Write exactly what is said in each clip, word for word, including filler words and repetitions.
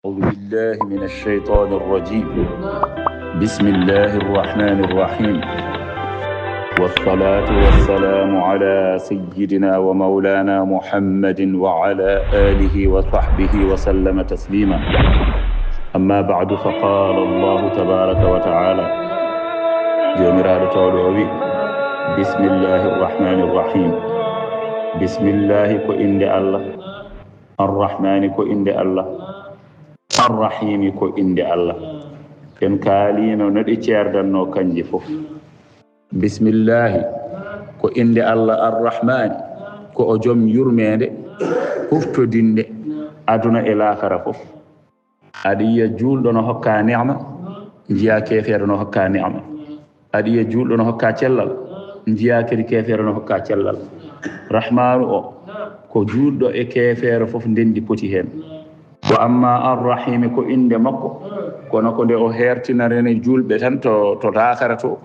أعوذ بالله من الشيطان الرجيم. بسم الله الرحمن الرحيم. والصلاة والسلام على سيدنا ومولانا محمد وعلى آله وصحبه وسلم تسليما. أما بعد، فقال الله تبارك وتعالى، joomiraaɗo towɗo o wi, بسم الله الرحمن الرحيم. Bismillaahi ko innde Allah. Arrahmaani ko innde Allah. Arrahiimi ko innde Allah. En kaaliino no ɗe ceerdannoo kanje fof. Bismillaahi ko innde Allah. Arrahmaani ko o jom yurmeende huftodinnde aduna e laakara fof. Aɗa yiya juulɗo no hokka neema, njiya keefeero no hokka neema. Aɗa yiya juulɗo no hokka cellal, njiya kadi keefeero no hokka cellal. Rahmaanu o ko juulɗo e keefeero fof ndenndi poti heen. Wa amma Arrahiimi ko innde makko, kono ko nde o heertinarani juulɓe tan to, to laakara to,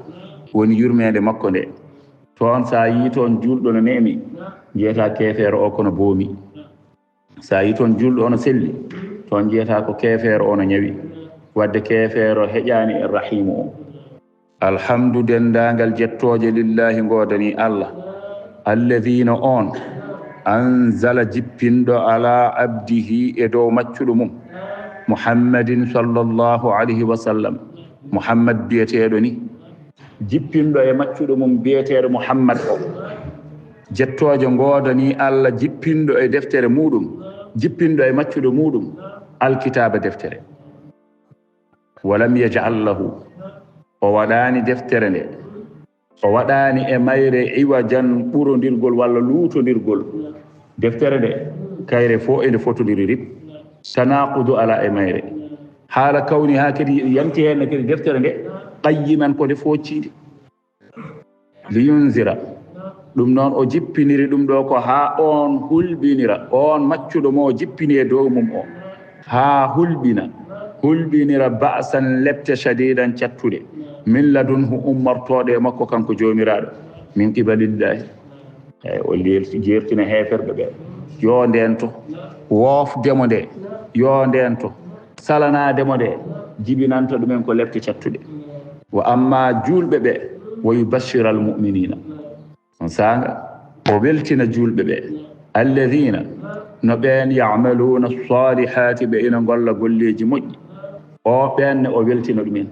woni yurmeende makko nde. Toon, so a yii toon juulɗo no neemi, njiyata keefeero o kono boomi. So a yii toon juulɗo o no selli, toon njiyata ko keefeero o no ñawi. Wadde keefeero heƴaani e Rahiimu o. Alhamdu, denndaangal jettooje, lillaahi, ngoodanii Allah. Alladhiina, oon, anzala, jippinɗo, ala abdihi, e dow maccuɗo mum, Muhammadin sallallahu alayhi wa sallam, Muhammad biyeteeɗo ni, jippinɗo e maccuɗo mum biyeteeɗo Muhammad o. Jettooje ngoodanii Allah jippinɗo e deftere muuɗum, jippinɗo e maccuɗo muuɗum, Alkitaaba, deftere. Walam yaj'al lahu, o waɗaani deftere nde, o waɗaani e mayre iwajan, ɓurondirgol walla luutondirgol. Deftere nde, kayre fof e nde fotondiri rip. Tanaaqudu alaa e mayre. Haala kawni haa kadi yanti heen kadi deftere nde, qayyiman, ko nde foocciinde. Liyunzira. Ɗum noon, o jippiniri ɗum ɗo ko haa oon hulɓinira, oon maccuɗo mo o jippini e dow mum o, haa hulɓina, hulɓinira ba'san, lepte, shadiidan, cattuɗe, min ladunhu, ummortooɗe e makko kanko Joomiraaɗo, min qibalillaahi. Eey, o leelti-, jeertina heeferɓe ɓe. Yo ndeento, woofde mo nde, yo ndeento, salanaade mo nde, jibinanta ɗumen ko lepte cattuɗe. Wa amma juulɓe ɓe, wa yubashshira al-mu'miniina. On saanga, o weltina juulɓe ɓe. Alladhiina, no ɓeen, ya'maluuna as-saalihaati, ɓe ina ngolla golleeji moƴƴi. O ɓeen ne o weltina ɗumen.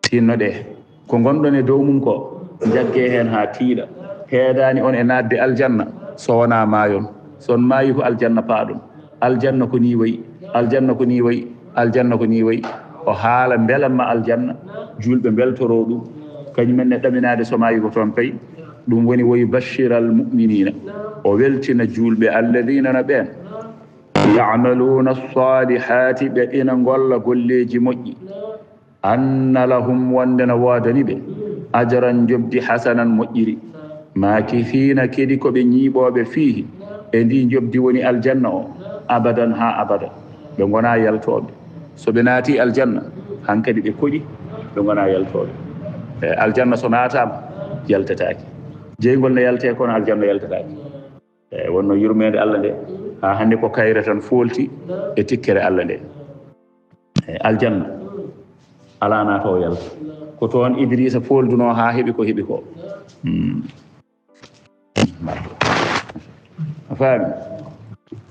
Tinno ɗe. Ko ngonɗon e dow mum ko, njaggee heen haa tiiɗa. Heedaani on e naatde aljanna, so wonaa maayon. So on maayii ko aljanna paaɗon. Aljanna ko nii wayi, aljanna ko nii wayi, aljanna ko nii wayi. O haala mbelamma aljanna, juulɓe mbeltoroo ɗum. Kañum en ne ɗaminaade so maayii ko toon kay. Ɗum woni, wa yubashshira al-mu'miniina. O weltina juulɓe, alladhiina, no ɓeen, ya'maluuna as-saalihaati, ɓe ina ngolla golleeji moƴƴi. Anna lahum, wonde na woodani ɓe, ajran, njoɓdi, hasanan, moƴƴiri, maakisiina, kadi ko ɓe ñiiɓooɓe, fiihi, e ndi njoɓdi woni aljanna o, abadan, haa abada, ɓe ngonaa yaltooɓe. So ɓe naatii aljanna, hankadi ɓe koɗi, ɓe ngonaa yaltooɓe. E, aljanna so naataama, yaltetaake. Jeyngol ne yaltee, kono aljanna yaltetaake. E, wonno yurmeende Allah nde, haa hannde ko kayre tan foolti e tikkere Allah nde. E, aljanna, alaa naatoowo yalta. Ko toon Idriisa fooldunoo haa heɓi ko heɓi ko. Hmm. A faami?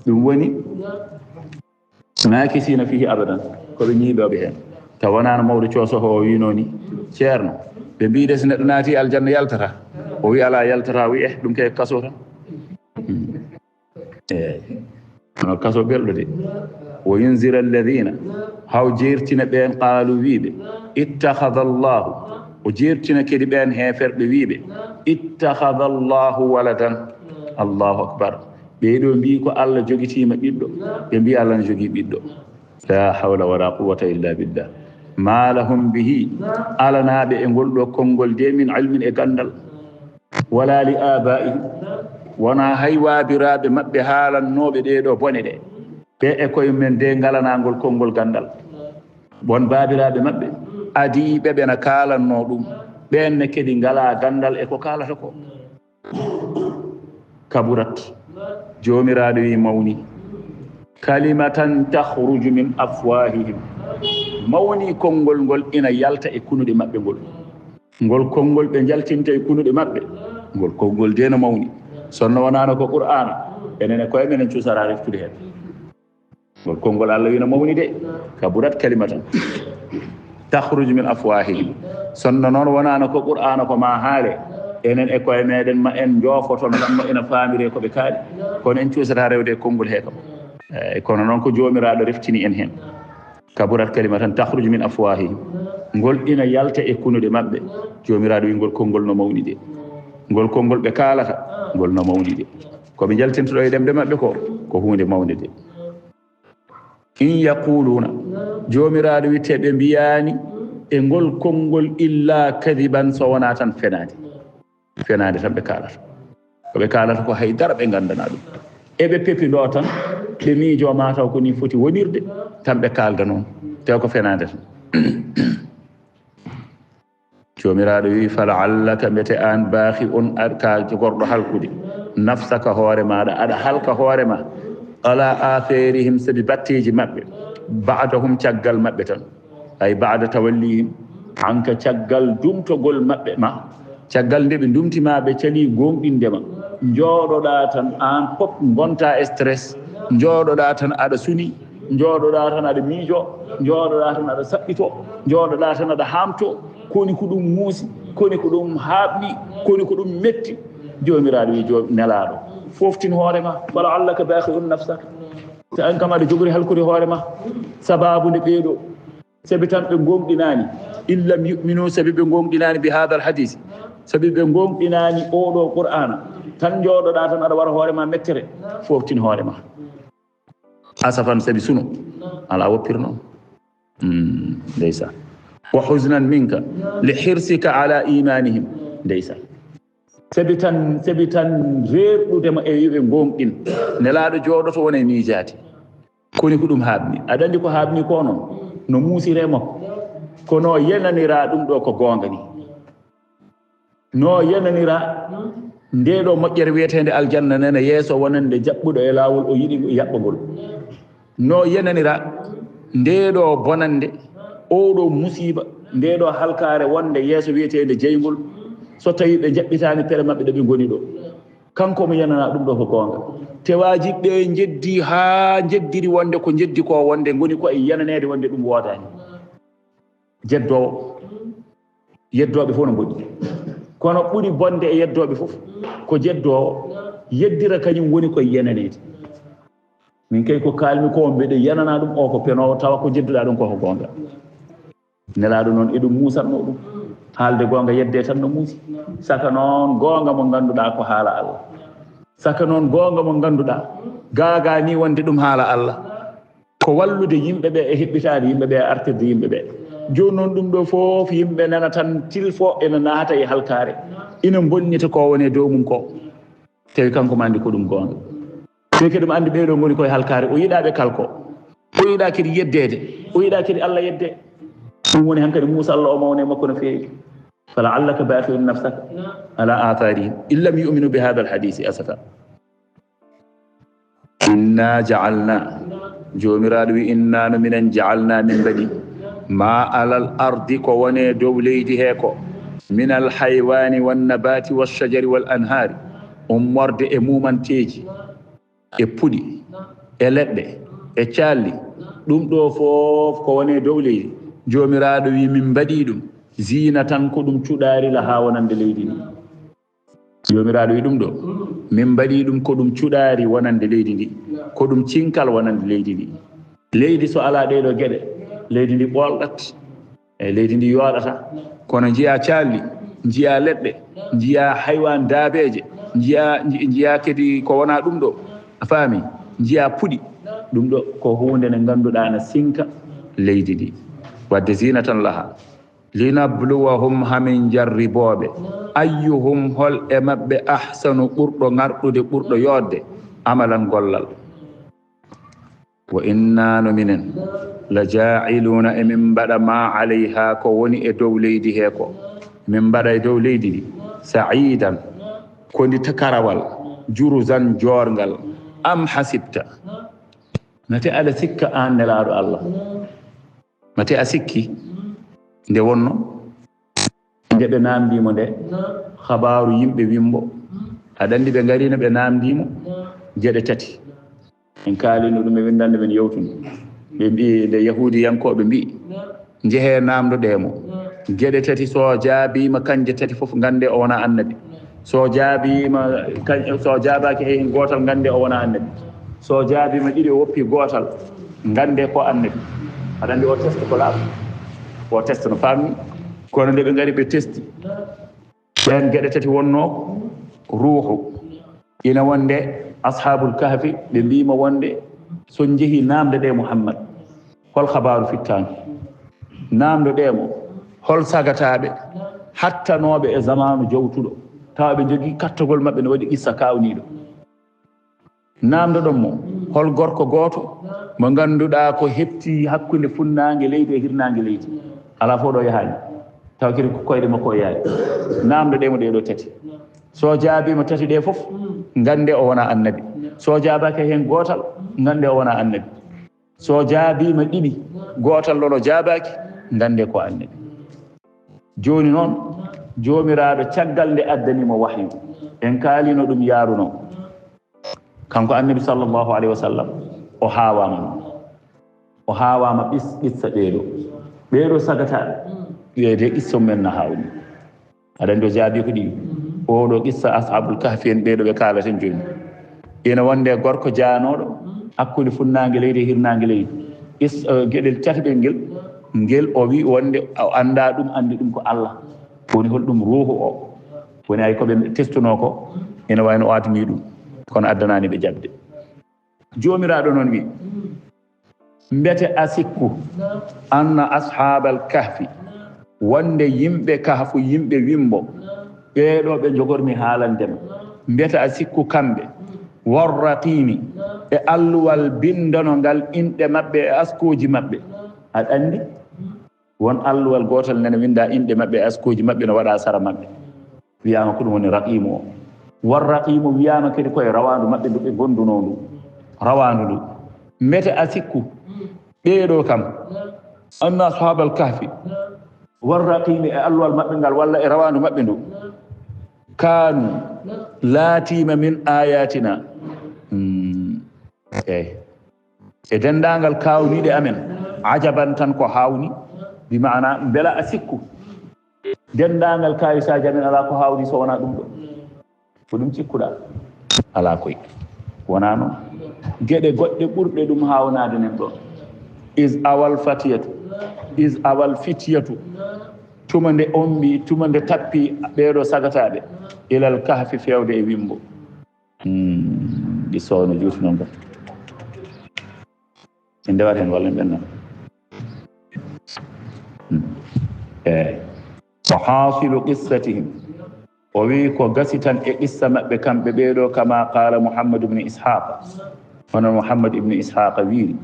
Ɗum woni, maakisiina fiihi abadan, ko ɓe ñiiɓooɓe heen. Tawa wonaa no mawɗo Coosoho o wiynoo ni, Ceerno, ɓe mbiyi de so neɗɗo naatii aljanna yaltata. O wiyi alaa yaltata, o wiyi, eh, ɗum kay kaso tan. Hmm. Eey. Kono kaso belɗo de. Wa yunzira alladhiina, haa o jeertina ɓeen, qaalu, wiiɓe, ittakhadha Allahu, o jeertina kadi ɓeen heeferɓe wiiɓe, ittakhadha Allahu waladan. Allahu akbar. Ɓee ɗoo mbiyi ko Allah jogitiima ɓiɗɗo, ɓe mbiyi Allah ne jogii ɓiɗɗo. La hawla wala quwwata illa billah. Ma lahum bihi, alanaaɓe e ngol ɗoo konngol de, min ilmin, e ganndal. Wala li abaihim, wonaa hay waabiraaɓe maɓɓe haalannooɓe ɗee ɗoo bone ɗe. Ɓe e koye mum en de ngalanaa ngol konngol ganndal. Won baabiraaɓe maɓɓe adiiɓe ɓe na kaalannoo ɗum. Ɓeen ne kadi ngalaa ganndal e ko kaalata ko. Kaburat, Joomiraaɗo wi, mawni. Kalimatan takhruju min afwahihim. Mawni konngol ngol ina yalta e kunuɗe maɓɓe ngol. Ngol konngol ɓe njaltinta e kunuɗe maɓɓe. Ngol konngol de no mawni. Sonno wonano ko Qur'aana, enen e koye men en cuusata reftude heen. Ngol konngol Allah wino mawni de. Kaburat kalimatan takhruju min afwahihim. Sonno noon wonano ko Qur'aana ko ma haale, enen e koye meɗen ma en joofoton ngamma ina faamire ko ɓe kaali. Kono en cuusata rewde e konngol he kam. Eyi, kono noon ko Joomiraaɗo reftini en heen. Kaburat kalimatan takhruju min afwahihim. Ngol ina yalta e kunuɗe maɓɓe. Joomiraaɗo wi ngol konngol no mawni de. Ngol konngol ɓe kaalata, ngol no mawni de. Ko ɓe njaltinta ɗo e ɗemɗe maɓɓe ko, ko huunde mawnde de. In yaquluna, Joomiraaɗo wi te ɓe mbiyaani e ngol konngol illa kadiban so wonaa tan fenaade. Fenaande tan ɓe kaalata. Ko ɓe kaalata ko hay dara ɓe nganndanaa ɗum. Eɓe pepindo tan, ɓe miijo mataw ko ni foti wonirde, tan ɓe kaalda noon. Te ko fenaande tan. Joomiraaɗo wi, "Falaallaka, mbete aan baakhi'un, aɗa ka gorɗo halkude, nafsaka hoore maaɗa, aɗa halka hoore ma, ala atharihim, sabi batteeji maɓɓe, ba'dahum caggal maɓɓe tan." Ay ba'da tawallihim anka, caggal dumtogol maɓɓe ma, caggal nde ɓe dumti ma, ɓe cali goonɗinde ma, njooɗoɗaa tan aan pop ngonta stress, njooɗoɗaa tan aɗa suni, njooɗoɗaa tan aɗa miijo, njooɗoɗaa tan aɗa saɓɓito, njooɗoɗaa tan aɗa haamto. Koni ko ɗum muusi, koni ko ɗum haaɓni, koni ko ɗum metti. Joomiraaɗo wi, joom nelaaɗo, foftin hoore ma, falaallaka baakhi'un nafsaka, te aan kam aɗa jogori halkude hoore ma, sabaabu nde ɓeeɗo. Sabi tan ɓe ngoonɗinaani, in lam yu'minu, sabi ɓe ngoonɗinaani bi hadal hadisi, sabi ɓe ngoonɗinaani oɗo Qur'aana, tan njooɗoɗaa tan aɗa wara hoore ma mettere, foftin hoore ma. Asafan, sabi suno, alaa woppirno. Mm, ndeysan. Wa huznan minka, li hirsika ala imanihim. Ndeysan. Sabi tan, sabi tan reerɗude ma e yo ɓe ngoonɗin. Nelaaɗo jooɗoto wona e miijaade. Koni ko ɗum haaɓni. Aɗa anndi ko haaɓni ko noon? No muusiree makko. Kono yenaniraa ɗum ɗo ko goonga ni. No yenaniraa ndee ɗo moƴƴere wiyeteende aljanna nana yeeso wonande jaɓɓuɗo e laawol o yiɗi yaɓɓagol. No yenaniraa ndee ɗo bonande, oo ɗo musiiba, ndee ɗo halkaare wonde yeeso wiyeteende jeyngol, so tawii ɓe njaɓɓitaani pere maɓɓe ɗo ɓe ngoni ɗo. Kanko mo yenanaa ɗum ɗo ko goonga. Tewaaji ɓe njeddii haa njeddiri wonde ko njeddi ko wonde ngoni ko e yenaneede wonde ɗum woodaani. Jeddoowo. Yeddooɓe fof no mboɗi. Kono ɓuri bonde e yeddooɓe fof ko jeddoowo yeddira kañum woni ko e yenaneede. Min kay ko kaalmi ko mbeɗa yenana ɗum o ko penoowo tawa ko jedduɗaa ɗum ko ko goonga. Nelaaɗo noon eɗum muusatno ɗum. Haalde goonga yeddee tan no muusi. Saka noon goonga mo ngannduɗaa ko haala Allah. Saka noon goonga mo ngannduɗaa gaagaa ni wonde ɗum haala Allah. Ko wallude yimɓe ɓe e heɓɓitaade yimɓe ɓe e artirde yimɓe ɓe. Jooni noon ɗum ɗo fof yimɓe nana tan tilfo ene naata e halkaare. Ina bonnita ko woni e dow mum ko. Tawi kanko ma anndi ko ɗum goonga. Tawi kadi mo anndi ɓee ɗo ngoni koye halkaare. O yiɗaa ɓe kalko. O yiɗaa kadi yeddeede. O yiɗaa kadi Allah yedde. Ɗum woni hankadi Muusa Allah o mawne makko no feewi. Falaallaka baakhi'un nafsaka ala atharihim in lam yu'minu bi hadha alhadisi asafa. Inna ja'alna, Joomiraaɗo wi, inna no minen ja'alna min mbaɗi ma alal ardi ko wone dow leydi he ko min al haywaani wan nabaati wash shajari wal anhaari ummorde e muumanteeji e puɗi e leɗɗe e caalli ɗum ɗo fof ko wone dow leydi. Joomiraaɗo wi min mbaɗi ɗum ziina tan ko ɗum cuɗaari lahaa wonande leydi ndi. Joomiraaɗo wi ɗum ɗo min mbaɗi ɗum ko ɗum cuɗaari wonande leydi ndi, ko ɗum cinkal wonande leydi ndi. Leydi so alaa ɗee ɗo geɗe leydi ndi ɓoolɗat. Eyi leydi ndi yooɗata kono njiya caalli, njiya leɗɗe, njiya haywaan daabeeje, njiya njiya kadi ko wonaa ɗum ɗo a faami, njiya puɗi. Ɗum ɗo ko huunde nde ngannduɗaa na sinka leydi ndi. Wadde ziina tan laha. Linabluwahum, hamin jarribooɓe, ayyuhum, hol e maɓɓe, ahsanu, ɓurɗo ŋarɗude, ɓurɗo yooɗde, amalan, gollal. Wa inna, no minen, la jaa'iluuna, emin mbaɗa, ma alayha, ko woni e dow leydi he ko, min mbaɗa e dow leydi ndi, sa'iidan, ko ndi takarawal, juruzan, joorngal, am hasibta. Mate aɗa sikka aan Nelaaɗo Allah? Mate a sikki nde wonno? Nde ɓe naamndii mo nde, habaaru yimɓe wimbo. Aɗa anndi ɓe ngariino ɓe naamndii mo geɗe tati. En kaalino ɗum e winndannde men yawtunde. Ɓe mbi'i, nde Yahuudiyankooɓe mbi'i, "Njehee naamndoɗee mo geɗe tati, so o jaabiima kanje tati fof, nganndee o wonaa annabi. So o jaabiima kan-, so o jaabaaki hay heen gootal, nganndee o wonaa annabi. So o jaabiima ɗiɗi, o woppii gootal, nganndee ko annabi." Aɗa anndi o test ko laaɓi? O test no faamni. Kono nde ɓe ngari ɓe testi, ɓeen geɗe tati wonnoo ko ruuhu. Ina wonde Ashaabul Kahfi, ɓe mbiima wonde, "So njehii naamndoɗee Muhammad, hol habaaru fittaandu? Naamndoɗee mo, hol sagataaɓe hattanooɓe e zamaanu jowtuɗo, tawa ɓe njogii kattagol maɓɓe no waɗi qissa kaawniiɗo? Naamndoɗon mo, hol gorko gooto mo ngannduɗaa ko heɓtii hakkunde funnaange leydi e hirnaange leydi? Alaa fof ɗo yahaani, tawa kadi ko koyɗe makko o yaari. Naamndoɗee mo ɗee ɗoo tati. So jaabiima tati ɗee fof, nganndee o wonaa annabi. So jaabaaki heen gootal, nganndee o wonaa annabi. So jaabiima ɗiɗi, gootal ɗoon o jaabaaki, nganndee ko annabi." Jooni noon, Joomiraaɗo, caggal nde addani mo wahyu, en kaalino ɗum yaarunoo. Kanko Annabi sallallahu alayhi wa sallam, o haawaama noon. O haawaama ɓis-, ɓissa ɓeeɗo. Ɓeeɗo sagataaɓe, wiyetee qissa mum en na haawni. Aɗa anndi o jaabii ko ɗiɗi. Ooɗo qissa Ashaabul Kahfi en, ɓeeɗo ɓe kaalaten jooni. Ina wonde gorko jaanooɗo hakkunde funnaange leydi e hirnaange leydi. Is-, eh, geɗel tataɓel ngel, ngel o wi wonde o anndaa ɗum, anndi ɗum ko Allah. Woni hol ɗum ruuhu o? Woni ay ko ɓe testunoo ko, ina wayno o admii ɗum, kono addanaani ɓe jaɓde. Joomiraaɗo noon wi, "Mbete a sikku, anna ashaabal kahfi, wonde yimɓe kahfu, yimɓe wimbo, ɓeeɗo ɓe njogormi haalande ma, mbete a sikku kamɓe, warraqiimi, e alluwal binndano ngal inɗe maɓɓe e askooji maɓɓe?" Aɗa anndi? Won alluwal gootal nana winnda inɗe maɓɓe e askooji maɓɓe no waɗa sara maɓɓe. Wiyaama ko ɗum woni raqiimu o. War raqiimu wiyaama kadi ko e rawaandu maɓɓe ndu ɓe ngondunoo ndu. Rawaandu ndu. Mbete a sikku, ɓeeɗo kam, anna ashaabal kahfi, war raqiimi e alluwal maɓɓe ngal walla e rawaandu maɓɓe ndu, kaanu laatiima min ayatina. Hmm. Eey. E denndaangal kaawniiɗe amen, ajaban tan ko haawni, bi maana mbela a sikku. Denndaangal kaayisaaji amen alaa ko haawni so wonaa ɗum ɗo. Ko ɗum cikkuɗaa? Alaa koy. Wonaa noon. Geɗe goɗɗe ɓurɗe ɗum haawnaade nen ɗo. Is awal fatiyatu, is awal fitiyatu. Tuma nde ombi, tuma nde tappi ɓeeɗo sagataaɓe. Ilal kahfi feewde e wimbo. Hmm, ɗi soono juuti noon kam. En ndewat heen walla en ɓennan? Hmm. Eey. Wa haasilu qissatihim. O wiyi ko gasi tan e qissa maɓɓe kamɓe ɓeeɗo, kama qaala Muhammad ibn Ishaq. Hono Muhammad ibn Ishaq wiiri.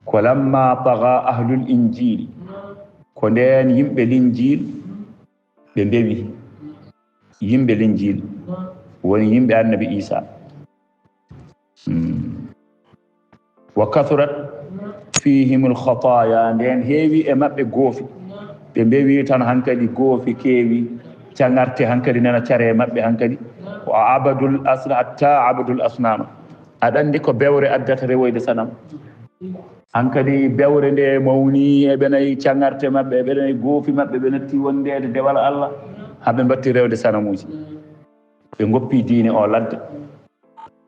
Ko lamma taga ahlul injiili. Ko ndeen yimɓe Linjiil ɓe mbewi. Yimɓe Linjiil woni yimɓe Annabi Iisaa. Hmm. Wa kathurat fihimul khataaya, ndeen heewi e maɓɓe goofi. Ɓe mbewi tan hankadi goofi keewi, caŋarte hankadi nana care e maɓɓe hankadi. Wa abadul asna-, hatta abadul asnaama. Aɗa anndi ko bewre addata rewoyde sanam? Hankadi bewre nde mawni, e ɓe nayi caŋarte maɓɓe, e ɓe nayi goofi maɓɓe, ɓe natti wondeede dewal Allah, haa ɓe mbatti rewde sanamuuji. Ɓe ngoppi diine o ladde.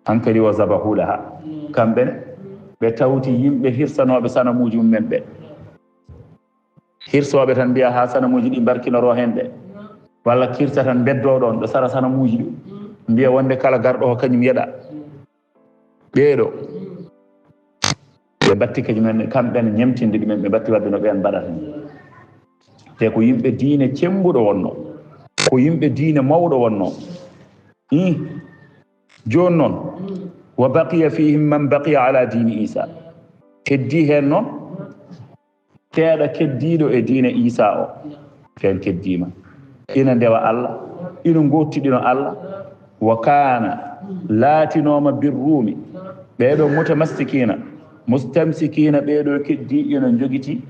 Hankadi wa zabahu laha. Kamɓe ne, ɓe tawti yimɓe hirsanooɓe sanamuuji mum en ɓe. Hirsooɓe tan mbiya haa sanamuuji ɗi mbarkinoroo heen ɓe. Walla kirsa tan mbeddoo ɗoon, ɓe sara sanamuuji ɗi. Mbiya wonde kala garɗo ko kañum yeɗa. Ɓeeɗo, ɓe mbatti kañum en, kamɓe ne ñemtinde ɗumen, ɓe mbatti waɗde no ɓeen mbaɗata ni. Te ko yimɓe diine cemmbuɗo wonno, ko yimɓe diine mawɗo wonno. Ih, jooni noon, wa baqiya fihim man baqiya ala diini Isa. Heddii heen noon, teeɗa keddiiɗo e diine Iisaa o, ɓeen keddiima. Ina ndewa Allah, ina ngoottidino Allah. Wa kaana, laatinooma bir Ruumi, Ɓee ɗoo mutamassikina, mustamsikina, ɓee ɗoo keddii ina njogiti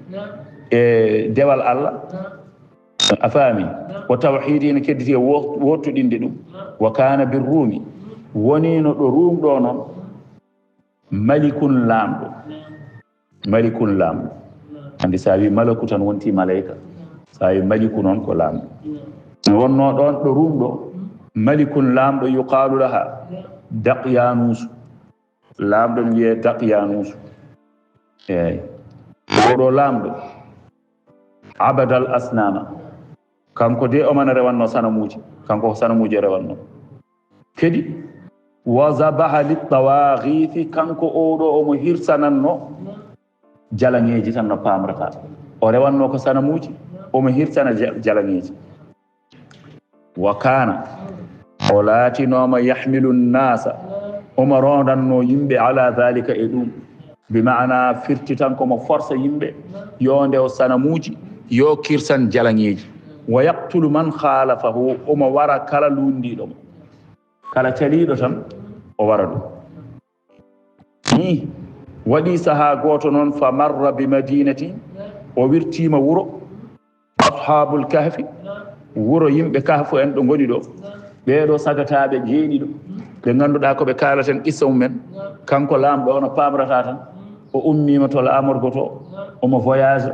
e dewal Allah. A faami? Wa tawhiidi, ina kedditi e wo-, wooɗtodinde ɗum. Wa kaana bir Ruumi, woniino ɗo Ruum ɗoo noon, malikun, laamɗo. Malikun, laamɗo. Anndi so a wii malaku tan wonti malayka. So a wii maliku noon ko laamɗo. Wonnoo ɗoon ɗo Ruum ɗoo, malikun, laamɗo, yuqaalu laha Daqyanuusu. Laamɗo no wiyee Daqyanuusu. Eey. Oo ɗoo laamɗo, abadal asnaama. Kanko de omana rewannoo sanamuuji. Kanko ko sanamuuji o rewannoo. Kadi, wa zabaha littawaaxiiti, kanko oo ɗoo omo hirsanannoo jalaŋeeji tan no paamrataa. O rewannoo ko sanamuuji, omo hirsana ja-, jalaŋeeji. Wa kaana, o laatinooma yahmilu nnaasa, omo roondannoo yimɓe ala daalika e ɗum. Bi maana firti tan ko mo forsa yimɓe, yo ndew sanamuuji, yo kirsan jalaŋeeji. Wa yaqtulu man khaalafahu, omo wara kala luunndiiɗo mo. Kala caliiɗo tan, o wara ɗum. Ni waɗi sahaa gooto noon, fa marra bi madinati, o wirtiima wuro Ashaabul Kahfi, wuro yimɓe Kahfu en ɗo ngoni ɗo. Ɓee ɗoo sagataaɓe jeeɗiɗo, ɓe ngannduɗaa ko ɓe kaalaten qissa mum en. Kanko laamɗo o no paamrataa tan, o ummiima to laamorgo to, omo voyage,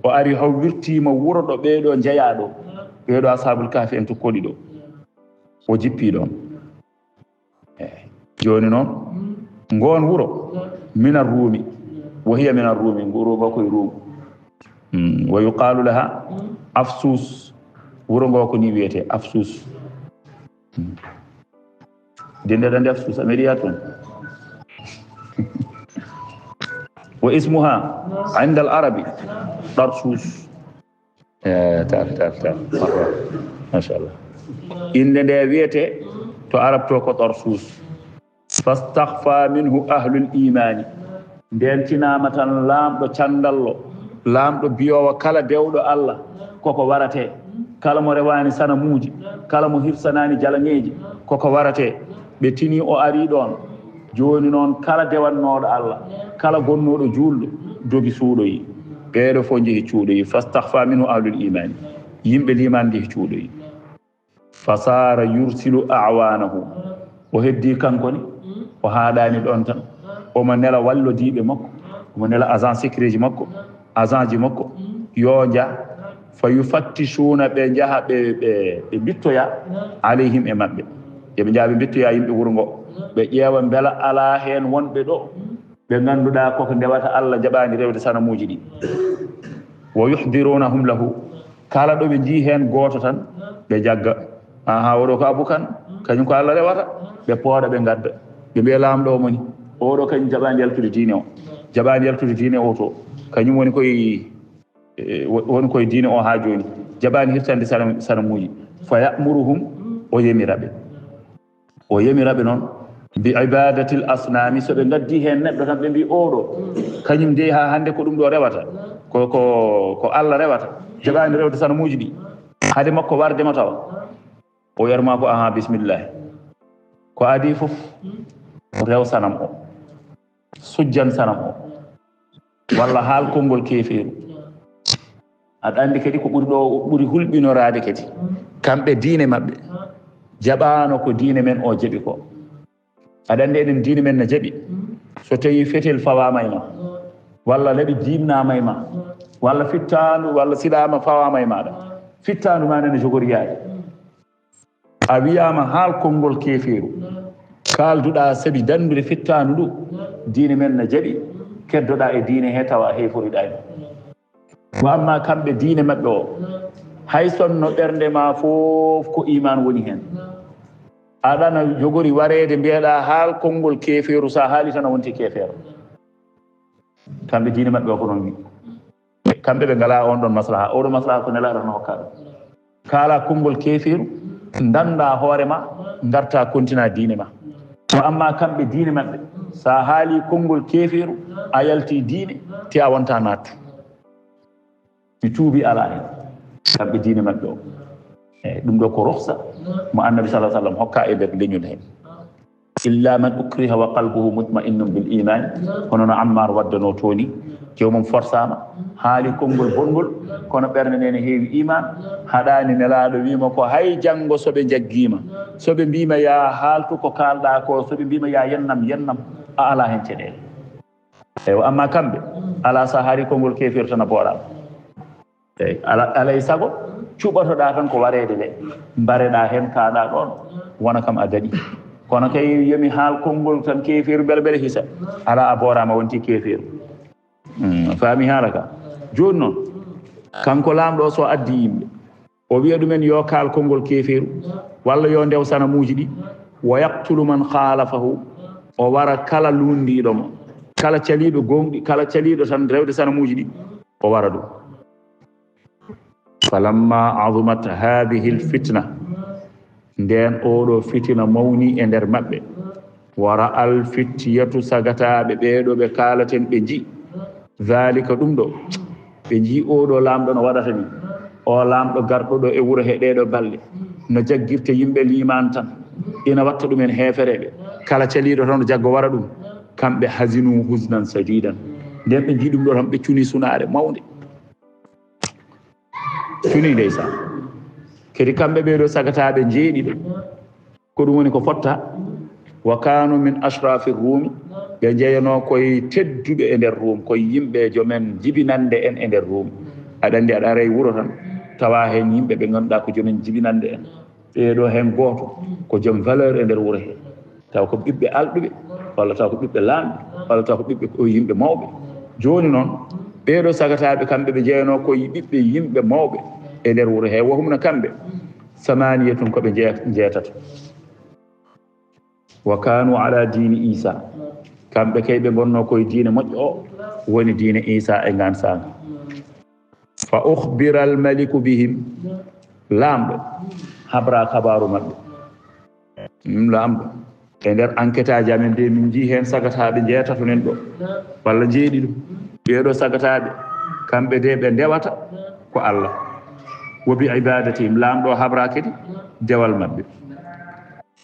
o ari o wirtiima wuro ɗo ɓee ɗoo njeyaa ɗo. Ɓee ɗoo Ashaabul Kahfi en tokkoɗi ɗo. O jippii ɗoon. Eey. Jooni noon, ngoon wuro, minar Ruumi, wa hiya minar Ruumi, wuro ngoo ko e Ruum. Mm, wa yuqaalu laha Afsuus, wuro ngoo ko nii wiyetee, Afsuus. Mm. Dennde ɗannde Afsuus, a meɗi yaade toon? Wa ismuha inda al arabi Tarsuus. Eh, tar, tar, tar. Marhaba. Machallah. Innde nde wiyetee to Arab to ko Tarsuus. Fastakhfa minhu ahlul imaani. Ndeen tinaama tan laamɗo canngallo, laamɗo biyoowo kala dewɗo Allah, koko waratee. Kala mo rewaani sanamuuji, kala mo hirsanaani jalaŋeeji, koko waratee. Ɓe tini o arii ɗoon. Jooni noon, kala dewannooɗo Allah, kala gonnooɗo juulɗo, dogi suuɗoyi. Ɓee ɗoo fof njehi cuuɗoyi. Fastakhfa minhu ahlul imaani. Yimɓe liimaan njehi cuuɗoyi. Fasaara yursilu a'waanahu. O heddii kanko ne, o haaɗaani ɗoon tan. Omo nela wallodiiɓe makko, omo nela agent secret ji makko, agent ji makko, yo njah. Fa yufattisuuna, ɓe njaha, ɓe, ɓe, ɓe mbittoya, alayhim, e maɓɓe. Yo ɓe njaha, ɓe mbittoya yimɓe wuro ngo. Ɓe ƴeewa mbela alaa heen wonɓe ɗo, ɓe ngannduɗaa koko ndewata Allah, jaɓaani rewde sanamuuji ɗi. Wa yuhdirunahum lahu. Kala ɗo ɓe njii heen gooto tan, ɓe njagga. Aha, oɗo ko Abu Kan, kañum ko Allah rewata. Ɓe pooɗa, ɓe ngadda. Ɓe mbiya laamɗo o moni, oɗo kañum jaɓaani yaltude diine o. Jaɓaani yaltude diine o to. Kañum woni koye, eh, wo-, woni koye diine o haa jooni. Jaɓaani hirtande sana-, sanamuuji. Fa ya'muruhum, o yamira ɓe. O yamira ɓe noon, bi ibadatil asnami, so ɓe ngaddi heen neɗɗo tan, ɓe mbi oɗo, kañum dey haa hannde ko ɗum ɗo rewata, ko, ko, ko Allah rewata, jaɓaani rewde sanamuuji ɗi. Hade makko warde mo tawa, o yarma ko, aha, bismillahi. Ko adii fof, rew sanam o, sujjan sanam o. Walla haal konngol keefeeru. Aɗa anndi kadi ko ɓuri ɗo, ɓuri hulɓinoraade kadi. Kamɓe diine maɓɓe, jaɓaano ko diine men o jaɓi ko. Aɗa anndi enen diine men na jaɓi. So tawii fetel fawaama e ma, walla laɓi diimnaama e ma, walla fittaandu, walla siɗaama fawaama e maaɗa, fittaandu ma nana jogori yaade. A wiyaama haal konngol keefeeru. Kaalduɗaa sabi danndude fittaandu ndu, diine men na jaɓi, keddoɗaa e diine he tawa a heeforiɗaa e ɗum. Wa amma kamɓe diine maɓɓe o, hay sonno ɓernde ma fof ko iman woni heen. Aɗana jogori wareede mbiyeɗaa haal konngol keefeeru, so a haali tan a wonti keefeero. Kamɓe diine maɓɓe o ko noon wi. Kamɓe ɓe ngalaa on ɗon maslaha. Oɗo maslaha ko Nelaaɗo no hokkaa ɗum. Kaalaa konngol keefeeru, ndanndaa hoore ma, ngartaa kontinaa diine ma. Ko amma kamɓe diine maɓɓe, so a haalii konngol keefeeru, a yaltii diine, te a wontaa naattu. Mi tuubii alaa heen. Kamɓe diine maɓɓe o. Eey, ɗum ɗo ko rukhsa mo Annabi sallallahu alaihi wasallam hokkaa e nder leñol heen. Illa man ukriha wa qalbuhu mutma'innun bil iman. Hono no Ammar waddano tooni, joomum forsaama, haali konngol bonngol, kono ɓernde nde ne heewi iman, haɗaani Nelaaɗo wiima ko hay janngo so ɓe njaggiima, so ɓe mbiima yaa haaltu ko kaalɗaa ko, so ɓe mbiima yaa yennam, yennam, a alaa heen caɗeele. Eywa, amma kamɓe, alaa so a haali konngol keefeeru tan a booraama. Eyi, ala, alay sago, cuɓotoɗaa tan ko wareede nde, mbareɗaa heen, kaaɗaa ɗoon, wona kam a daɗi. Kono kay, yomi haal konngol tan keefeeru, mbele mbele hisa. Alaa, a booraama, wonti keefeeru. Mm, faami haala ka. Jooni noon, kanko laamɗo o, so addi yimɓe, o wiya ɗumen yo kaal konngol keefeeru, walla yo ndew sanamuuji ɗi, wa yaqtulu man khaalafahu, o wara kala lunndiiɗo mo, kala caliiɗo gooŋɗi, kala caliiɗo tan rewde sanamuuji ɗi, o wara ɗum. Falamma azumat hadhihi alfitna, ndeen oɗo fitina mawni e nder maɓɓe, wa ra'al fityatu, sagataaɓe ɓeeɗo ɓe kaalaten, ɓe nji dhalika, ɗum ɗo, ɓe nji oɗo laamɗo no waɗata ni, o laamɗo garɗo ɗo e wuro he ɗeeɗo balɗe, no jaggirta yimɓe liimaan tan, ina watta ɗumen heefereɓe, kala caliiɗo tan o jaggo wara ɗum, kamɓe hazinu huznan shadidan, ndeen ɓe nji ɗum ɗo tan ɓe cuni sunaare mawnde. Cuni ndeysaan. Kadi kamɓe ɓee ɗo sagataaɓe njeeɗiɗo. Ko ɗum woni ko fotta. Wa kanu min ashrafi Rumi. Ɓe njeyanoo koye tedduɓe e nder Rum, koye yimɓe jomen jibinande en e nder Rum. Aɗa anndi aɗa ara e wuro tan, tawa heen yimɓe ɓe ngannduɗaa ko jomen jibinande en. Ɓee ɗo heen gooto ko joom valeur e nder wuro hee. Taw ko ɓiɓɓe alɗuɓe, walla taw ko ɓiɓɓe laamɓe, walla taw ko ɓiɓɓe ko yimɓe mawɓe. Jooni noon, ɓee ɗo sagataaɓe kamɓe ɓe jeyanoo ko ɓiɓɓe yimɓe mawɓe e nder wuro hee. Wa hum na kamɓe, samaniyatun ko ɓe jee-, jeetato. Wa kanu ala diini Isa. Kamɓe kay ɓe ngonnoo koye diine moƴƴo o, woni diine Isa e ngaan saanga. Fa ukhbira al maliku bihim. Laamɗo habra kabaaru maɓɓe. Ɗum laamɗo. E nder enquête aji amen de, min njii heen sagataaɓe njeetato nen ɗo, walla njeeɗiɗo. Ɓee ɗo sagataaɓe, kamɓe de ɓe ndewata ko Allah. Wa bi ibadatihim, laamɗo habra kadi dewal maɓɓe.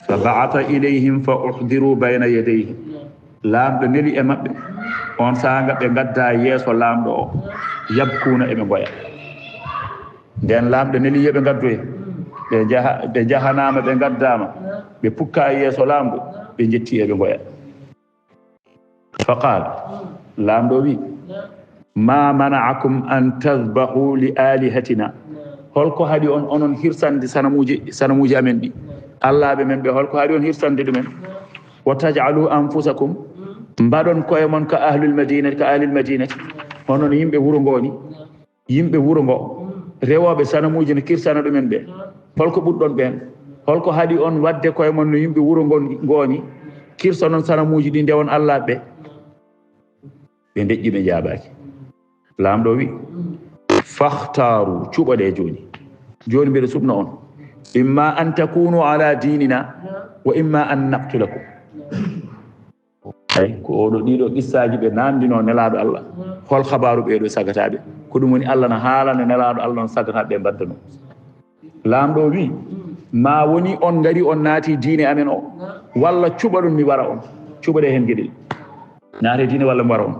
Fa ba'atha ilayhim fa uhdiru bayna yadayhi. Laamɗo neli e maɓɓe, on saanga ɓe ngadda yeeso laamɗo o, yabkuuna eɓe ngoya. Nden laamɗo neli yo ɓe ngaddoye, ɓe njaha, ɓe njahanaama, ɓe ngaddaama, ɓe pukka e yeeso laamɗo, ɓe njetti eɓe ngoya. Fa qaala, laamɗo wi, ma mana'akum an tadhbahu li alihatina? Holko haɗi on, onon hirsande sanamuuji, sanamuuji amen ɗi? Allaaɓe men ɓe, holko haɗi on hirsande ɗumen? Wa taj'alu anfusakum, mbaɗon koye mon ka ahlul madinati, ka ahlil madinati, hono no yimɓe wuro ngo ni. Yimɓe wuro ngo, rewooɓe sanamuuji no kirsana ɗumen ɓe. Holko ɓurɗon ɓeen? Holko haɗi on waɗde koye mon no yimɓe wuro ngo, ngo ni? Kirsanon sanamuuji ɗi, ndewon allaaɓe ɓe. Ɓe ndeƴƴi, ɓe njaabaaki. Laamɗo wi, fahtaaru, cuɓoɗe jooni. Jooni mbiɗa suɓna on. Imma an takunu ala diinina, wa imma an naqtulakum. Ay, ko oɗo, ɗiɗo qissaaji ɓe naamndinoo Nelaaɗo Allah. Hol habaaru ɓee ɗo sagataaɓe? Ko ɗum woni Allah na haalana Nelaaɗo Allah on sagataaɓe ɓe mbaddano. Laamɗo o wi, ma woni on ngari on naati diine amen o, walla cuɓaɗon mi wara on? Cuɓaɗe heen geɗel. Naate diine walla mi wara on?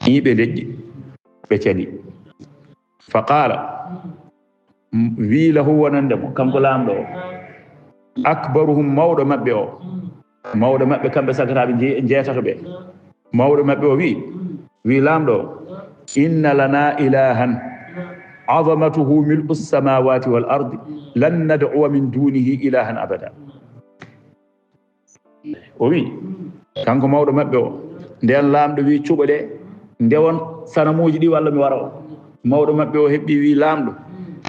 Ɗi ɓe ndeƴƴi, ɓe cali. Fa qaala, wi lahu, wonande mo, kanko laamɗo o, akbaruhum, mawɗo maɓɓe o, mawɗo maɓɓe kamɓe sagataaɓe nje-, njeetato ɓe, mawɗo maɓɓe o wi, wi laamɗo o, inna lana ilahan azamatuhu mil'u samawati wal ardi, lan nad'uwa min dunihi ilahan abada. O wi, kanko mawɗo maɓɓe o, nden laamɗo wi, cuɓoɗe, ndewon sanamuuji ɗi walla mi wara on? Mawɗo maɓɓe o heɓɓi wi, laamɗo,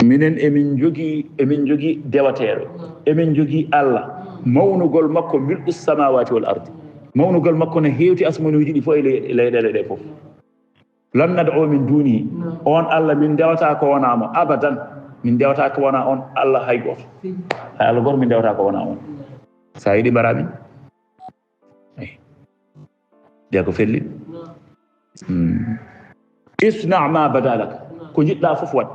minen emin njogii, emin njogii dewateeɗo, emin njogii Allah, mawnugol makko mil'u samawati wal ardi. Mawnugol makko no heewti asmanuuji ɗi fof e ley-, leyɗeele ɗe fof. Lan nad'u min dunihi. On Allah min ndewata ko wona mo abadan. Min ndewata ko wona on Allah hay gooto. Hay Allah gooto min ndewata ko wona on. Sa yiɗi mbara min. Eyi. Nde ko felli. Hmm. Isna ma badalaka. Ko njiɗɗa fof waɗ.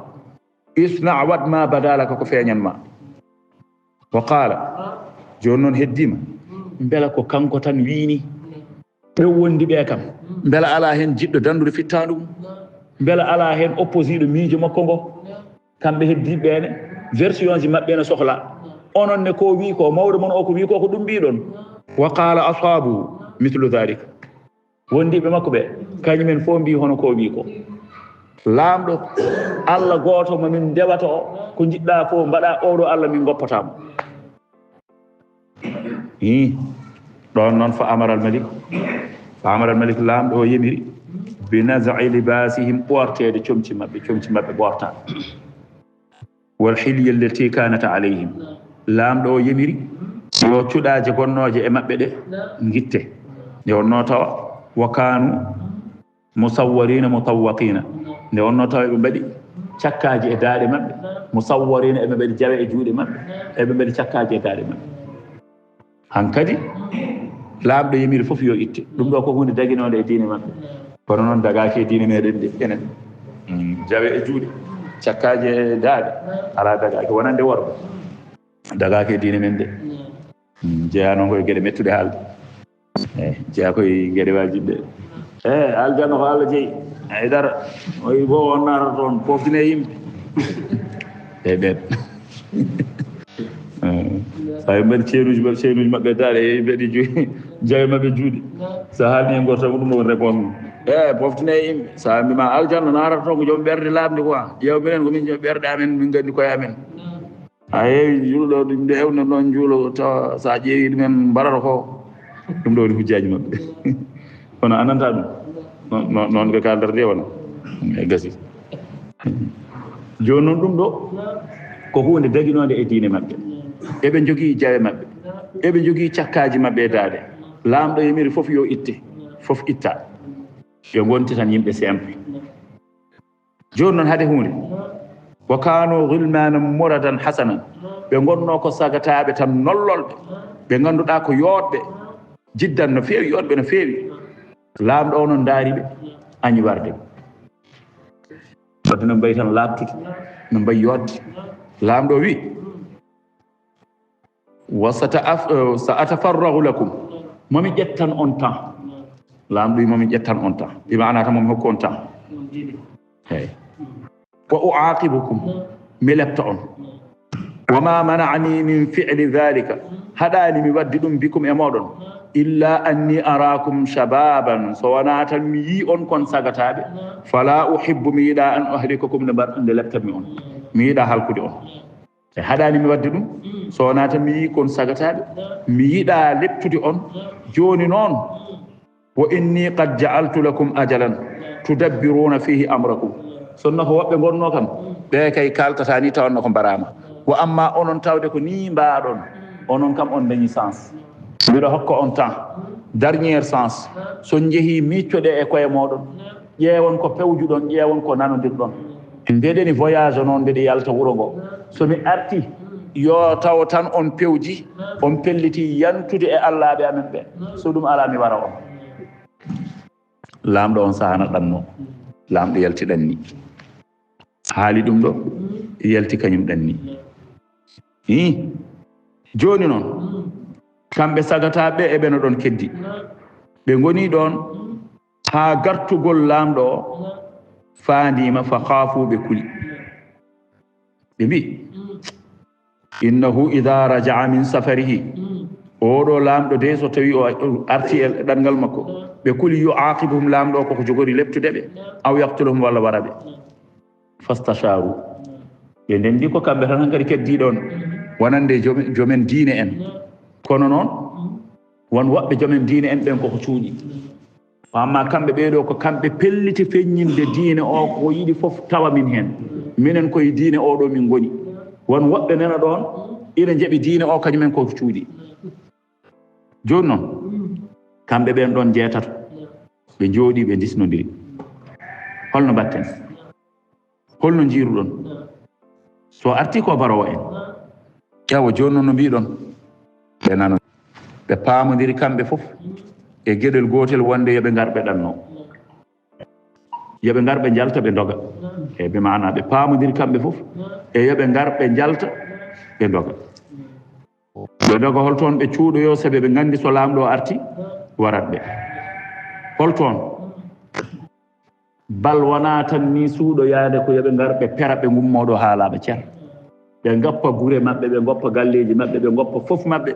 Isna, waɗ ma badalaka, ko feeñan ma. Wa qaala, Jooni noon heddiima, mbela ko kanko tan wiini? Ɓe wondi ɓe kam, mbela alaa heen jiɗɗo danndude fittaandu mum? Mbela alaa heen opposiiɗo miijo makko ngo? Kamɓe heddiiɓe ɓe ne, version ji maɓɓe ne sohla. Onon ne ko wii ko, mawɗo mon o ko wii ko, ko ɗum mbiɗon. Wa qala ashabu mithlu dhalika. Wondiiɓe makko ɓe, kañumen fof mbii hono ko wii ko. Laamɗo, Allah gooto mo min ndewata o, ko njiɗɗa fof mbaɗa, oɗo Allah min ngoppata mo. Ii, ɗoon noon fa amara al malik, fa amara al malik, laamɗo o yemiri, bi naz'i libasihim, ɓoorteede comci maɓɓe, comci maɓɓe ɓoorta. Wal hilya allati kanat alayhim, laamɗo o yemiri yo cuɗaaje gonnooje e maɓɓe ɗe ngitte. Nde wonnoo tawa wa kanu musawwarina mutawwaqina, nde wonnoo tawa eɓe mbaɗi cakkaaji e daaɗe maɓɓe, musawwarina, eɓe mbaɗi jawe e juuɗe maɓɓe, eɓe mbaɗi cakkaaji e daaɗe maɓɓe. Hankadi, laamɗo yemiri fof yo itte. Ɗum ɗo ko huunde daginoonde e diine maɓɓe. Kono noon dagaaki e diine meɗen de, enen. Mm, jawe e juuɗe, cakkaaji e daaɗe, alaa dagaaki wonande worɓe. Dagaaki e diine men de. Mm, jeyaano ko e geɗe mettuɗe haalde. Eyi, jeyaa ko e geɗe waajiɓe. Eyi, aljanna ko Allah jeyi. Ay dara. O yi bo on naata toon, poftinee yimɓe. Eyi, ɓeen. Eh, so ɓe mbaɗi ceeruuji maɓɓe, ceeruuji maɓɓe daaɗe, e mbaɗi ju-, jawe maɓɓe juuɗe. So haalni en gooto tan, ko ɗum ɗo woni réponse mum. Eyi, poftinee yimɓe. So a mbiima aljanna naata toon ko joom ɓernde laaɓnde quoi. Ƴeew minen ko min joom ɓerɗe amen, min nganndi koye amen. A ƴeewi juulɗo ɗum nde hewno noon juulo, tawa so a ƴeewi ɗumen mbaɗata ko, ɗum ɗo woni hujjaaji maɓɓe. Kono a nanta ɗum. Noon, noon, noon ɓe kaaldata de wona. E gasi. Jooni noon ɗum ɗo, ko huunde daginoonde e diine maɓɓe. Eɓe njogii jawe maɓɓe. Eɓe njogii cakkaaji maɓɓe e daaɗe. Laamɗo yemiri fof yo itte. Fof itta. Yo ngonti tan yimɓe simple. Jooni noon hade huunde. Wa kanu ghilmanan muradan hasanan. Ɓe ngonnoo ko sagataaɓe tan nollolɓe. Ɓe ngannduɗaa ko yooɗɓe. Jiddan no feewi, yooɗɓe no feewi. Laamɗo o noon ndaari ɓe, añi warde. Wadde no mbayi tan laaɓtude, no mbayi yooɗde. Laamɗo o wi, wa sata af-, eh, sa atafarragu lakum. Momi ƴettan on temps. Laamɗo wi momi ƴettan on temps. Bi maana tan momi hokku on temps. Hey. Wa uaqibukum. Mi lepta on. Wa ma mana'ani min fi'li dhalika. Haɗaani mi waddi ɗum bikum e moɗon. Illa anni arakum shababan. So wonaa tan mi yii on kon sagataaɓe. Fala uhibbu, mi yiɗa an uhlikakum, nde mbar-, nde leptan mi on. Mi yiɗa halkude on. E haɗaani mi wadde ɗum, so wonaa tan mi yii kon sagataaɓe, mi yiɗaa leptude on. Jooni noon, wa inni qad ja'altu lakum ajalan tudabbiruna fihi amrakum. Sonno ko woɓɓe ngonnoo kam, ɓe kay kaaltata ni tawanno ko mbaraama. Wa amma onon tawde ko nii mbaaɗon, onon kam on dañi sens. Mbiɗa hokka on temps, dernière chance. So njehii miiccoɗe e koye mooɗon, ƴeewon ko pewjuɗon, ƴeewon ko nanondirɗon. Mbeɗeni voyage noon, mbeɗe yalta wuro ngo. So mi arti, yo taw tan on pewji, on pelliti yantude e allaaɓe amen ɓe. So ɗum alaa, mi wara on. Laamɗo on sahaa na ɗanno. Laamɗo yalti ɗanni. Haali ɗum ɗo, yalti kañum ɗanni. Ii, jooni noon, kamɓe sagataaɓe ɓe eɓe no ɗon keddi. Ɓe ngoni ɗon haa gartugol laamɗo o faandiima, fa khaafu, ɓe kuli. Ɓe mbi, innahu idha raja'a min safarihi, oɗo laamɗo de, so tawi o arti e ɗanngal makko, ɓe kuli, yu'aqibuhum, laamɗo o koko jogori leptude ɓe, aw yaqtuluhum, walla wara ɓe. Fastasharu. Ɓe ndenndi ko kamɓe tan hankadi keddiiɗo on, wonande joom-, joomen diine en. Kono noon, won woɓɓe joomen diine en ɓen koko cuuɗi. Wa amma kamɓe ɓee ɗoo, ko kamɓe pelliti feññinde diine o, ko yiɗi fof tawa min heen. Minen koye diine o ɗo min ngoni. Won woɓɓe nana ɗoon, ina njaɓi diine o, kañumen koko cuuɗi. Jooni noon, kamɓe ɓeen ɗoon njeetato, ɓe njooɗii, ɓe ndisnondiri. Holno mbaɗten? Holno njiiruɗon? So artii ko baroowo en. Ewa, jooni noon no mbiiɗon? Ɓe nano. Ɓe paamondiri kamɓe fof e geɗel gootel wonde yo ɓe ngar ɓe ɗanno. Yo ɓe ngar ɓe njalta ɓe ndoga. E bi maana ɓe paamondiri kamɓe fof e yo ɓe ngar ɓe njalta ɓe ndoga. Ɓe doga hol toon ɓe cuuɗoyoo, sabi ɓe nganndi so laamɗo o arti, warat ɓe. Hol toon? Bal wonaa tan nii suuɗoyaade, ko yo ɓe ngar ɓe pera, ɓe ngummoo ɗo haa laaɓa cer. Ɓe ngoppa gure maɓɓe, ɓe ngoppa galleeji maɓɓe, ɓe ngoppa fof maɓɓe,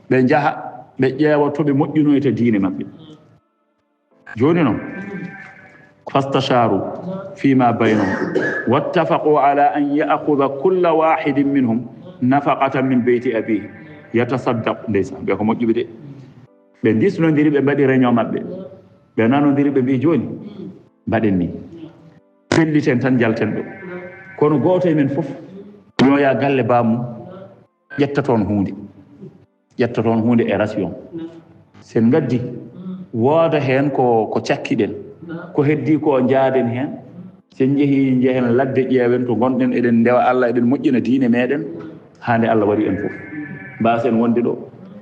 ɓe njaha, ɓe ƴeewa to ɓe moƴƴunoyta diine maɓɓe. Jooni noon, fastashaaru fiima baynahum, wattafaqu ala an ya'khudha kulla waahidin minhum nafaqatan min beyti abiihi yatasaddaq. Ndeysaan, ɓe ko moƴƴuɓe de. Ɓe ndisnondiri, ɓe mbaɗi réunion maɓɓe. Ɓe nanondiri, ɓe mbii, "Jooni, mbaɗen ni. Pelliten tan, njalten ɗo. Kono gooto e men fof, yo yaa galle bammum, ƴetta toon huunde. Ƴetta toon huunde e ration. Sen ngaddi, wooda heen ko, ko cakkiɗen. Ko heddii ko, njaaden heen. Sen njehii, njehen ladde, ƴeewen to ngonɗen, eɗen ndewa Allah, eɗen moƴƴina diine meɗen, haa nde Allah waɗi en fof. Mbaasen wonde ɗo,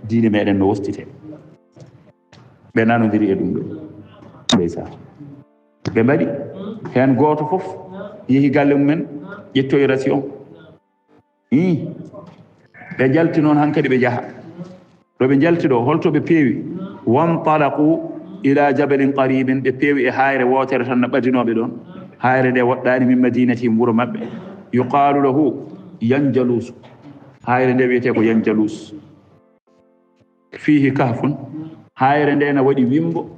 diine meɗen no wostitee." Ɓe nanondiri e ɗum ɗo. Ndeysaan. Ɓe mbaɗi heen gooto fof yehi galle mumen, ƴettoyi ration. Ii. Ɓe njalti noon hankadi ɓe njaha. Ɗo ɓe njalti ɗo, holto ɓe peewi? Wantalaqu ila jabalin qaribin, ɓe peewi e haayre wootere tan no ɓadinooɓe ɗoon. Haayre nde woɗɗaani min madinatihim, wuro maɓɓe. Yuqaalu lahu Yanjaluusu. Haayre nde wiyetee ko Yanjaluus. Fiihi kahfun. Haayre nde na waɗi wimbo.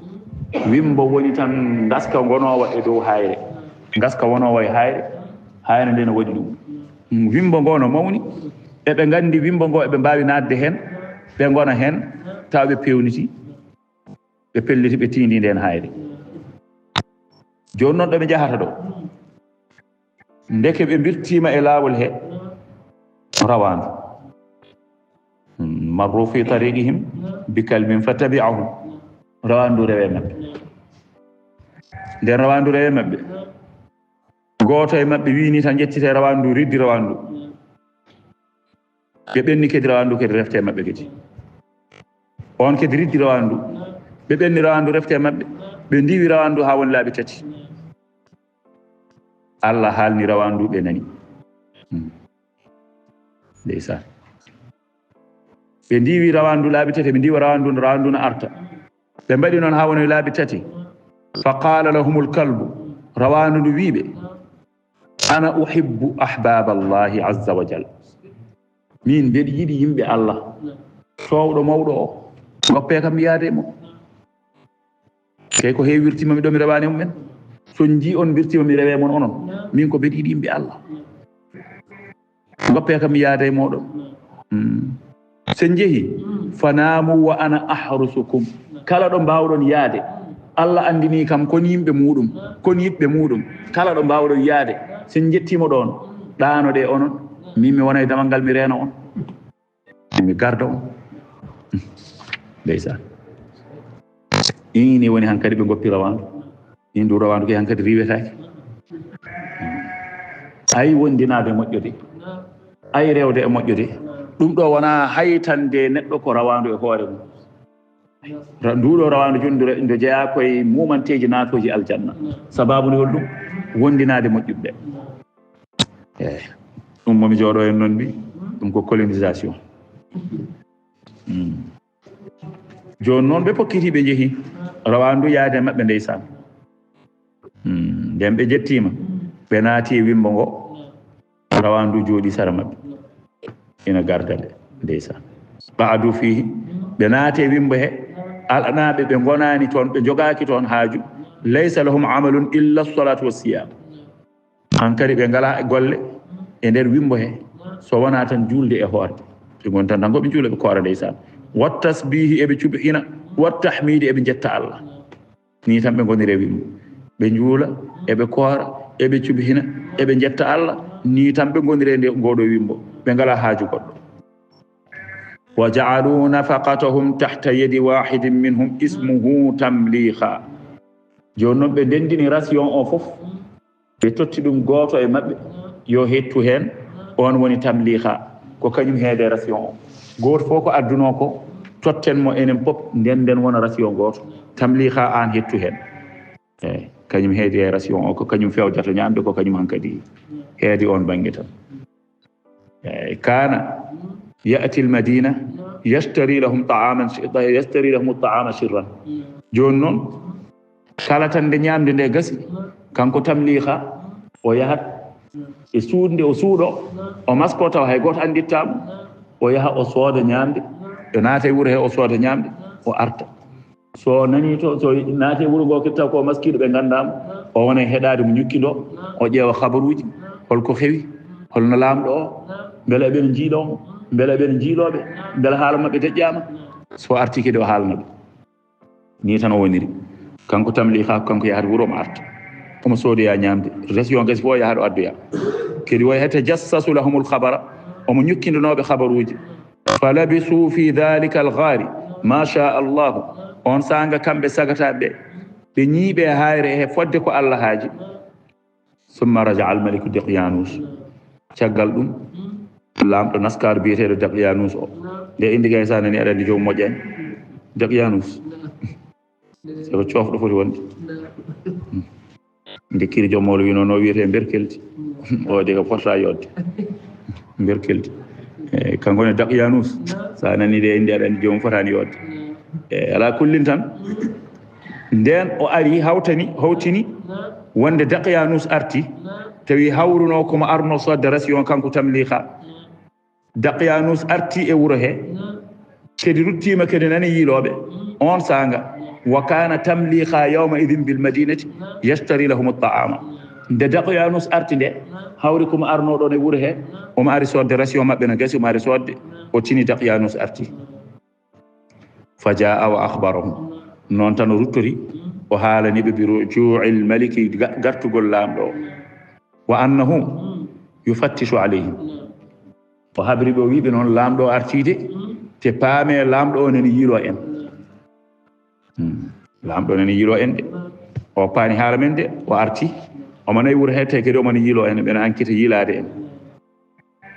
Wimbo woni tan ngaska ngonoowa e dow haayre. Ngaska wonoowa e haayre. Haayre nde na waɗi ɗum. Mm, wimbo ngo no mawni. Eɓe nganndi wimbo ngo eɓe mbaawi naatde heen. Ɓe ngona heen, tawa ɓe peewniti. Ɓe pelliti, ɓe tiindi ndeen haayre. Jooni noon ɗo ɓe njahata ɗo. Ndeke ɓe mbirtiima e laawol he rawaandu. Marru fi tariqihim bi kalbin fattabi'ahum. Rawaandu rewe maɓɓe. Nden rawaandu rewe maɓɓe. Gooto e maɓɓe wiini tan, "Njettite rawaandu, riddi rawaandu." Ɓe ɓenni kadi rawaandu kadi refte maɓɓe kadi. On kadi riddi rawaandu. Ɓe ɓenni rawaandu refte maɓɓe. Ɓe ndiwi rawaandu haa woni laabi tati. Allah haalni rawaandu, ɓe nani. Hmm. Ndeysaan. Ɓe ndiwi rawaandu laabi tati, ɓe ndiwa rawaandu, rawaandu no arta. Ɓe mbaɗi noon haa woni laabi tati. Fa qaala lahumul kalbu, rawaandu ndu wii ɓe, "Ana uhibbu ahbaaballahi azza wa jal." Min mbeɗa yiɗi yimɓe Allah, toowɗo mawɗo o. Ngoppee kam mi yaada e mon. Kay ko heewi wirtiima mi ɗo, mi rewaani e mumen. So njii on mbirtiima mi rewee mon onon. Min ko mbeɗa yiɗi yimɓe Allah. Ngoppee kam mi yaada e mooɗon. Hmm. Sen njehi, fanaamu wa ana ahrusukum. Kala ɗo mbaawɗon yaade, Allah anndini kam kon yimɓe muuɗum, kon yiɓɓe muuɗum. Kala ɗo mbaawɗon yaade, sen njettiima ɗoon, ɗaanoɗee onon. Min mi wona e damal ngal, mi reena on. Mi garda on. Ndeysaan. Ɗin ni woni hankadi ɓe ngoppi rawaandu. Ɗin ɗum rawaandu kay hankadi riiwetaake. Ay wondinaade moƴƴude. Ay rewde e moƴƴude. Ɗum ɗo wonaa haytande neɗɗo ko rawaandu e hoore mum. Ra-, ndu ɗo rawaandu jooni ndu re-, ndu jeyaa koye muumanteeji naatooji aljanna. Sababu ni hol ɗum? Wondinaade moƴƴuɓe. Eh, ɗum momi jooɗo en noon mbi, ɗum ko colonisation. Hmm. Jooni noon ɓe pokkiti, ɓe njehi. Rawaandu yaade maɓɓe ndeysaan. Hmm. Nden ɓe jettiima, ɓe naati e wimbo ngo. Rawaandu jooɗi sara maɓɓe. Ina garda ɓe ndeysaan. Qa'adu fihi, ɓe naati e wimbo he. Alanaɓe ɓe ngonaani toon, ɓe jogaaki toon haaju. Laysa lahum amalun illa salatu wassiyam. Hankadi ɓe ngalaa golle e nder wimbo he, so wonaa tan juulde e hoorde. Ɓe ngoni tan, tan ko ɓe juula, ɓe koora ndeysaan. Wat tasbihi, eɓe cuɓina. Wat tahmidi, eɓe njetta Allah. Nii tan ɓe ngoniri e wimbo. Ɓe njuula, eɓe koora, eɓe cuɓina, eɓe njetta Allah. Nii tan ɓe ngoniri e nde, ngoɗo wimbo. Ɓe ngalaa haaju goɗɗo. Wa ja'alu nafaqatahum tahta yadi wahidin minhum ismuhu Tamliha. Jooni noon ɓe ndenndini ration o fof. Ɓe totti ɗum gooto e maɓɓe, yo hettu heen, oon woni Tamliha, ko kañum heede ration o. Gooto fof ko addunoo ko, totten mo enen pop, nden nden wona ration gooto. Tamliha aan hettu heen. Eey, kañum heedi e ration o, ko kañum fewjata ñaamde, ko kañum hankadi heedi oon bannge tan. Eey, kaana ya'ti al-Madina يشتري لهم طعاما، يشتري لهم الطعام شرا. Jooni noon, kala tan nde ñaamde nde gasi, kanko Tamliha, o yahat e suuɗnde, o suuɗo, o masko tawa hay gooto anndittaamo. O yaha o sooda ñaamde, o naata e wuro he o sooda ñaamde, o arta. So nani to, so naati e wuro ngo kadi taw ko maskiiɗo ɓe nganndaamo, o wona e heɗaade mo ñukki ndo, o ƴeewa habaruuji, holko hewi, holno laamɗo o, mbele eɓen njiiloo mo, mbele eɓen njiilooɓe, mbele haala maɓɓe deƴƴaama. So arti kadi o haalna ɓe. Ni tan o woniri. Kanko Tamliha, kanko yahata wuro omo arta. Omo soodoya ñaamde. Resi on gasi fof o yahata o addoya. Kadi o yaha tajassasu lahumul khabara. Omo ñukkindanooɓe habaruuji. Falabisu fi dhalika al-ghari ma sha Allah. On saanga kamɓe sagataɓe ɓe, ɓe ñiiɓe hayre he fodde ko Allah haaji. Summa raja al-maliku Daqyanus. Caggal ɗum, laamɗo naskaar biyeteeɗo Daqyanus o, nde indi gay sa nani aɗa andi joom moƴƴani. Daqyanus. Seko coofɗo foti wonde. Nde kiri joom mawlo wino no wiyete mberkeldi. O de ko fota yodde. Mberkeldi. E, kanko ne Daqyanus. Sa nani de indi aɗa andi joom fotani yodde. E, ala kullin tan. Nden o ari hawtani, hawtini wonde Daqyanus arti. Tawi hawruno komo arno sodde rasi on kanko Tamliha. Daqyanus arti e wuro he. Kadi ruttima kadi nani yiilooɓe. On saanga. Wa kana Tamliha yawma idhin bil madinati yashtari lahum at-ta'ama. Nde Daqyanus arti nde, hawri komo arno ɗon e wuro he, omo ari sodde rasi on maɓɓe no gasi, omo ari sodde. O tini Daqyanus arti. Fa jaa wa akhbarahum. Noon tan o ruttori, o haalani ɓe bi ruju'il maliki, ga-, gartugol laamɗo o. Wa annahum yufattishu alayhim. O habri ɓe, o wiɓe noon laamɗo o artiide, te paame laamɗo o nani yiilo en. Hmm. Laamɗo nani yiilo en de. O paani haala men de, o arti. Omo nayi wuro he, te kadi omo nani yiilo en, ɓe no ankita yiilaade en.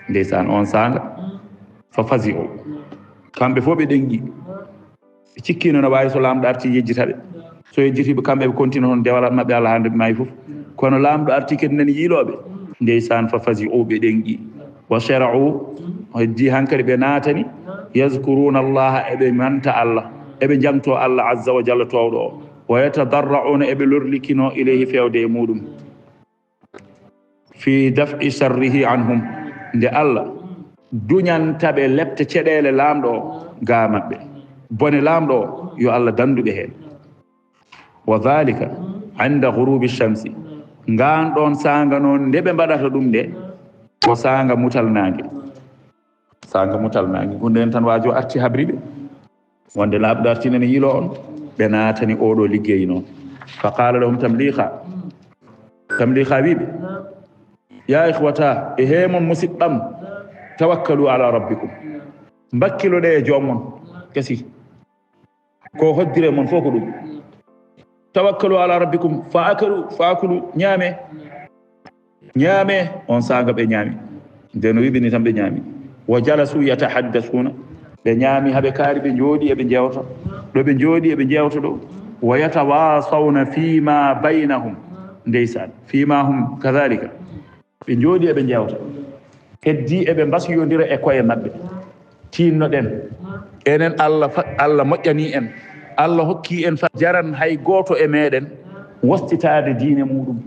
Ndeysaan, on saanga, fa fazi'u. Kamɓe fof ɓe ɗengi. Ɓe cikkino no waawi so laamɗo arti yejjita ɓe. So yejjiti ɓe, kamɓe ɓe continue toon dewal maɓɓe Allah hande ɓe maayi fof. Kono laamɗo arti kadi nani yiilooɓe. Ndeysaan, fa fazi'u, ɓe ɗengi. Wa shara'u, heddi hankadi ɓe naatani. Yazkuruna Allah, eɓe manta Allah. Eɓe jangto Allah azza wa jalla toowɗo o. Wa yatadarra'una, eɓe lorlikino ilayhi fewde e muɗum. Fi daf'i sharrihi anhum, nde Allah duñanta ɓe lepte ceɗeele laamɗo o ga maɓɓe. Bone laamɗo o, yo Allah dandu ɓe heen. Wa dhalika inda ghurubi shamsi. Ngaan ɗoon saanga noon, nde ɓe mbaɗata ɗum nde, ko saanga mutal naange. Saanga mutal naange. Gonɗen tan waajo arti habri ɓe. Wonde laamɗo arti nani yiilo on, ɓe naatani oɗo liggey noon. Fa qala lahum Tamliha. Tamliha wi ɓe, ya ikhwata, e hee mon musidɓam, tawakkalu ala rabbikum. Mbakkiloɗe e joom mon. Kasi. Ko hoddire mon fof ko ɗum. Tawakkalu ala rabbikum, fa akalu, fa akulu, ñaame. Ñaame, on saanga ɓe ñaami. Nden o wiɓini tan ɓe ñaami. Wa jalasu yatahaddasuna. Ɓe ñaami haɓe kaari, ɓe njooɗi eɓe jewta. Ɗo ɓe njooɗi eɓe jewta ɗo. Wa yatawasawna fima baynahum. Ndeysaan. Fima hum kadhalika. Ɓe njooɗi eɓe jewta. Heddi eɓe mbasiyondira e koye maɓɓe. Tinnoɗen. Enen Allah fa-, Allah moƴƴani en. Allah hokki en fa jaran hay gooto e meɗen wostitaade diine muɗum.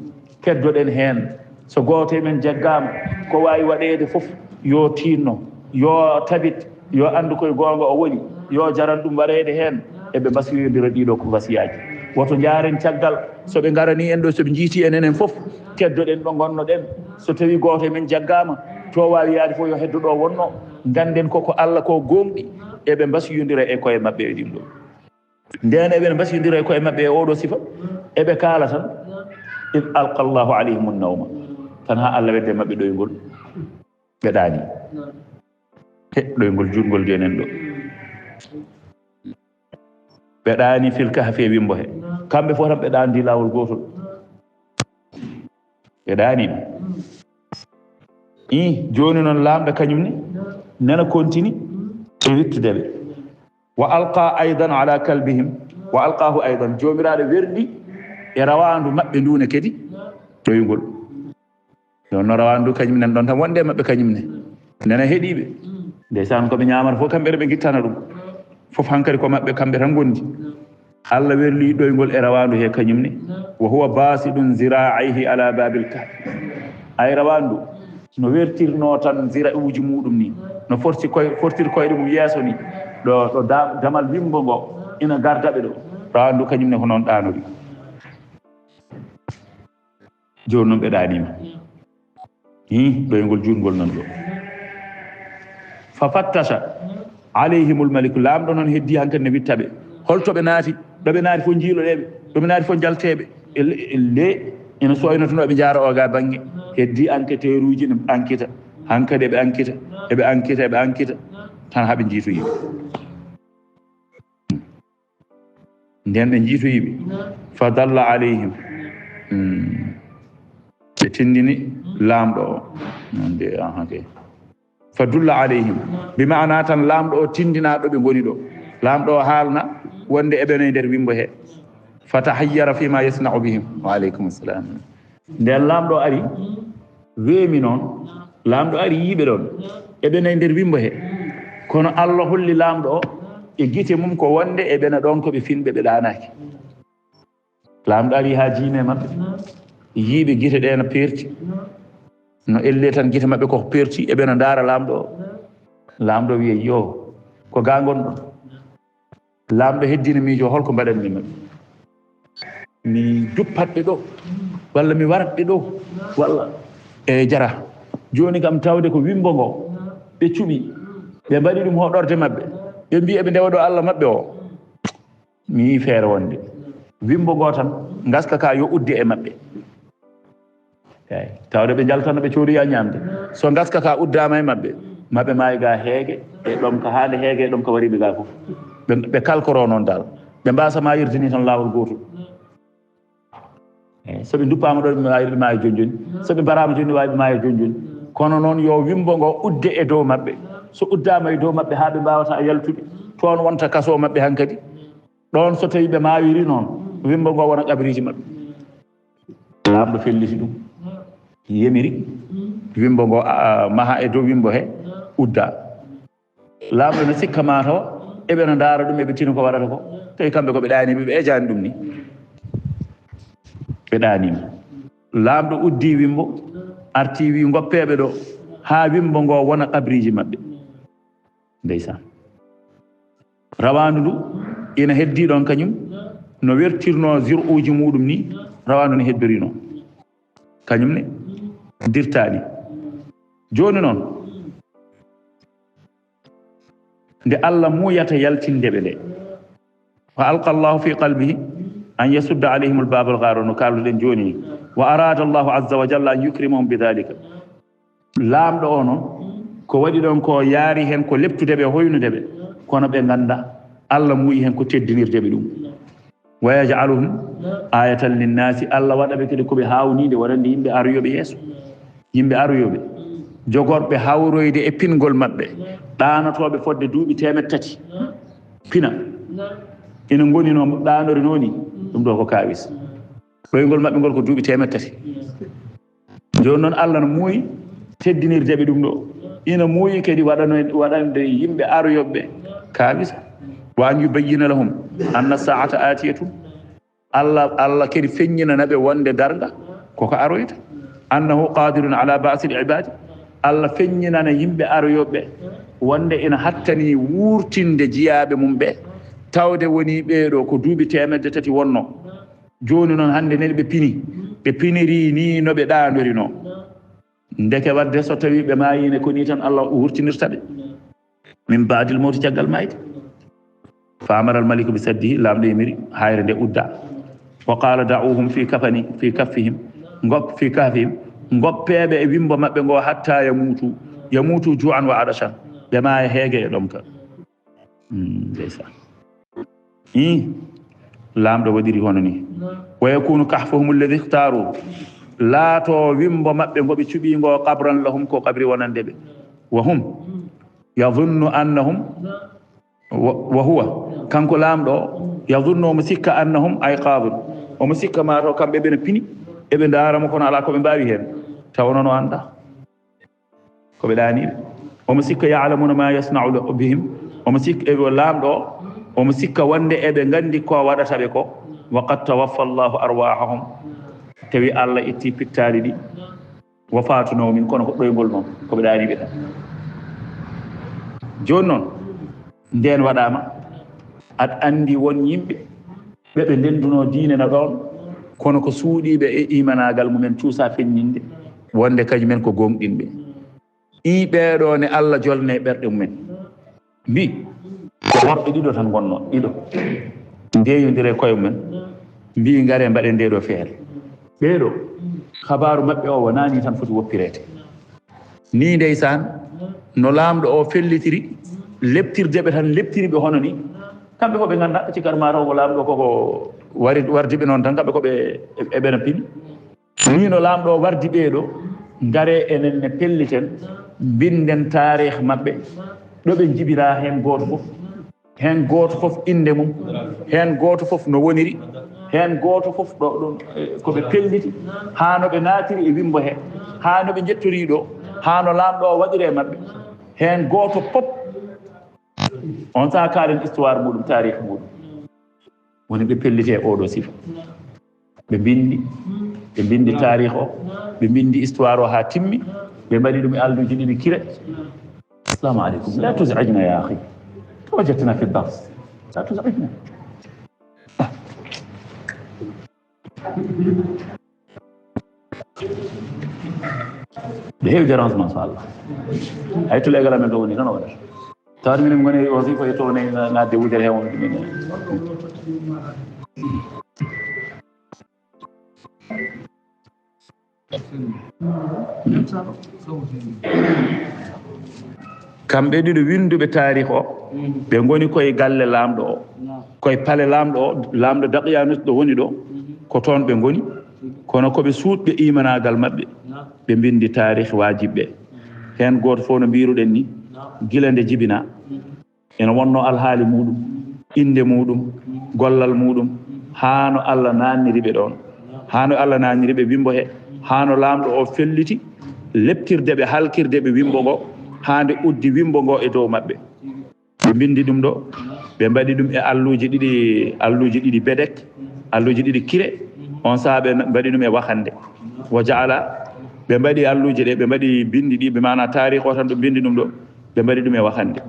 Keddoɗen heen. So gooto e men jaggaama, ko waawi waɗeede fof, yo tinno, yo tabit, yo anndu koye goonga o woni, yo jaran ɗum waɗeede heen. Eɓe mbasiyondira ɗiɗo ko wasiyaaji. Woto njaaren caggal, so ɓe ngarani en ɗo, so ɓe njiiti en enen fof, keddoɗen ɗo ngonnoɗen. So tawi gooto e men jaggaama, to waawi yaade fof yo heddo ɗo wonno. Ngannden ko ko Allah ko gooŋɗi, eɓe mbasiyondira e koye maɓɓe e ɗum ɗo. Nden eɓe mbasiyondira e koye maɓɓe e oɗo sifa, eɓe kaala tan, id alqa Allahu alayhim nawma, tan haa Allah wedde maɓɓe ɗoyngol, ɓe ɗaani. He, ɗoyngol juutngol de enen ɗo. Ɓe ɗaani fil kahfi e wimbo he. Kamɓe fof tan ɓe ɗaandi laawol gootol. Ɓe ɗaani. Ih, jooni noon laamɗo kañum ne, nana kontini e wittude ɓe. Wa alqa aydan ala kalbihim, wa alqahu aydan, Joomiraaɗo werdi e rawaandu maɓɓe ndu ne kadi ɗoyngol. Yo no rawaandu kañum nan ɗon tan wonde e maɓɓe kañum ne. Nana heɗiiɓe. Ndeysaan, ko ɓe ñaamata fof kamɓe ɓe ngittana ɗum. Fof hankadi ko maɓɓe kamɓe tan ngondi. Allah werli ɗoyngol e rawaandu he kañum ne. Wa huwa basidun ziraaihi ala babil kahfi. Ay rawaandu no wertirno tan zira'uuji muɗum ni, no forti koy fortir koyɗe mum yeeso ni, ɗo ɗo da- damal wimbo ngo ina garda ɓe ɗo. Rawaandu kañum ne ko noon ɗaanori. Jooni noon ɓe ɗaaniima. Hi, ɗoyngol juutngol nan ɗo. Fa fattasha alayhimul maliku. Laamɗo noon heddi hankadi ne witta ɓe. Holto ɓe naati? Ɗo ɓe naati fof njiiloɗeeɓe. Ɗo ɓe naati fof njalteeɓe. E le- e le- ina soynotonoo ɓe njaara o ga baŋŋe. Heddi enquêteuruuji ne ankita. Hankadi eɓe ankita. Eɓe ankita, eɓe ankita. Tan haa ɓe njiitoyi ɓe. Nden ɓe njiitoyi ɓe. Fa dalla alayhim. Hmm. Ɓe tindini laamɗo o. Nde, aha, kay. Fa dulla alayhim. Bi maana tan laamɗo o tindina ɗo ɓe ngoni ɗo. Laamɗo o haalna wonde eɓe no e nder wimbo he. Fa tahayyara fi ma yasna'u bihim. Wa alaykum assalam. Nden laamɗo ari, weemi noon. Laamɗo ari yiiɓe ɗon. Eɓe no e nder wimbo he. Kono Allah holli laamɗo o e gite mum ko wonde eɓe no ɗon ko ɓe finɓe, ɓe ɗaanaaki. Laamɗo ari haa jiime maɓɓe. Yiiɓe gite ɗe no peerti. No elle tan gite maɓɓe ko peerti, eɓe no ndaara laamɗo o. Laamɗo wiya, "Yo, ko ga ngonɗon?" Laamɗo heddina miijo, "Holko mbaɗanmi maɓɓe? Mi duppat ɓe ɗo, walla mi warat ɓe ɗo, walla?" E jara. Jooni kam tawde ko wimbo ngo ɓe cuɓi, ɓe mbaɗi ɗum hoɗorde maɓɓe, ɓe mbi eɓe ndewa ɗo Allah maɓɓe o. Mi yii feere wonde wimbo ngo tan ngaska ka yo udde e maɓɓe. Eey, tawde ɓe njaltano ɓe cooriya ñaamde. So ngaska ka uddaama e maɓɓe, maɓɓe maayi ga heege e ɗom ka haande heege e ɗom ka wariɓe ga fof. Ɓe, ɓe kalkoro noon dal. Ɓe mbasa maayirde ni tan laawol gootol. Eey, so ɓe nduppaama ɗo, ɓe maayi, ɓe maayi jooni jooni. So ɓe mbaraama jooni, waawi ɓe maaya jooni jooni. Kono noon yo wimbo ngo udde e dow maɓɓe. So uddaama e dow maɓɓe haa ɓe mbaawata yaltude, toon wonta kaso maɓɓe hankadi. Ɗoon so tawi ɓe maayiri noon, wimbo ngo wona qabriiji maɓɓe. Laamɗo felliti ɗum, yemiri wimbo ngo, a, a, maha e dow wimbo he, udda. Laamɗo no sikka mataw eɓe no ndaara ɗum, eɓe tino ko waɗata ko. Tawi kamɓe ko ɓe ɗaaniiɓe, ɓe ejaani ɗum ni. Ɓe ɗaaniima. Laamɗo uddi wimbo, arti wi ngoppeeɓe ɗo, haa wimbo ngo wona qabriiji maɓɓe. Ndeysaan. Rawaandu ndu ina heddii ɗoon kañum, no wertirnoo zir'uuji muuɗum ni, rawaandu ne heddorinoo. Kañum ne dirtaani. Jooni noon, nde Allah muuyata yaltinde ɓe nde, fa alqa Allahu fi qalbihi an yasudda alayhim al-baab al-ghaar, no kaalduɗen jooni ni. Wa araada Allahu azza wa jalla an yukrimahum bi dhalika. Laamɗo o noon, ko waɗi ɗoon ko yaari heen ko leptude ɓe, hoynude ɓe, kono ɓe ngannda Allah muuyi heen ko teddinirde ɓe ɗum. Wa yaj'aluhum ayatan linnaasi, Allah waɗa ɓe kadi ko ɓe haawniinde, waɗande yimɓe aroyooɓe yeeso. Yimɓe aroyooɓe, jogorɓe hawroyde e pingol maɓɓe, ɗaanotooɓe fodde duuɓi teemeɗɗe tati, pina. Ina ngoni no ɗaanori noon ni, ɗum ɗo ko kaawis. Ɗoyngol maɓɓe ngol ko duuɓi teemeɗɗe tati. Jooni noon, Allah no muuyi teddinirde ɓe ɗum ɗo. Ina muuyi kadi waɗano-, waɗande yimɓe aroyooɓe kaawisa. Wa an yubayyina lahum anna saa'ata aatiyatun. Allah, Allah kadi feññinana ɓe wonde darnga koko aroyta. Annahu qaadirun ala ba'sil ibaadi. Allah feññinana yimɓe aroyooɓe wonde ina hattani wuurtinde jiyaaɓe mum ɓe, tawde woni ɓee ɗo ko duuɓi teemedde tati wonno. Jooni noon, hannde nani ɓe pini, ɓe piniri ni no ɓe ɗaanori no. Ndeke wadde so tawi ɓe maayine ko ni tan Allah wurtinirta ɓe. Min baadil mawti, caggal maayde. Fa amara al maliku bi saddihi, laamɗo yemiri hayre nde udda. Wa qala da'uhum fi kafani, fi kaffihim, ngop-, fi kahfihim, ngoppeeɓe e wimbo maɓɓe ngo hatta yamutu, yamutu ju'an wa adashan, ɓe maaya heege e ɗomka. Mm, ndeysaan. Ih, laamɗo waɗiri hono ni. Wa yakunu kahfuhum alladhi ikhtaaru. Laato wimbo maɓɓe ngo ɓe cuɓi ngo qabran lahum, ko qabri wonande ɓe. Wa hum yadhunnu annahum, wa, wa huwa, kanko laamɗo o, yadhunnu, omo sikka, annahum ayqadun. Omo sikka maa taw kamɓe ɓe no pini, eɓe ndaara mo, kono alaa ko ɓe mbaawi heen. Tawa noon o anndaa. Ko ɓe ɗaaniiɓe. Omo sikka ya'lamuna ma yasna'u bihim. Omo sikka, e, laamɗo o, omo sikka wonde eɓe nganndi ko waɗata ɓe ko. Wa qad tawaffa Allahu arwahahum. Tawi Allah itti pittaali ɗi. Wa fatu nawmin, kono ko ɗoyngol noon, ko ɓe ɗaaniiɓe tan. Jooni noon, ndeen waɗaama, aɗa anndi won yimɓe ɓe ɓe ndenndunoo diine na ɗoon, kono ko suuɗiiɓe e imanaagal mumen cuusa feññinde, wonde kañumen ko gooŋɗinɓe. Ii ɓeeɗo ne Allah jolne ɓerɗe mumen. Mbii, ko worɓe ɗiɗo tan ngonnoo, ɗiɗo. Ndeeyondire koye mumen, mbii, "Ngaree mbaɗen ndee ɗoo feere." Ɓeeɗo, kabaaru maɓɓe o wonaa nii tan foti woppireede. Nii ndeysaan, no laamɗo o fellitiri, leptirde ɓe tan, leptiri ɓe hono nii. Kamɓe ko ɓe nganndaa, cikkat maa taw ko laamɗo koko wari, wardi ɓe noon tan, kamɓe ko ɓe, e, eɓena pini. Nii no laamɗo o wardi ɓeeɗo, ngaree enen ne pelliten, mbinden taarih maɓɓe, ɗo ɓe njibiraa heen gooto fof. Heen gooto fof innde mum, heen gooto fof no woniri, heen gooto fof ɗo, ɗum, e, ko ɓe pelliti, haa no ɓe naatiri e wimbo he, haa no ɓe njettorii ɗo, haa no laamɗo o waɗiri e maɓɓe. Heen gooto fof, on sahaa kaalen histoire muɗum, taarih muɗum. Woni ɓe pelliti e oɗo sifa. Ɓe mbinndi, ɓe mbinndi taarih o, ɓe mbinndi histoire o haa timmi, ɓe mbaɗi ɗum e alluuje ɗiɗi kire. Assalamu aleykum. La tuz'ijna ya akhi. Tawajjadtana fi dars. La tuz'ijna. Ɓe heewi dérangement, so Allah. Ay tule égal amen ɗo woni tan o waɗata. Tawde minen ngoni aussi koye to ne na, na de wujere he won. Kamɓe ɗiɗo winnduɓe taarih o, ɓe ngoni koye galle laamɗo o, koye pale laamɗo o, laamɗo Daqyanus ɗo woni ɗo, ko toon ɓe ngoni, kono ko ɓe suuɗɓe imanaagal maɓɓe, ɓe mbinndi taarih waajibɓe. Heen gooto fof no mbiiruɗen ni, gila nde jibinaa, ene wonnoo alhaali muuɗum, innde muuɗum, gollal muuɗum, haa no Allah naatniri ɓe ɗoon, haa no Allah naatniri ɓe wimbo he, haa no laamɗo o felliti leptirde ɓe, halkirde ɓe wimbo ngo, haa nde uddi wimbo ngo e dow maɓɓe. Ɓe mbinndi ɗum ɗo, ɓe mbaɗi ɗum e alluuje ɗiɗi, alluuje ɗiɗi bedek, alluuje ɗiɗi kire, on sahaa ɓe mbaɗi ɗum e wakande. Wa ja'ala, ɓe mbaɗi alluuje ɗe, ɓe mbaɗi binndi ɗi, ɓe maana taarih o tan ɓe mbinndi ɗum ɗo, ɓe mbaɗi ɗum e wakande.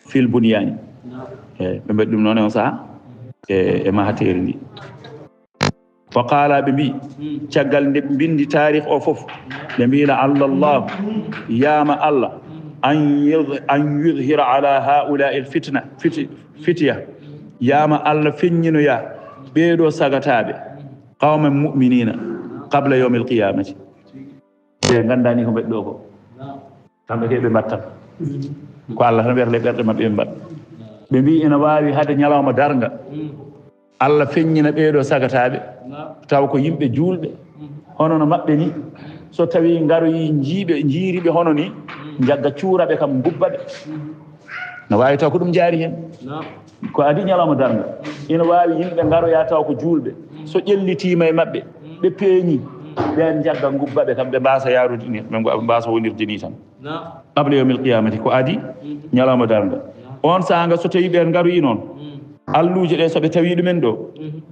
Fil bunyaani. Eey, ɓe mbaɗi ɗum noon e on sahaa e, e mahateeri ndi. Wa qaala, ɓe mbii, caggal nde ɓe mbinndi taarih o fof, ɓe mbii, "La'alla Allah, yaama Allah, an yuz-, an yuzhira ala haa'ulaa'il fitna, fiti-, fitiya, yaama Allah feññinoya ɓeeɗo sagataaɓe, qawman mu'miniina, qabla yawmil qiyaamati." Ɓe nganndaa ni ko mbaɗi ɗo ko. Kamɓe kay ɓe mbaɗtan. Ko Allah tan ɓerɗe, ɓerɗe maɓɓe ɓe mbaɗa. Ɓe mbii ina waawi hade ñalawma darnga. Allah feññina ɓeeɗo sagataaɓe. Taw ko yimɓe juulɓe. Hono no maɓɓe ni. So tawi ngaroyi njiiɓe, njiiriɓe hono ni. Njagga cuura ɓe kam mbubba ɓe. No waawi taw ko ɗum jaari heen. Ko adi ñalawma darnga. Ina waawi yimɓe ngaroya taw ko juulɓe. So ƴellitiima e maɓɓe, ɓe peeñi, ɓeen njagga ngubba ɓe kam, ɓe mbaasa yaarude ni, ɓe mbaasa wonirde ni tan. Qabla yawmil qiyamati, ko adi ñalawma darnga. On saanga so tawi ɓeen ngaroyi noon, alluuje ɗe so ɓe tawi ɗumen ɗo,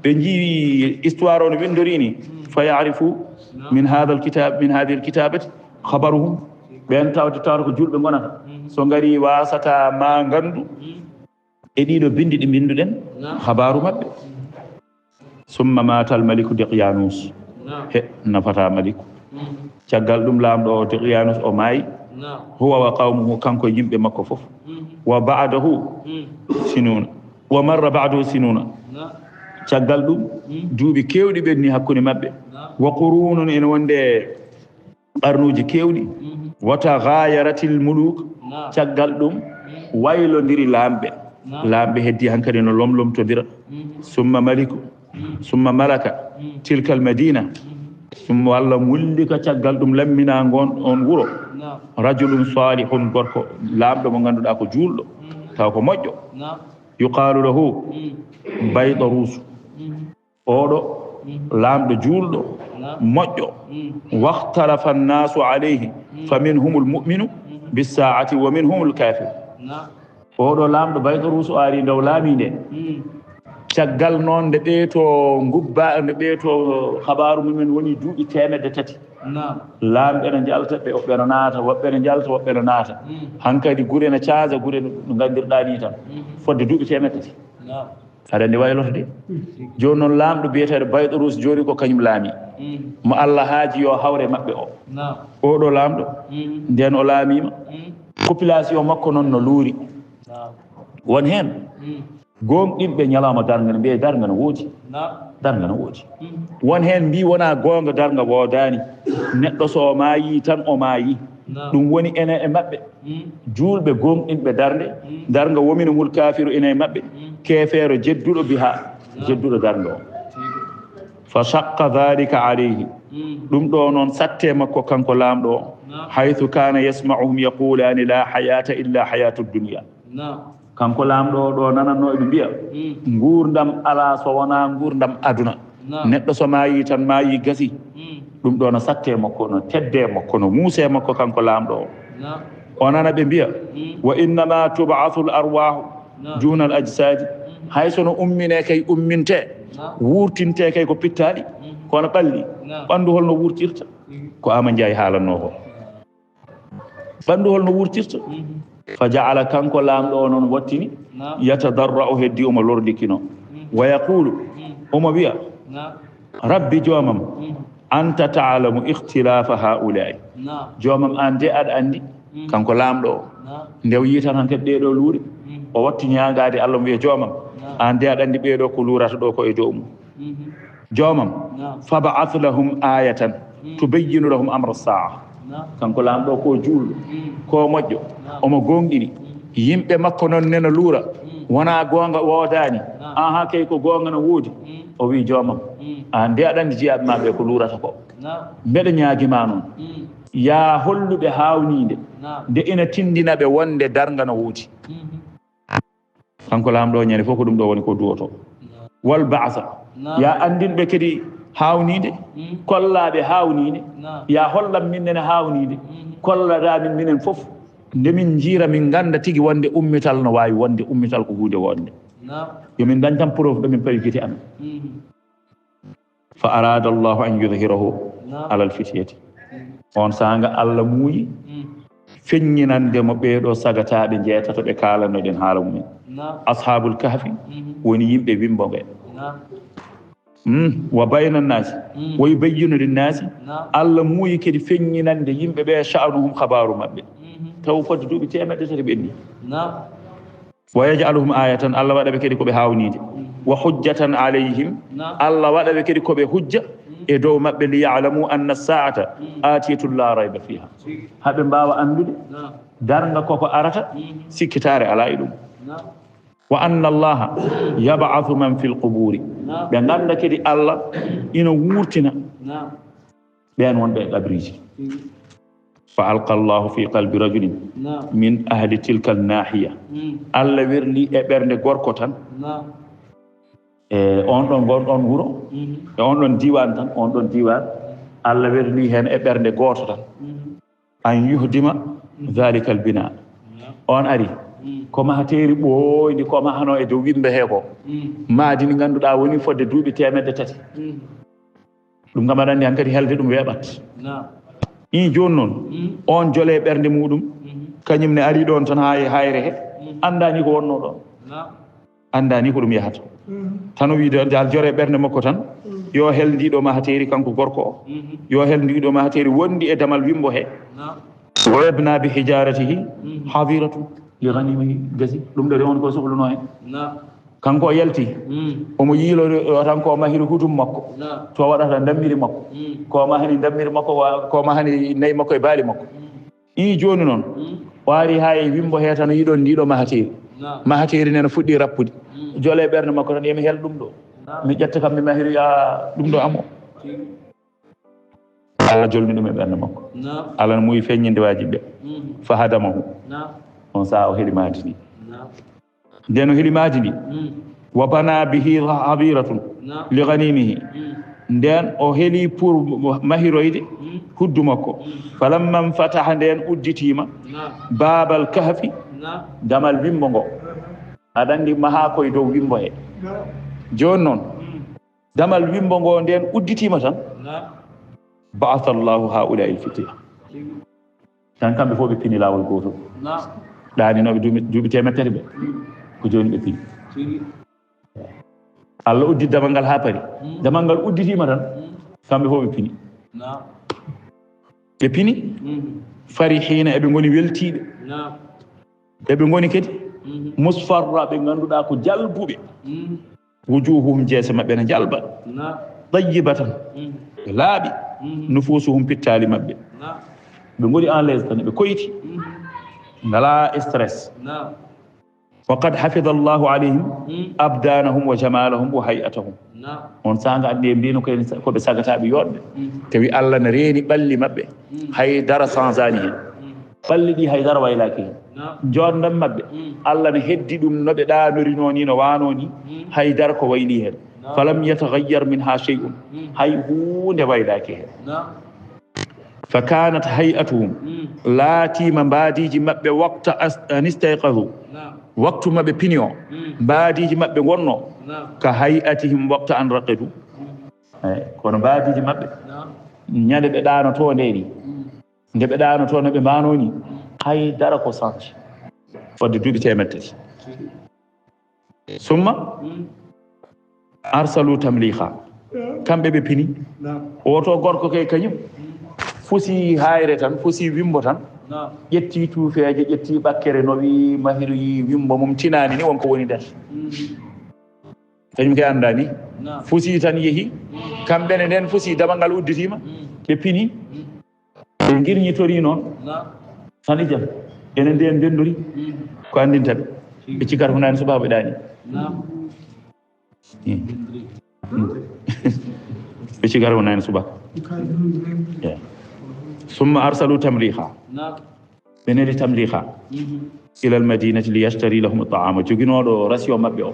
ɓe njii histoire o no winndori ni, fa ya'rifu min hadha al-kitab, min hadhihi al-kitabati khabaruhum. Ɓeen tawde tawata ko juulɓe ngonata. So ngari wasata ma nganndu e ɗiɗo binndi ɗi mbinnduɗen, habaaru maɓɓe. Summa maatal maliku Deqyanus. He, nafata maliku. Caggal ɗum laamɗo o Deqyanus o maayi. Huwa wa qawmuhu, kanko e yimɓe makko fof. Wa ba'dahu sinuna. Wa marra ba'dahu sinuna. Caggal ɗum, duuɓi keewɗi ɓenni hakkunde maɓɓe. Wa qurunun, ene wonde qarnuuji keewɗi. Wa taghayaratil muluk. Caggal ɗum, waylondiri laamɓe. Laamɓe heddi hankadi no lomlomtodira. Summa maliku, summa malaka tilkal madina. Summa, walla mullika, caggal ɗum lammina ngon on wuro. Rajulun salihun, gorko laamɗo mo ngannduɗaa ko juulɗo, taw ko moƴƴo. Yuqalu lahu Baydarus. Oɗo laamɗo juulɗo, moƴƴo. Wakhtalafa annaasu alayhi, fa minhumul mu'minu, بالساعة ومنهم الكافر. Oɗo laamɗo Baytaruusu ari nde o laami nde. Caggal noon nde ɓeeto ngubba, nde ɓeeto habaaru mumen woni duuɓi teemedde tati. Laamɓe ne njalta, ɓe woɓɓe no naata, woɓɓe ne njalta, woɓɓe no naata. Hankadi gure ne caaja, gure no nganndirɗaa ni tan. Fodde duuɓi teemedde tati. Aɗa anndi wayloto de. Jooni noon laamɗo biyeteeɗo Baytaruusu jooni ko kañum laami. Mo Allah haaji yo hawre maɓɓe o. Oɗo laamɗo, nden o laamiima. Population makko noon no luuri. Won heen gooŋɗinɓe ñalawma darnga ne mbiya darnga no woodi. Darnga no woodi. Won heen mbi wonaa goonga, darnga woodaani. Neɗɗo so o maayi tan o maayi. Ɗum woni enen e maɓɓe. Juulɓe gooŋɗinɓe darnde, darnga ومنهم الكافر, enen e maɓɓe. Keefeero jedduɗo biha, jedduɗo darnga o. فشق ذلك عليه. Ɗum ɗo noon satte makko kanko laamɗo o. حيث كان يسمعهم يقولان لا حياة إلا حياة الدنيا. Kanko laamɗo o ɗo nanatno eɓe mbiya, nguurndam alaa so wonaa nguurndam aduna. Neɗɗo so maayi tan maayi gasi. Ɗum ɗo no satte makko, no tedde makko, no muuse makko kanko laamɗo o. O nana ɓe mbiya, وإنما تبعث الأرواح دون الأجساد. Hay so no ummine kay umminte, wuurtinte kay ko pittaali, kono ɓalli, ɓanndu hol no wuurtirta? Ko Ama Njaay haalanno ko. Ɓanndu hol no wuurtirta? فجعل, kanko laamɗo o noon wattini, يتضرع, heddi omo lorndikino. ويقول, omo wiya, رب, joomam, أنت تعلم اختلاف هؤلاء. Joomam, aan de aɗa anndi, kanko laamɗo o, nde o yii tan hankadi ɗee ɗo luure, o watti ñaagaade Allah, mo wiya, joomam, aan de aɗa anndi ɓee ɗo ko luurata ɗo ko e dow mum. Joomam, فابعث لهم آية تبين لهم أمر الساعة. Kanko laamɗo ko juulɗo, ko moƴƴo, omo gooŋɗini. Yimɓe makko noon nena luura, wonaa goonga woodaani. Aha, kay ko goonga no woodi. O wi, joomam, aan de aɗa anndi jiyaaɓe ma ɓe ko luurata ko. Mbeɗa ñaagi ma noon, yaa hollu ɓe haawniinde nde ina tinndina ɓe wonde darnga no woodi. Kanko laamɗo o ñande fof ko ɗum ɗo woni ko duwoto. والبعث. Yaa anndin ɓe kadi haawniinde, kollaa ɓe haawniinde. Yaa hollan min nene haawniinde, kollaɗaa min minen fof. Nde min njiira, min ngannda tigi wonde ummital no waawi wonde, ummital ko huunde wonde. Yo min ndañ tan preuve ɗo min pawi gite amen. فأراد الله أن يظهره على الفتية. On saanga Allah muuyi feññinande mo ɓee ɗo sagataaɓe njeetato ɓe kaalanno ɗen haala mumen. Ashaabul Kahfi woni yimɓe wimbo ɓe. Mm, وبين الناس ويبين للناس. Allah muuyi kadi feññinande yimɓe ɓe شأنهم, habaaru maɓɓe. Taw fodde duuɓi teemedde tati ɓenni. ويجعلهم آية, Allah waɗa ɓe kadi ko ɓe haawniinde. وحجة عليهم, Allah waɗa ɓe kadi ko ɓe hujja e dow maɓɓe. ليعلموا أن الساعة آتية لا ريب فيها. Haa ɓe mbaawa anndude darnga koko arata, sikkitaare alaa e ɗum. وأن الله يبعث من في القبور. Ɓe ngannda kadi Allah ina wuurtina ɓeen wonɓe e qabriiji. فألقى الله في قلب رجل من أهل تلك الناحية. Allah werli e ɓernde gorko tan, e on ɗon, ngon ɗon wuro, e on ɗon diiwaan tan, on ɗon diiwaan, Allah werli heen e ɓernde gooto tan, أن يهدم ذلك البناء. On ari, ko mahateeri ɓooyndi ko mahano e dow wimɓe hee ko, maadi ndi ngannduɗaa woni fodde duuɓi teemedde tati. Ɗum kam aɗa anndi hankadi helde ɗum weeɓat. Ii, jooni noon, on jole ɓernde muɗum, kañum ne ari ɗoon tan haa e hayre he, anndaani ko wonnoo ɗoon. Anndaani ko ɗum yahata. Tan o wiide, jal jore ɓernde makko tan, yo hel ndi ɗo mahateeri kanko gorko o. Yo hel ndi ɗo mahateeri wondi e damal wimbo he. ويبنى بحجارته حظيرة لغنمه. Gasi, ɗum ɗo de on ko sohluno hen. Kanko o yalti, omo yiilo o tan ko mahiri hudum makko, to waɗata ndammiri makko, ko mahani ndammiri makko, wa-, ko mahani nayi makko e baali makko. Ii, jooni noon, o ari haa e wimbo he tan, yiɗon ndiɗo mahateeri. Mahateeri nena fuɗɗi rappude. Jole ɓernde makko tan, yemi hel ɗum ɗo. Mi ƴetta kam mi mahiri, a, ɗum ɗo amo. Allah jolni ɗum e ɓernde makko. Allah no muuyi feññinde waajiɓe ɓe. فهدمه. On sahaa o heɗi maadi ndi. Nden o heɗi maadi ndi. وبنى به حظيرة لغنمه. Nden o heli pour mahiroyde Huddu makko. Falamma nfataha, nden udditiima, baabal kahfi, damal wimbo ngo. Aɗa anndi mahaa koye dow wimbo he. Jooni noon, damal wimbo ngo nden udditiima tan, ba'atha Allahu haa'ulaa'i l-fitya. Tan kamɓe fof ɓe pini laawol gootol. Ɗaaninooɓe duuɓi, duuɓi teemeɗɗe tati ɓe, ko jooni ɓe pini. Allah uddi damal ngal haa paari. Damal ngal udditiima tan, kamɓe fof ɓe pini. Ɓe pini, farihiina, eɓe ngoni weltiiɓe. Eɓe ngoni kadi musfarra, ɓe ngannduɗaa ko jalbuɓe. Wujuhuhum, jeese maɓɓe ene njalba. Tayyibatan, ɓe laaɓi. Nufusuhum, pittaali maɓɓe. Ɓe ngoni en l'aise tan, ɓe koyti. Ngalaa stress. Wa qad hafida Allahu alayhim abdanahum wa jamalahum wa hay'atahum. On saanga anndi e mbino ko en sa-, ko ɓe sagataaɓe yooɗɓe. Tawi Allah ne reeni ɓalli maɓɓe. Hay dara sanzaani heen. Ɓalli ɗi hay dara waylaaki heen. Joondam maɓɓe, Allah ne heddi ɗum no ɓe ɗaanorinoo ni, no waanoo ni, hay dara ko waylii heen. Falam yataghayyar minha shay'un. Hay huunde waylaaki heen. Fa kanat hay'atuhum, laatiima mbaadiiji maɓɓe, waqta as-, an istayqazu, waktu maɓɓe pini o, mbaadiiji maɓɓe ngonnoo, ka hay'atihim waqta an raqadu. Eey, kono mbaadiiji maɓɓe, ñande ɓe ɗaanotoo nde ni, nde ɓe ɗaanotoo no ɓe mbaanoo ni, hay dara ko change. Fodde duuɓi teemeɗɗe tati. Summa arsalu tamliha. Kamɓe ɓe pini. Oto gorko kay kañum fusi hayre tan, fusi wimbo tan. Ƴetti tuufeeje, ƴetti ɓakkere, nowi mahiri wimbo mum tinaani ni won ko woni nder. Kañum kay anndaani. Fusi tan yehi. Kamɓe ne nden fusi, damal ngal udditiima. Ɓe pini. Ɓe ngirñitori noon. Tan ijam. Enen de en ndenndori. Ko anndinta ɓe. Ɓe cikata ko naani subaka ɓe ɗaani. Ɓe cikata ko naani subaka. Summa arsalu tamliha. Ɓe neli tamliha. Ilal madinati li yashtari lahum ta'ama. Joginooɗo ration maɓɓe o.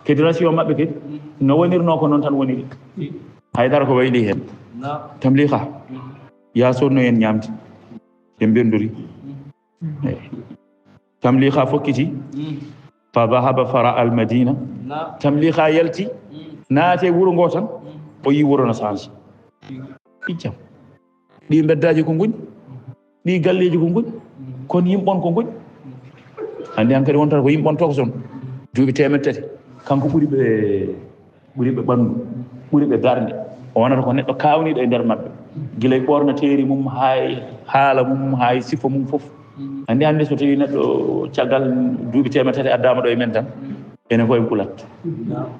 Kadi ration maɓɓe kadi. No wonirnoo ko noon tan woniri. Hay dara ko wayli heen. Tamliha. Yaa sodno en ñaamde. En mbenndori. Eey. Tamliha fokkiti. Fa dhahaba fara al madina. Tamliha yalti. Naate wuro ngo tan. O yi wuro no change. Ijjam. Ɗi mbeddaaji ko ngoni. Ɗi galleeji ko ngoni. Kon yimɓon ko ngoni. Anndi hankadi wontata ko yimɓon tokson. Duuɓi teemeɗɗe tati. Kanko ɓuri ɓe ɓuri ɓe ɓanndu, ɓuri ɓe darnde. O wonata ko neɗɗo kaawniiɗo e nder maɓɓe. Gila e ɓoornateeri mum, haa e haala mum, haa e sifa mum fof. Anndi hannde so tawii neɗɗo caggal duuɓi teemeɗɗe tati addaama ɗo e men tan, enen fof en kulat.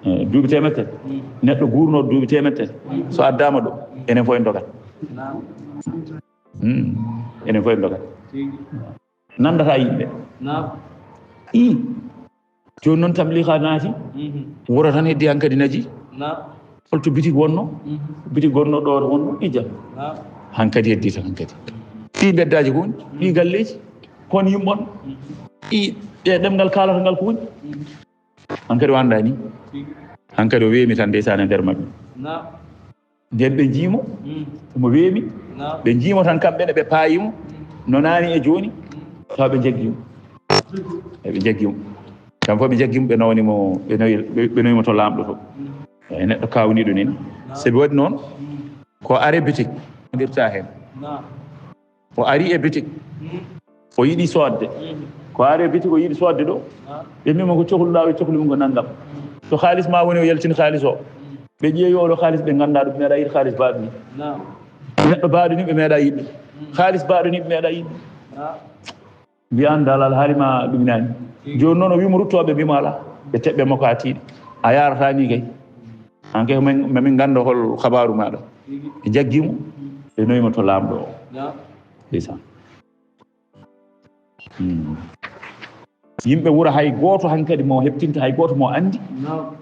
Eh, duuɓi teemeɗɗe tati. Neɗɗo guurnooɗo duuɓi teemeɗɗe tati, so addaama ɗo, enen fof en ndogat. Hmm. Enen fof en ndogat. Nanndata yimɓe. Ii. Jooni noon tamliha naati. Wuro tan heddi hankadi naji. Holto bitik wonno? Bitik wonno ɗo wonno ijam. Hankadi heddi tan hankadi. Ɗi mbeddaaji ko woni? Ɗi galleeji? Kon yimɓon? Ɗi ɗe ɗemngal kaalata ngal ko woni? Hankadi o anndaani. Hankadi o weemi tan ndeysaan e nder maɓɓe. Nden ɓe njiimo, omo weemi. Ɓe njiimo tan kamɓe ne ɓe paayi mo. No naani e jooni, tawa ɓe njaggi mo. Eey, ɓe njaggi mo. Kamɓe fof ɓe njaggi mo, ɓe nawni mo, ɓe nawi, ɓe, ɓe nawi mo to laamɗo to. Eey, neɗɗo kaawniiɗo nen. Sabi waɗi noon, ko are bitik ndirta heen. O ari e bitik. O yiɗi soodde. Ko ari e bitik, o yiɗi soodde ɗo. Ɓe mbima ko cohluɗaa, o cohli mum ko nanngam. To haalis ma woni, o yaltini haalis o. Ɓe ƴeewi oɗo haalis, ɓe ngannda ɗum, ɓe meeɗa yiɗde haalis baaɗo ni. Neɗɗo baaɗo ni, ɓe meeɗa yiɗde. Haalis baaɗo ni, ɓe meeɗa yiɗde. Mbiya an dal alhaali ma ɗum naani. Jooni noon o wiima ruttooɓe, mbima alaa. Ɓe teɓɓe makko haa tiiɗi. A yaarata ni kay. An kay, ma min, ma min ngannda hol habaaru maaɗa. Ɓe njaggi mo, ɓe nawi mo to laamɗo o. Ndeysaan. Hmm. Yimɓe wuro hay gooto hankadi mo heɓtinta, hay gooto mo anndi.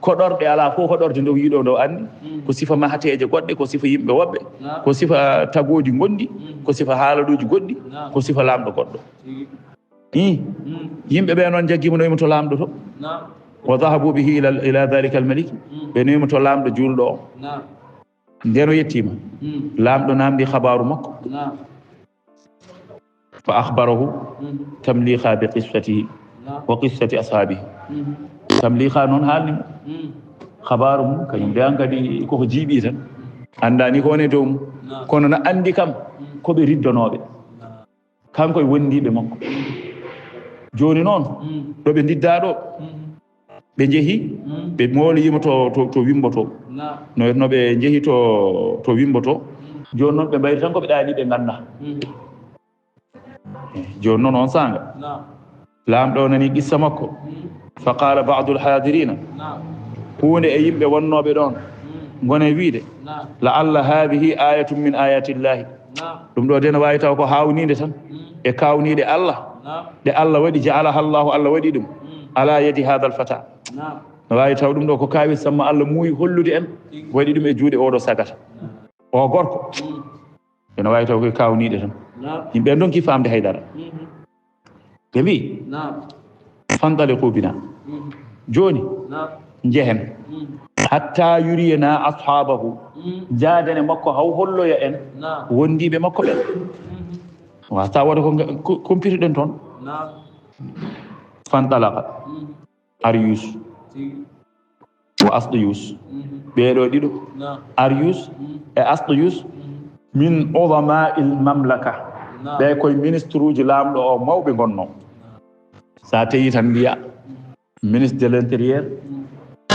Koɗorɗe alaa, fof koɗorɗe nde o yiɗo nde o anndi. Ko sifa mahateeje goɗɗe, ko sifa yimɓe woɓɓe, ko sifa tagooji gonɗi, ko sifa haalaɗooji goɗɗi, ko sifa laamɗo goɗɗo. Ii, yimɓe ɓe noon njaggi mo, nawi mo to laamɗo to. Wa dhahabu bihi ila, ila dhalika al malik. Ɓe nawi mo to laamɗo juulɗo o. Nden o yettiima. Laamɗo naamndi habaaru makko. Fa akhbarahu tamliha bi qissatihi wa qissati ashabihi. Tamliha noon haalni mo habaaru mum, kañum de an kadi koko jiiɓi tan. Anndaani ko woni e dow mum. Kono na anndi kam ko ɓe riddanooɓe. Kanko e wondiiɓe makko. Jooni noon, ɗo ɓe ndiddaa ɗo, ɓe njehi, ɓe mooloyiima to, to, to Wimbo to. No, no ɓe njehi to, to Wimbo to. Jooni noon, ɓe mbayri tan ko ɓe ɗaani ɓe nganndaa. Jooni noon, on saanga, Laamɗo o nani qissa makko. Fa qala ba'dul hadirina, huunde e yimɓe wonnooɓe ɗoon, ngoni e wiide, la'alla hadhihi ayatun min ayatillahi. Ɗum ɗo de no waawi taw ko haawniinde tan e kaawniiɗe Allah, ɗe Allah waɗi, ja'alaha Allahu, Allah waɗi ɗum, ala yadi hadha al-fata. No waawi taw ɗum ɗo ko kaawis samma Allah muuyi hollude en, waɗi ɗum e juuɗe oɗo sagata. O gorko. Ene waawi taw koye kaawniiɗe tan. Yimɓe ndonki faamde haydara. Ɓe mbii, fantaliqu bina. Jooni, njehen. Hatta yuriyana ashabahu. Njaaden e makko haw holloya en wondiiɓe makko ɓen. Wata wooda ko nga-, ko-, kumpitiɗen toon. Fantalaqa. Aryus. Wa Asdiyus. Ɓee ɗoo ɗiɗo, Aryus e Asdiyus, min uzama'il mamlaka. Ɓee koye ministre uji Laamɗo o mawɓe ngonnoo. So a tawii tan mbiya ministre de l'intérieur,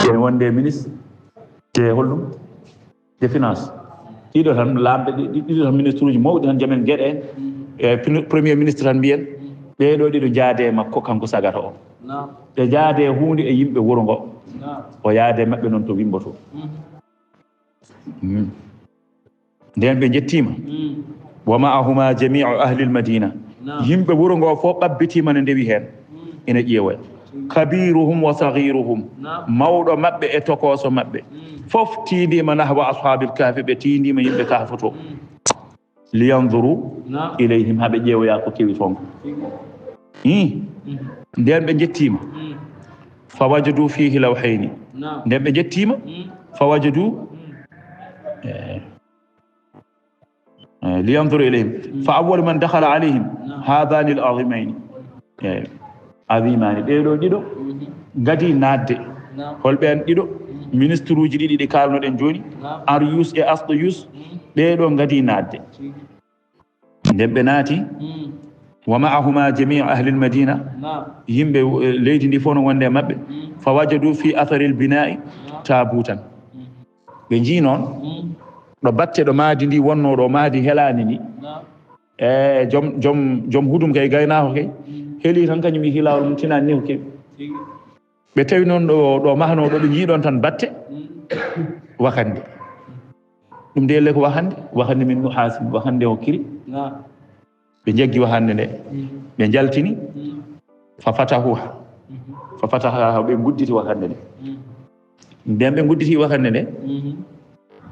ene wonde ministre de holɗum? De finance. Ɗiɗo tan laamɓe, ɗi-, ɗi-, ɗiɗo tan ministre uji mawɗi tan, joomen geɗe en, e pinu-, premier ministre tan mbiyen, ɓee ɗoo ɗiɗo njaade e makko, kanko sagata o. Ɓe njaade huunde e yimɓe wuro ngo. O yaade maɓɓe noon to Wimbo to. Nden ɓe njettiima. Wa ma'ahuma jami'u ahlil madina. Yimɓe wuro ngo fof ɓabbitiima ne ndewi heen. Ina ƴeewoya. Kabiruhum wa saghiruhum. Mawɗo maɓɓe e tokooso maɓɓe. Fof tiindiima nahwa ashabil kahfi, ɓe tiindiima yimɓe kahfu to. Liyanzuru ilayhim, haa ɓe ƴeewoya ko kewi toon. Ii. Nden ɓe njettiima. Fa wajadu fihi lawhayni. Nden ɓe njettiima. Fa wajadu, eh, eh, liyanzuru ilayhim. Fa awwalu man dakhala alayhim hadhani al-azimayni. Eh, azimani. Ɓee ɗoo ɗiɗo ngadii naatde. Hol ɓeen ɗiɗo? Ministre uji ɗiɗi ɗi kaalnoɗen jooni. Aryus e Asdiyus. Ɓee ɗoo ngadii naatde. Nden ɓe naati, wa ma'ahuma jami'u ahlil madina, yimɓe, eh, leydi ndi fof no wonde e maɓɓe. Fa wajadu fi atharil bina'i tabutan. Ɓe njii noon, ɗo batte ɗo maadi ndi wonnoo, ɗo maadi helaani ndi. E joom, joom, joom hudum kay, gaynaako kay, heli tan kañum e hilaawol mum, tinaani ni ko kewi. Ɓe tawi noon ɗo, ɗo mahnoo ɗo, ɓe njii ɗoon tan batte wakannde. Ɗum de le ko wakannde, wakannde min nuhaasin, wakannde hokkiri. Ɓe njaggi wakannde nde, ɓe njaltini, fa fatahuha, fa fatahaha, ɓe ngudditi wakannde nde. Nden ɓe ngudditi wakannde nde,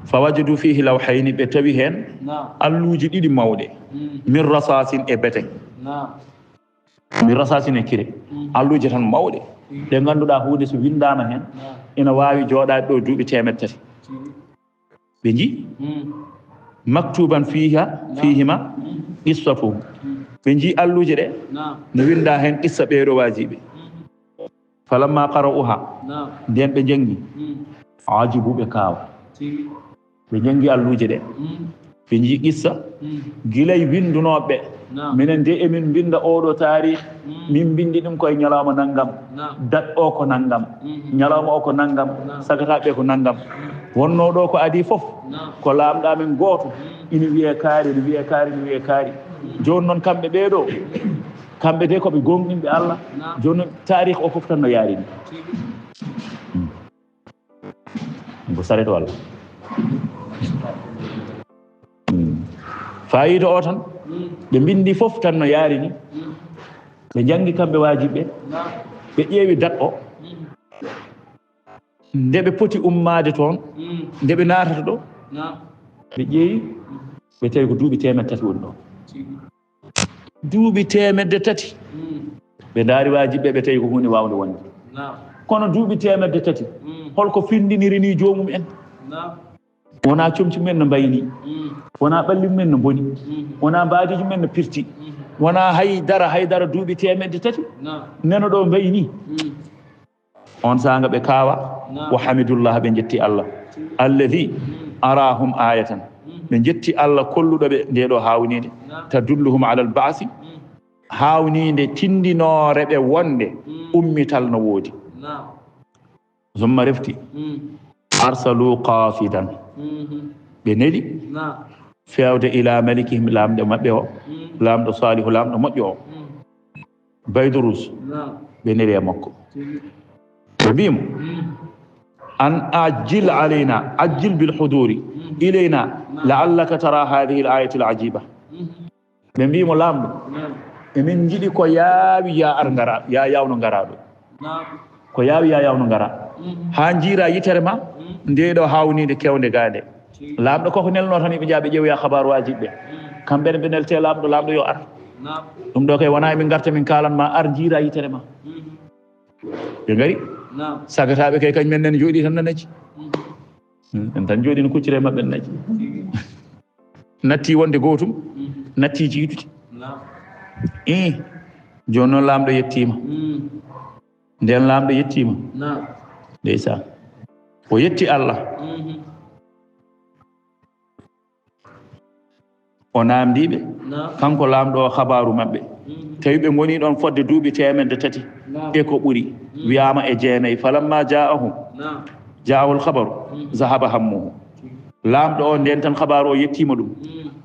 fa wajadu fihi lawhayni, ɓe tawi heen alluuje ɗiɗi mawɗe, min rasasin, e bete. Min rasasin e kire, alluuje tan mawɗe, ɗe ngannduɗaa huunde so winndaama heen, ina waawi jooɗaade ɗo duuɓi teemedde tati. Ɓe njii, maktuban fiha, fihima qissatuhum. Ɓe njii alluuje ɗe, no winndaa heen qissa ɓee ɗo waajiiɓe. Falamma qara'uha, nden ɓe njanngi, ajibu, ɓe kaawa. Ɓe njanngi alluuje ɗe. Ɓe njii qissa. Gilay winndunooɓe ɓe. Minen de emin mbinnda ooɗo taarih. Min mbinndi ɗum koye ñalawma nanngam. Dat o ko nanngam. Ñalawma o ko nanngam. Sagataaɓe ko nanngam. Wonnoo ɗo ko adii fof. Ko laamɗo amen gooto. Ina wiyee kaari, ina wiyee kaari, ina wiyee kaari. Jooni noon kamɓe ɓee ɗo, kamɓe de ko ɓe gooŋɗinɓe Allah. Jooni noon taarih o fof tan no yaarini. Ko saret walla? Faayiida o tan, ɓe mbinndi fof tan no yaarini. Ɓe njanngi kamɓe waajiɓe, ɓe ƴeewi dat o. Nde ɓe poti ummaade toon, nde ɓe naatata ɗo, ɓe ƴeewi, ɓe tawi ko duuɓi teemedde tati woni ɗo. Duuɓi teemedde tati. Ɓe ndaari waajiɓe, ɓe tawi ko huunde waawnde wonde. Kono duuɓi teemedde tati, holko findiniri ni joomum en? Wonaa comci men no mbayni, wonaa ɓalli men no mboni, wonaa mbaadiiji men no pirti, wonaa hay dara, hay dara duuɓi teemedde tati neno ɗo mbayni. On saanga ɓe kaawa, wa hamidullah, ɓe njetti Allah, alladhi arahum ayatan, ɓe njetti Allah kolluɗo ɓe nde ɗo hawniinde, tadulluhum ala alba'si, hawniinde tindinoore ɓe wonde ummital no woodi. Summa refti, arsalu qafidan, ɓe neli feewde ila malikihim, laamɗo maɓɓe o, laamɗo salihu, laamɗo moƴƴo o, Baydurus, ɓe neli e makko. Ɓe mbi mo, an ajjil alayna, ajjil bil huduri ilayna, la'allaka tara hadhihi al ayati al ajiba. Ɓe mbi mo, laamɗo, emin njiɗi ko yaawi ya ar ngara, ya yawno ngara ɗo. Ko yaawi ya yawno ngara. Haa njiira yitere ma, nde ɗo hawniinde kewnde gaande. Laamɗo koko nelno tan, ɓe njaa ɓe ƴeewoya habaruwaaji ɓe. Kamɓe ne ɓe nelte laamɗo, laamɗo yo ar. Ɗum ɗo kay wonaa emin ngarta min kaalan ma ar njiira yitere ma. Ɓe ngari. Sagataaɓe kay kañ men nen jooɗi tan nanaji. En tan jooɗi no kuccire maɓɓe nanaji. Natti wonde gootum, natti jiidude. Ii, jooni noon laamɗo yettiima. Nden laamɗo yettiima. Ndeysaan. O yetti Allah. O naamndii ɓe, kanko laamɗo o, habaaru maɓɓe. Tawi ɓe ngonii ɗoon fodde duuɓi teemedde tati e ko ɓuri. Wiyaama e jeenayi, falamma jaa'ahum, jaa'ahul habaru, zahaba hammuhu. Laamɗo o, nden tan habaaru o yettiima ɗum,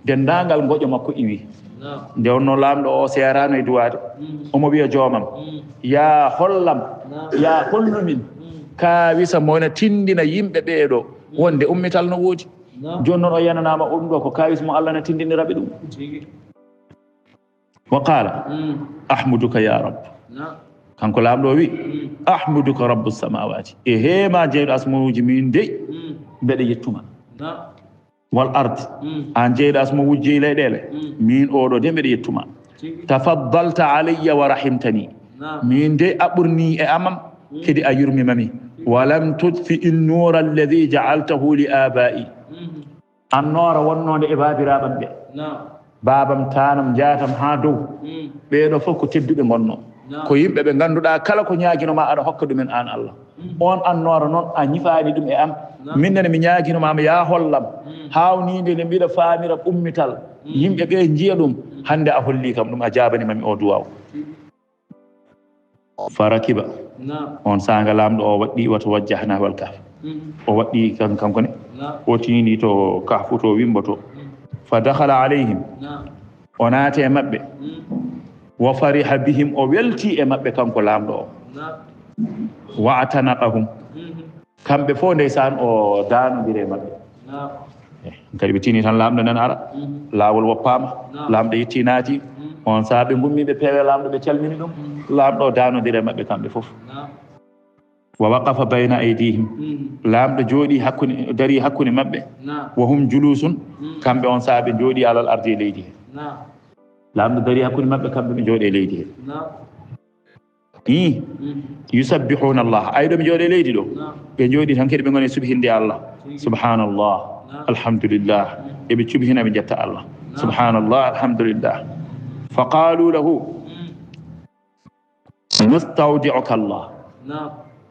denndaangal ngoƴo makko iwi. Nde wonnoo laamɗo o seeraano e duwaade, omo wiya joomam, yaa hollam, yaa hollu min kaawisa mo ene tinndina yimɓe ɓee ɗo wonde ummital no woodi. Jooni noon o yenanaama ɗum ɗo ko kaawis mo Allah na tinndinira ɓe ɗum. Wa qala, ahmuduka ya Rabb. Kanko laamɗo o wi, ahmuduka rabbu samawati. E heema jeyɗo asmanuuji, min dey mbeɗa yettuma. Wal ard, aan jeyɗo asma wujje e leyɗeele, min oɗo de mbeɗa yettuma. Tafaddalta alayya wa rahimtani. Min dey a ɓurni e amam, kadi a yurmimami. Walam tutfi in nura alladhi ja'altahu li aba'i. Annoora wonnoonde e baabiraaɓam ɓe, baabam, taanam, njaatam haa dow, ɓee ɗo fof ko tedduɓe ngonnoo. Ko yimɓe ɓe ngannduɗaa kala ko ñaaginoma aɗa hokka ɗumen aan Allah. Oon annoora noon a ñifaani ɗum e am. Min nene mi ñaaginomaama yaa hollam, haawniinde nde mbiɗa faamira ummital, yimɓe ɓee njiya ɗum. Hannde a hollii kam ɗum, a jaabanimami oo duwaaw. Farakiba. On saanga laamɗo o waɗɗii, wata wajjah nahwal kahf. O waɗɗii kan-, kanko ne. O tiini to kahfu to wimboto. Fa dakhala alayhim. O naati e maɓɓe. Wa fariha bihim, o weltii e maɓɓe kanko laamɗo o. Wa atanaqahum. Kamɓe fof ndeysaan o daanodiri e maɓɓe. Eh, kadi ɓe tiini tan laamɗo nan ara. Laawol woppaama. Laamɗo yetti naati. On sahaa ɓe ngummi ɓe peewe laamɗo, ɓe calmini ɗum. Laamɗo o daanodiri e maɓɓe kamɓe fof. Wa waqafa bayna aydihim. Laamɗo jooɗi hakkunde, darii hakkunde maɓɓe. Wa hum julusun. Kamɓe on sahaa ɓe jooɗi alal ardi e leydi he. Laamɗo darii hakkunde maɓɓe, kamɓe ɓe jooɗi e leydi he. Ii. Yusabbihuna Allah. Ay, ɗo ɓe jooɗi e leydi ɗo. Ɓe jooɗi tan kadi ɓe ngoni subhinde Allah. Subhanallah. Alhamdulillah. Eɓe cubhina, ɓe jetta Allah. Subhanallah, alhamdulillah. Fa qalu lahu, nastawdi'uka Allah.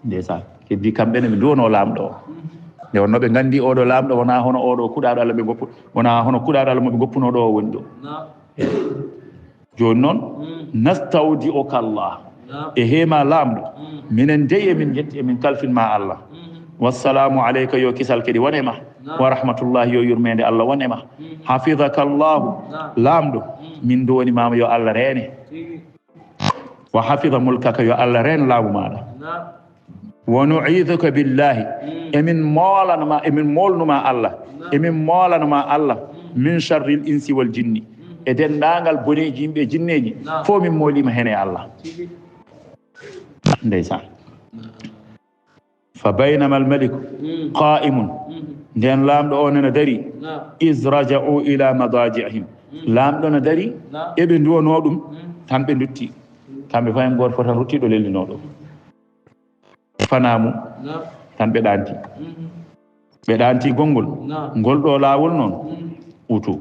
Ndeysaan. Heddi kamɓe ne ɓe nduwonoo laamɗo o. Nde wonnoo ɓe nganndi oɗo laamɗo wonaa hono oɗo kuɗaaɗo Allah ɓe goppu-, wonaa hono kuɗaaɗo Allah mo ɓe goppunoo ɗo o woni ɗo. Jooni noon, nastawdi'uka Allah. E heema laamɗo, minen dey emin njetti, emin kalfin ma Allah. Wassalamu alayka, yo kisal kadi won e ma. Wa rahmatullahi, yo yurmeende Allah won e ma. Hafidaka Allahu, laamɗo, min nduwoni maama, yo Allah reene. Wa hafida mulkaka, yo Allah reen laamu maaɗa. Wa nu'iduka billahi, emin moolana ma, emin moolnuma Allah, emin moolana ma Allah, min sharril insi wal jinni, e denndaangal boneeji yimɓe e jinneeji, fof min mooliima heen e Allah. Ndeysaan. Fa baynama al maliku qa'imun, nden laamɗo o nana dari, is raja'u ila madaji'ihim, laamɗo na dari, eɓe nduwonoo ɗum, tan ɓe ndutti, kamɓe fof en gooto fof tan rutti ɗo lellinoo ɗo. Fanaamu, tan ɓe ɗaanti. Ɓe ɗaanti gonngol. Naam. Ngol ɗoo laawol noon, mm, utu.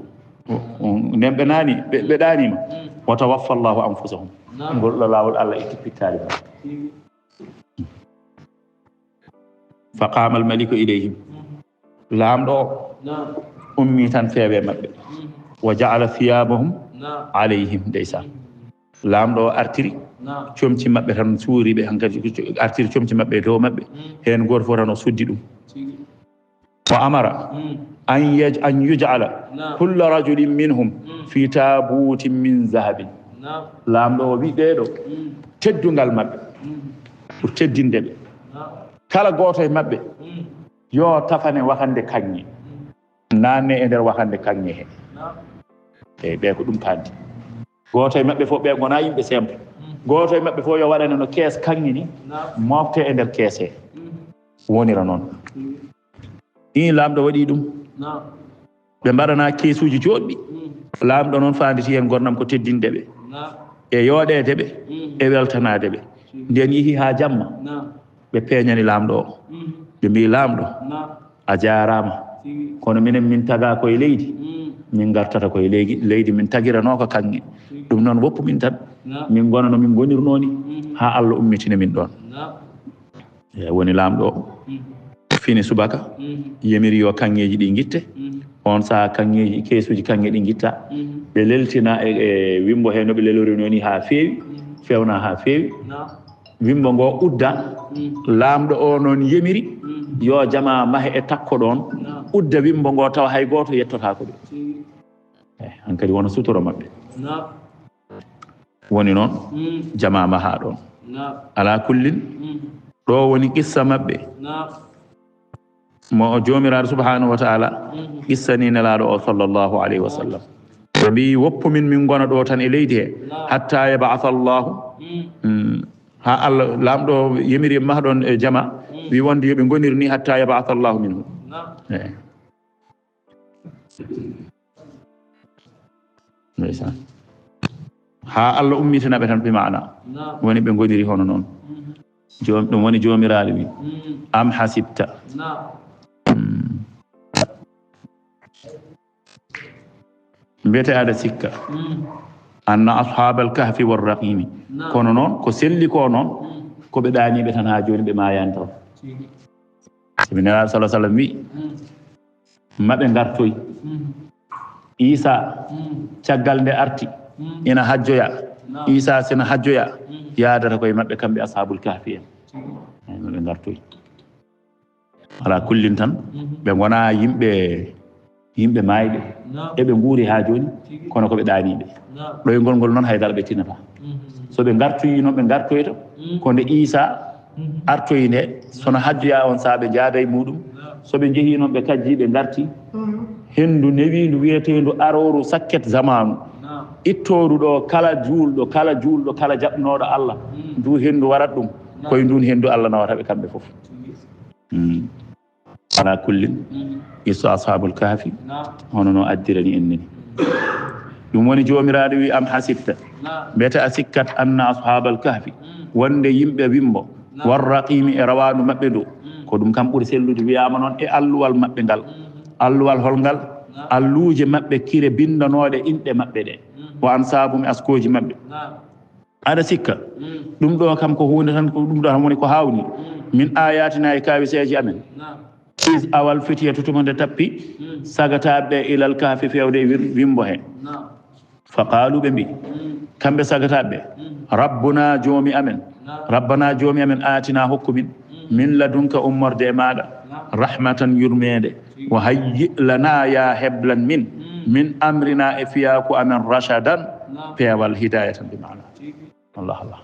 Nden ɓe naani, ɓe, ɓe ɗaaniima. Mm. Wa tawaffa Allahu anfusahum. Naam. Ngol ɗoo laawol Allah itti pittaali maɓɓe. Mm. Fa qaama al-maliku ilayhim. Mm. Laamɗo o, naam, ummii tan feewe maɓɓe. Mm. Wa ja'ala thiyabahum, naam, alayhim, ndeysaan. Mm. Laamɗo o artiri, naam, comci maɓɓe tan, suuri ɓe hankadi, artiri comci maɓɓe e dow maɓɓe. Mm. Heen gooto fof tan o suddi ɗum. Tigi. Wa amara, mm, an yaj-, an yuj'ala, naam, kulla rajulin minhum, mm, fi tabutin min zahabin. Naam. Laamɗo o wi ɓee ɗoo, mm, teddungal maɓɓe, mm, pour teddinde ɓe. Naam. Kala gooto e maɓɓe, mm, yo tafane wakannde kaŋŋe. Mm. Naanne e nder wakannde kaŋŋe he. Naam. Eyi, ɓe ko ɗum paandi. Gooto e maɓɓe fof, ɓe ngonaa yimɓe simple. Mm. Gooto e maɓɓe fof yo waɗane no kees kaŋŋe ni, naam, mofte e nder kees he. Mm. Wonira noon. Mm. Ɗin Laamɗo waɗi ɗum. Naam. Ɓe mbaɗanaa keesuuji jooɗɗi. Mm. Laamɗo noon faanditi heen ngorndam ko teddinde ɓe. Naam. E yooɗeede ɓe, mm, e weltanaade ɓe. Mm. Nden yehi haa jamma. Naam. Ɓe peeñani Laamɗo o. Mm. Ɓe mbii, "Laamɗo, naam, a jaaraama. Tigi. Kono minen min tagaa ko e leydi. Mm. Min ngartata ko e leydi, leydi min tagiranoo ko kaŋŋe. Tigi. Ɗum noon woppu min tan. Naam. Min ngona no min ngonirnoo ni, mm, haa Allah ummitina min ɗoon." Naam. E woni Laamɗo o. Mm. Fini subaka, mm, yemiri yo kaŋŋeeji ɗi ngitte. Mm. Oon sahaa kaŋŋeeji, keesuuji kaŋŋe ɗi ngitta. Mm. Ɓe leltina e, e wimmbo he no ɓe lelorinoo ni haa feewi, mm, feewna haa feewi. Naam. Wimmbo ngo udda, mm, Laamɗo o noon yemiri, mm, yo jamaa mahe e takko ɗoon, naam, udda wimmbo ngo tawa hay gooto yettotaako ɓe. Tigi. Eh, hankadi wona sutura maɓɓe. Naam. Woni noon, mm, jamaa mahaa ɗoon. Naam. Alaa kullin, mm, ɗo woni qissa maɓɓe. Naam. Mo Joomiraaɗo subhaanahu wa ta'ala, mm, qissani Nelaaɗo o sallallahu alayhi wa sallam. Ɓe mbii, "Woppu min, min ngona ɗo tan e leydi he, naam, hatta yab'atha Allahu." Mm. Mm. Haa Allah, Laamɗo yemiri maha ɗoon e jama, mm, wi wonde yo ɓe ngonir ni hatta yab'atha Allahu minhu. Naam. Eh. Ndeysaan. Haa Allah ummitina ɓe tan, bi maana. Naam. Woni ɓe ngoniri hono noon. Mhm. Joom-, ɗum woni Joomiraaɗo wi, mhm, "Am hasibta." Naam. Hmm. Mbete aɗa sikka. Mhm. "Anna ashaabal kahfi war raqiimi." Naam. Kono noon, ko selli ko noon, mhm, ko ɓe ɗaaniiɓe tan haa jooni, ɓe maayaani taw. Tigi. Sabi Nelaaɗo sallallahu alaihi wasallam wi, mhm, ma ɓe ngartoy. Mhm. Iisaa, mhm, caggal nde arti, mhm, ina hajjoya. Naam. Iisaa sina hajjoya, mhm, yaadata koye maɓɓe kamɓe ashaabul kahfi en. Tigi. Ay, ma ɓe ngartoy. Alaa kullin tan, mhm, ɓe ngonaa yimɓe, yimɓe maayɓe. Naam. Eɓe nguuri haa jooni, tigi, kono ko ɓe ɗaaniiɓe. Naam. Ɗoyngol ngol noon, hay dara ɓe tinataa. Mhm. So ɓe ngartoyi noon, ɓe ngartoyta, mhm, ko nde Iisaa, mhm, artoyi nde, sono hajjoyaa on sahaa ɓe njaada e muuɗum. Naam. So ɓe njehii noon, ɓe kajjii, ɓe ngartii. Mhm. Henndu newiindu wiyeteendu arooru sakket zamaanu. Naam. Ittooru ɗo kala juulɗo, kala juulɗo, kala jaɓnooɗo Allah, mhm, ndu henndu warat ɗum. Naam. Koye ndun henndu Allah nawata ɓe kamɓe fof. Tigi. Mm. Alaa kullin, mhm, qissa ashaabul kahfi, naam, hono no addirani en ni. Mm. Ɗum woni Joomiraaɗo wi, "Am hasibta?" Naam. Mbete a sikkat anna ashaabal kahfi, mm, wonde yimɓe wimmbo, naam, war raqiimi e rawaandu maɓɓe ndu, mm, ko ɗum kam ɓuri sellude wiyaama noon e alluwal maɓɓe ngal. Mm. Alluwal hol ngal? Naam. Alluuje maɓɓe kire binndanooɗe inɗe maɓɓe ɗe. Mm. Wa ansaabum e askooji maɓɓe. Naam. Aɗa sikka? Mm. Ɗum ɗo kam ko huunde tan, ko ɗum ɗo tan woni ko haawni. Mm. Min ayatina e kaawiseeji amen. Naam. Is awal fitiyatu tuma nde tappi, mm, sagataaɓe ɓe ilal kahfi feewde e wir-, wimmbo he. Naam. Fa qaalu ɓe mbi, mm, kamɓe sagataaɓe ɓe, mm, rabbuna joomi amen, naam, rabbana joomi amen, aatina hokku min, mm, min ladunka ummorde e maaɗa, naam, rahmatan yurmeende, tigi, wa hayyi lana ya heblan min, mm, min amrina e fiyaaku amen rashadan, naam, peewal hidayatan bi maana. Tigi. Allah, Allah.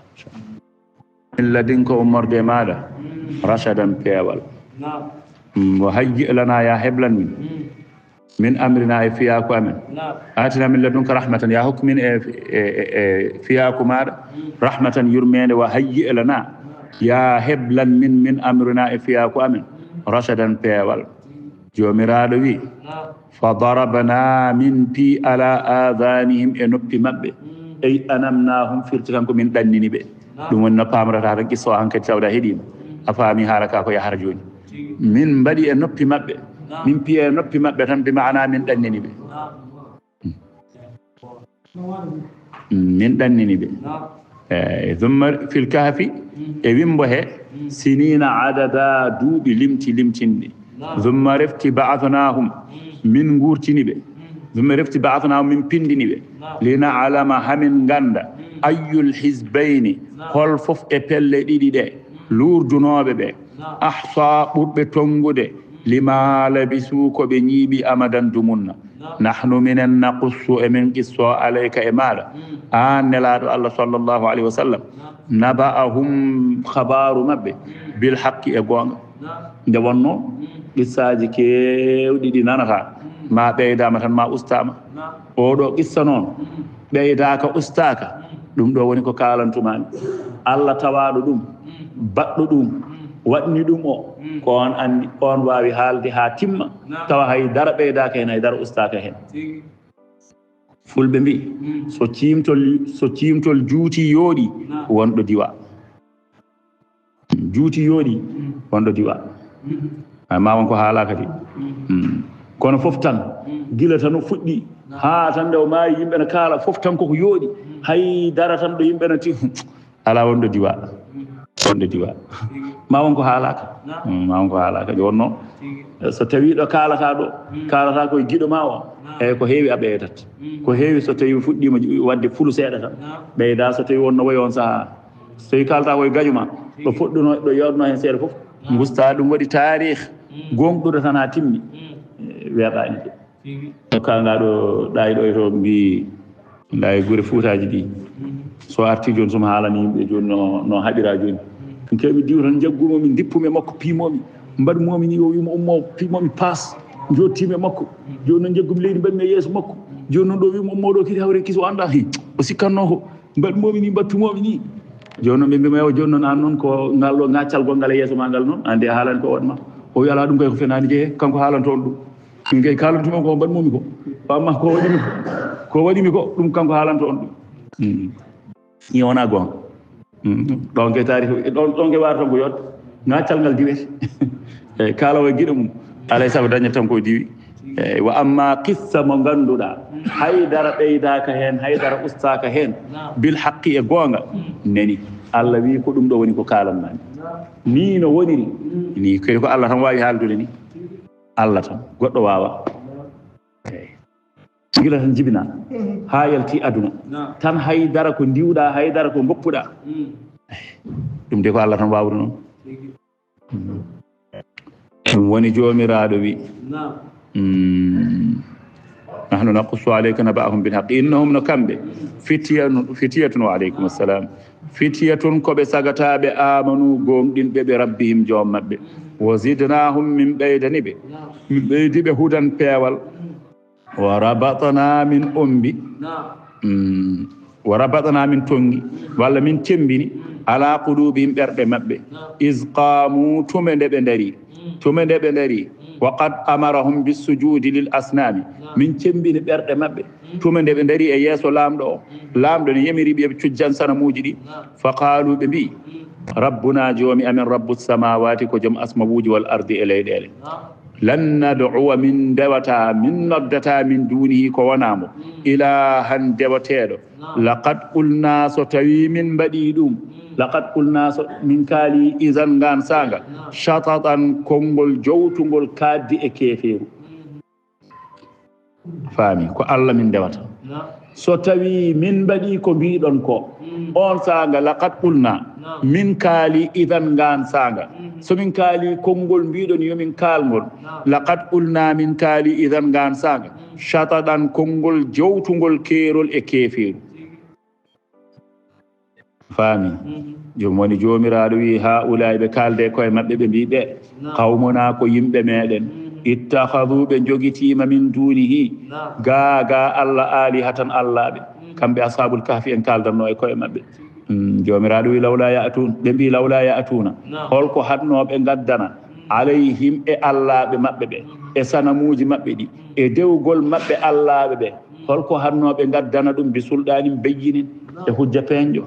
Min ladinka ummorde e maaɗa, mm, rashadan peewal. Naam. Mm, wa hayyi lana ya heblan min. Mm. Min amrina e fiyaaku amen. Naam. Atina min ladunka rahmatan ya hokku min e, e, e, e fiyaaku maaɗa. Mm. Rahmatan yurmeende wa hayyi lana. Naam. Ya heblan min min amrina e fiyaaku amen. Mm. Rashadan peewal. Mm. Joomiraaɗo wi, naam, fa darabna min pi ala adanihim e noppi maɓɓe. Mm. Ay anamnahum firti kanko min ɗannini ɓe. Naam. Ɗum woni no paamrata tan qissa o hankadi tawda heɗiima. Mm. A faami haala ka ko yahara jooni. Tigi. Min mbaɗi e noppi maɓɓe. Min piye noppi maɓɓe tan, bi maana min ɗannini ɓe. Min ɗannini ɓe. Eh, thumma fil kahfi, e wimbo he, sinina adada, duuɓi limti limtinɗi. Thumma refti ba'athnahum, min ngurtini ɓe. Thumma refti ba'athnahum, min pindini ɓe. Lina'lama, hamin ganda, ayyul hizbayni, hol fof e pelle ɗiɗi ɗe, luurdunooɓe ɓe, ahsa, ɓurɓe tonngude, lima labisu, ko ɓe ñiiɓi, amadan, dumunna. Nahnu, minen, naqussu, emin qisso, alayka, e maaɗa, aan Nelaaɗo Allah sallallahu alayhi wa sallam, naba'ahum, khabaaru maɓɓe, bil haqqi, e goonga. Nde wonnoo qissaaji keewɗi ɗi nanataa, ma ɓeydaama tan, ma ustaama. Oɗo qissa noon, ɓeydaaka, ustaaka, ɗum ɗo woni ko kaalantumaami. Allah tawaaɗo ɗum, baɗɗo ɗum, waɗni ɗum o, ko on anndi, on waawi haalde haa timma, tawa hay dara ɓeydaaka heen, hay dara ustaaka heen. Fulɓe mbi'i, so ciimtol, so ciimtol juutii yooɗi, wonɗo diwa. Juuti yooɗi, wonɗo diwa. Ay, ma won ko haalaaka de. Kono fof tan, gila tan o fuɗɗi, haa tan nde o maayi, yimɓe na kaala, fof tan koko yooɗi. Hay dara tan ɗo yimɓe na ti, alaa, wonɗo diwa. Wonɗo diwa. Ma won ko haalaaka. Mm, ma won ko haalaaka. Nde wonnoo, so tawii ɗo kaalataa ɗo, kaalataa koye giɗo ma o, eyi, ko heewi a ɓeydat. Ko heewi so tawii fuɗɗiima waɗde fulu seeɗa tan, ɓeyda so tawii wonno wayi on sahaa. So tawii kaalata koye gaƴo ma, ɗo foɗɗuno, ɗo yooɗno heen seeɗa fof, ngusta ɗum waɗi taarih, gooŋɗude tan haa timmi. Eh, weeɓaani de. Tigi. Ka nga ɗo ɗaay ɗo e to mbi, ndaa e gure Fuutaaji ɗi. So arti jooni, so mi haalani yimɓe jooni no, no haɓira jooni. Min kay mi diwa tan, njaggumo mi, ndippumo e makko, piimomi, mbaɗmomi ni, o wiimo ummo, piimomi paas, njottiimi e makko. Jooni noon njaggumi leydi, mbaɗmi e yeeso makko. Jooni noon ɗo wiimo ummo ɗo, kadi hawre kiso annda, hi, o sikkannoo ko. Mbaɗmomi ni, mbattumomi ni. Jooni noon ɓe mbiima, "Yo, jooni noon aan noon ko ngal ɗo ŋaccalgol ngal e yeeso ma ngal noon, aan de a haalani ko waɗma." O wi, "Alaa, ɗum kay ko fenaani jeeye, kanko haalanta on ɗum. Min kay kaalantuma ko mbaɗmomi ko. Ko amma ko waɗimi ko, ko waɗimi ko, ɗum kanko haalanta on ɗum." Mm. Ni wona goonga. Mm. Ɗon kay taarih, ɗon, ɗon kay waara tan ko yodde. Ŋaccal ngal diwete. Eyi, kala o e giɗo mum. Alay sago daña tan ko diwi. Eyi, wa amma qissa mo ngannduɗaa, hay dara ɓeydaaka heen, hay dara ustaaka heen, bil haqqi, e goonga, nani. Allah wi ko ɗum ɗo woni ko kaalanmaami. Ni no woniri. Ni kadi ko Allah tan waawi haaldude ni. Allah tan. Goɗɗo waawa. Eyi. Gila tan jibina. Haa yalti aduna. Tan hay dara ko ndiwɗaa, hay dara ko ngoppuɗaa. Ɗum de ko Allah tan waawri noon. Ɗum woni Joomiraaɗo wi, mm, "Nahnu naqussu alayka naba'ahum bil haqq, innahum", no kamɓe, "fitiyanu-, fitiyatun", wa alaykum assalam, "fitiyatun", ko ɓe sagataaɓe, "amanu", goonɗinɓe ɓe, "rabbihim", joom maɓɓe, "wa zidnahum", min ɓeydani ɓe, min ɓeydi ɓe, "hudan", peewal. "Wa rabatna", min ombi. Mm. "Wa rabatna", min tongi, walla min cembini, "ala qulubihim", ɓerɗe maɓɓe, "iz qamu", tuma nde ɓe ndarii, tuma nde ɓe ndarii, "wa qad amarahum bis sujudi lil asnami", min cembini ɓerɗe maɓɓe, tuma nde ɓe ndarii e yeeso Laamɗo o, Laamɗo ne yamiri ɓe ɓe cujjan sanamuuji ɗi, "fa qalu", ɓe mbi'i, "Rabbuna", joomi amen, "rabbus samawati", ko joom asmawuuji, "wal ardi", e leyɗeele. "Lan nad'uwa", min ndewataa, min noddataa, "min dunihi", ko wonaa mo, "ilahan", dewateeɗo. "Laqad qulna", so tawii min mbaɗii ɗum, "laqad qulna", so min kaalii, "izan", ngaan saanga, "shatatan", konngol jowtungol kaaɗdi e keefeeru. Faami, ko Allah min ndewata. So tawii min mbaɗii ko mbiiɗon ko, oon saanga, "laqad qulna", min kaalii, "izan", ngaan saanga. So min kaalii konngol mbiiɗon yo min kaal ngol, "laqad qulna", min kaalii, "izan", ngaan saanga, "shatatan", konngol jowtungol keerol e keefeeru. Faami? Joom woni Joomiraaɗo wi, "Haa'ulaa'i", ɓe kaalde e koye maɓɓe, ɓe mbi ɓe, "qawmunaa", ko yimɓe meɗen, "ittakhadhu", ɓe njogitiima, "min dunihi", gaa, gaa Allah, "alihatan", Allaaɓe. Kamɓe Ashaabul Kahfi en kaaldanno e koye maɓɓe. Mm, Joomiraaɗo wi, "Lawlaa ya'tuun", ɓe mbi, "Lawlaa ya'tuuna", holko haɗnoo ɓe ngaddana, "alayhim", e allaaɓe maɓɓe ɓe, e sanamuuji maɓɓe ɗi, e dewgol maɓɓe allaaɓe ɓe, holko haɗnoo ɓe ngaddana ɗum, "bi sulɗaanin bayyinin", e hujja peeñɗo.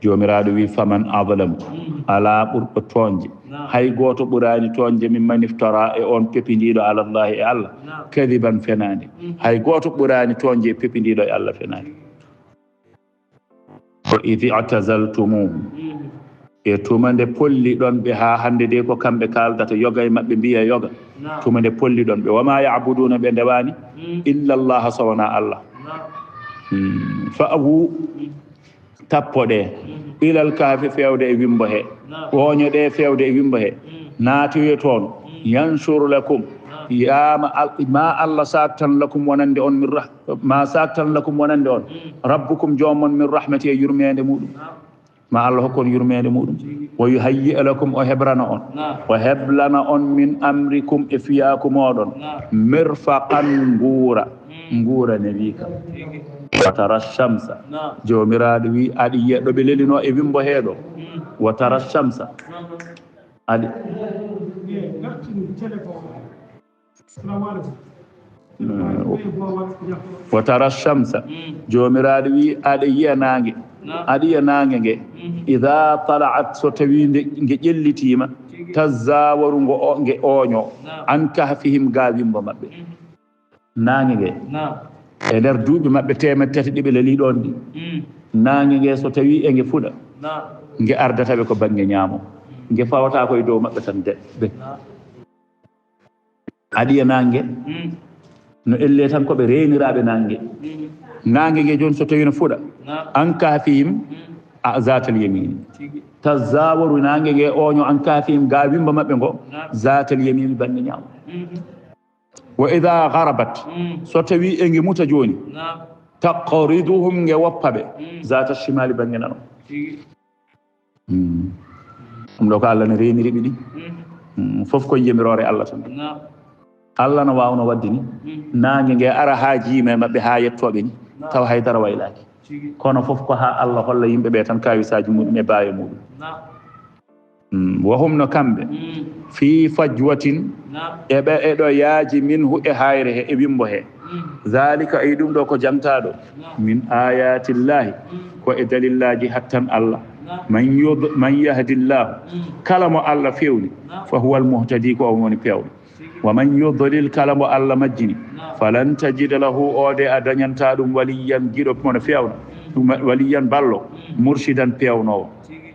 Joomiraaɗo wi, "Faman adlamu." Mm. Alaa ɓurɗo toonje. Naam. Hay gooto ɓuraani toonje min man iftara e on pepindiiɗo ala Allahi e Allah. Naam. Kadiban fenaande. Mm. Hay gooto ɓuraani toonje pepindiiɗo e Allah fenaande. Wa idh i'tazaltumuhum. Mm. E tuma nde polliɗon ɓe haa hannde de ko kamɓe kaaldata yoga e maɓɓe mbiya yoga. Naam. Tuma nde polliɗon ɓe. Wa ma ya'buduna ɓe ndewaani. Mm. Illa Allah so wonaa Allah. Naam. Mm. Fa'wu. Mm. Tappoɗee. Mm. Ilal kahfi feewde e wimbo he. Naam. Ooñoɗee feewde e wimbo he. Mm. Naatoyee toon. Mm. Yanshur lakum. Naam. Yaama al-, ma Allah saaktan lakum wonande on min rah-, ma saaktan lakum wonande on. Mm. Rabbukum joomon min rahmati e yurmeende muɗum. Naam. Ma Allah hokku on yurmeende muɗum. Tigi. Wa yuhayyi lakum o hebrana on. Naam. O heblana on min amrikum e fiyaaku mooɗon. Naam. Mirfaqan nguura. Mm. Nguura ne wi kam. Tigi. Wa tara shamsa. Naam. Joomiraaɗo wi, aɗa yiya ɗo ɓe lelino e wimbo heeɗo. Mm. Wa tara shamsa. Naam. Aɗa. Eh, ngartin téléphone. Salamu aleykum. Mm. Wa tara shamsa. Mm. Joomiraaɗo wi, aɗa yiya naange. Naam. Aɗa yiya naange nge. Mm. Idha tala'at, so tawi nde, nge ƴellitiima. Tigi. Tazawaru ngo o-, nge ooño. Naam. An kahfihim ga wimbo maɓɓe. Mm. Naange nge. Naam. E nder duuɓi maɓɓe teemedde tati ɗi ɓe leli ɗoon ɗi. Mm. Naange nge so tawi e nge fuɗa. Naam. Nge ardata ɓe ko bannge ñaamo. Mm. Nge fawata ko e dow maɓɓe tan de, ɓe. Naam. Aɗa yiya naange. Mm. No elle tan ko ɓe reeniraaɓe naange. Mm. Naange nge jooni so tawi no fuɗa. Naam. An kahfihim, mm, a zatal yamini. Tigi. Tazawaru naange nge ooño an kahfihim ga wimbo maɓɓe ngo. Naam. Zatal yamini bannge ñaamo. Mm. Wa idha gharabat. Mm. So tawi e nge muta jooni. Naam. Taqriduhum nge woppa ɓe. Mm. Zata shimali bannge nano. Tigi. Mm. Ɗum ɗo ko Allah ne reeniri ɓe ɗi. Mm. Mm. Fof ko yamiroore Allah tan. Naam. Allah no waawno waɗde ni. Mm. Naange nge ara haa jiime maɓɓe haa yettooɓe ni. Naam. Tawa hay dara waylaaki. Tigi. Kono fof ko haa Allah holla yimɓe ɓe tan kawisaaji muɗum e baawe muɗum. Naam. Mm. Wa hum no kamɓe. Mm. Fi fajwatin. Naam. E ɓe e ɗo yaaji minhu e hayre he e wimbo he. Mm. Zalika, ay ɗum ɗo ko jangtaaɗo. Naam. Min ayatillahi, mm, ko e dalillaaji hattan Allah. Naam. Man yud-, man yahdillahu, mm, kala mo Allah fewni, naam, fa huwal muhtadi, ko on woni pewɗo. Tigi. Wa man yudlil, kala mo Allah majjini, naam, falan tajida lahu, o de a dañanta ɗum waliyan giɗo mo no fewna, mm, ɗum waliyan ballo, mm, murshidan pewnoowo. Tigi.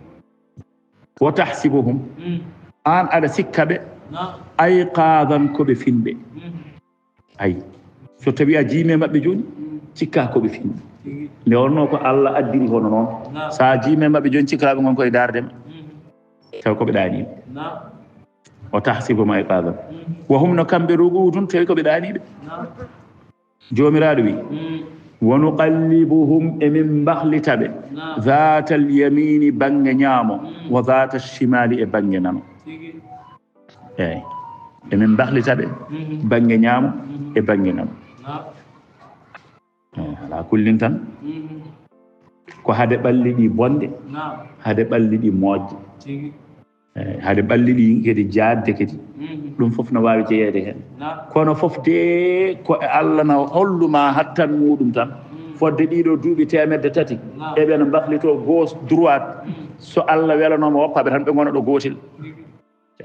Wa tahsibuhum, mm, aan aɗa sikka ɓe, naam, ayqadan ko ɓe finɓe. Mm. Ay, so tawi a jiime maɓɓe jooni, mm, cikka ko ɓe finɓe. Tigi. Nde wonno ko Allah addiri hono noon. Naam. So a jiime maɓɓe jooni, cikka ɓe ngon koye darde ma. Mm. Taw ko ɓe ɗaaniiɓe. Naam. Wa tahsibuhum ayqadan. Mm. Wa hum, no kamɓe ruquudun, tawi ko ɓe ɗaaniiɓe. Naam. Joomiraaɗo wi, mm, wa nuqallibuhum, emin mbahlita ɓe, naam, zaatal yamiini, bannge ñaamo, mm, wa zaata shimaali, e bannge nano. Tigi. Eey. Emin mbahlita ɓe, mhm, bannge ñaamo, mhm, e bannge nano. Naam. Eey, alaa kullin tan. Mhm. Ko hade ɓalli ɗi bonde, naam, hade ɓalli ɗi moƴƴe. Tigi. Eey, hade ɓalli ɗi kadi jaadde kadi. Mhm. Ɗum fof no waawi jeyeede heen. Naam. Kono fof de ko e Allah na hollu ma hattan muɗum tan. Mhm. Fodde ɗiɗo duuɓi teemedde tati. Naam. Eɓe no mbahlito gauche, droite. Mhm. So Allah welanooma woppaɓe tan ɓe ngona ɗo gootel. Mhm.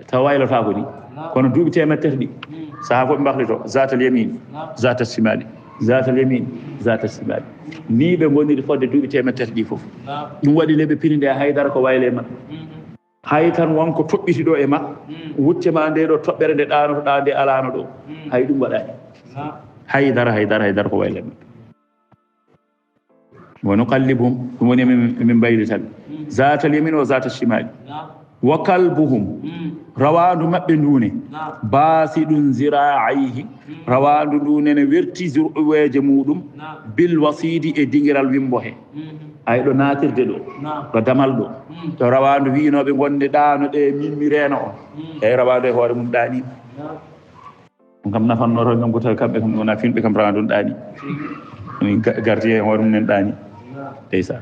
Taw waylotaako ni. Naam. Kono duuɓi teemedde tati ɗi. Mhm. Sahaa fof ɓe mbahlito. Zaatal yamiini. Naam. Zaatal shimaali. Zaatal yamiini. Zaatal shimaali. Ni ɓe ngoniri fodde duuɓi teemedde tati ɗi fof. Naam. Ɗum waɗi nde ɓe pini nde haydara ko waylee maɓɓe. Mhm. Hay tan won ko toɓɓiti ɗo e ma, mm, wutte ma nde ɗo toɓɓere nde ɗaanotoɗaa nde alaano ɗo. Mm. Hay ɗum waɗaani. Na. Hay dara, hay dara, hay dara ko wayla e maɓɓe. Wa nuqallibuhum, ɗum woni emin, emin mbaylita ɓe. Mm. Zaatal yamin wa zaatal shimaali. Na. Wa kalbuhum, mm, rawaandu maɓɓe ndu ne. Na. Baasiɗun ziraa'ayhi, mm, rawaandu ndu ne ne werti zur'uweeje muɗum. Na. Bil wasiidi e dingiral wimbo he. Mhm. Ay ɗo naatirde ɗo, naam, ɗo damal ɗo, mm, to rawaandu wiynooɓe ngonde ɗaano ɗe, min mi reena on. Mm. Eey, rawaandu e hoore mum ɗaanii. Naam. Ɗum kam nafanno tan, kam ko tawi kamɓe kam wona finɓe kam rawaandu ɗaanii. Tigi. Woni ga-, gardien e hoore mum en ɗaanii. Naam. Ndeysan.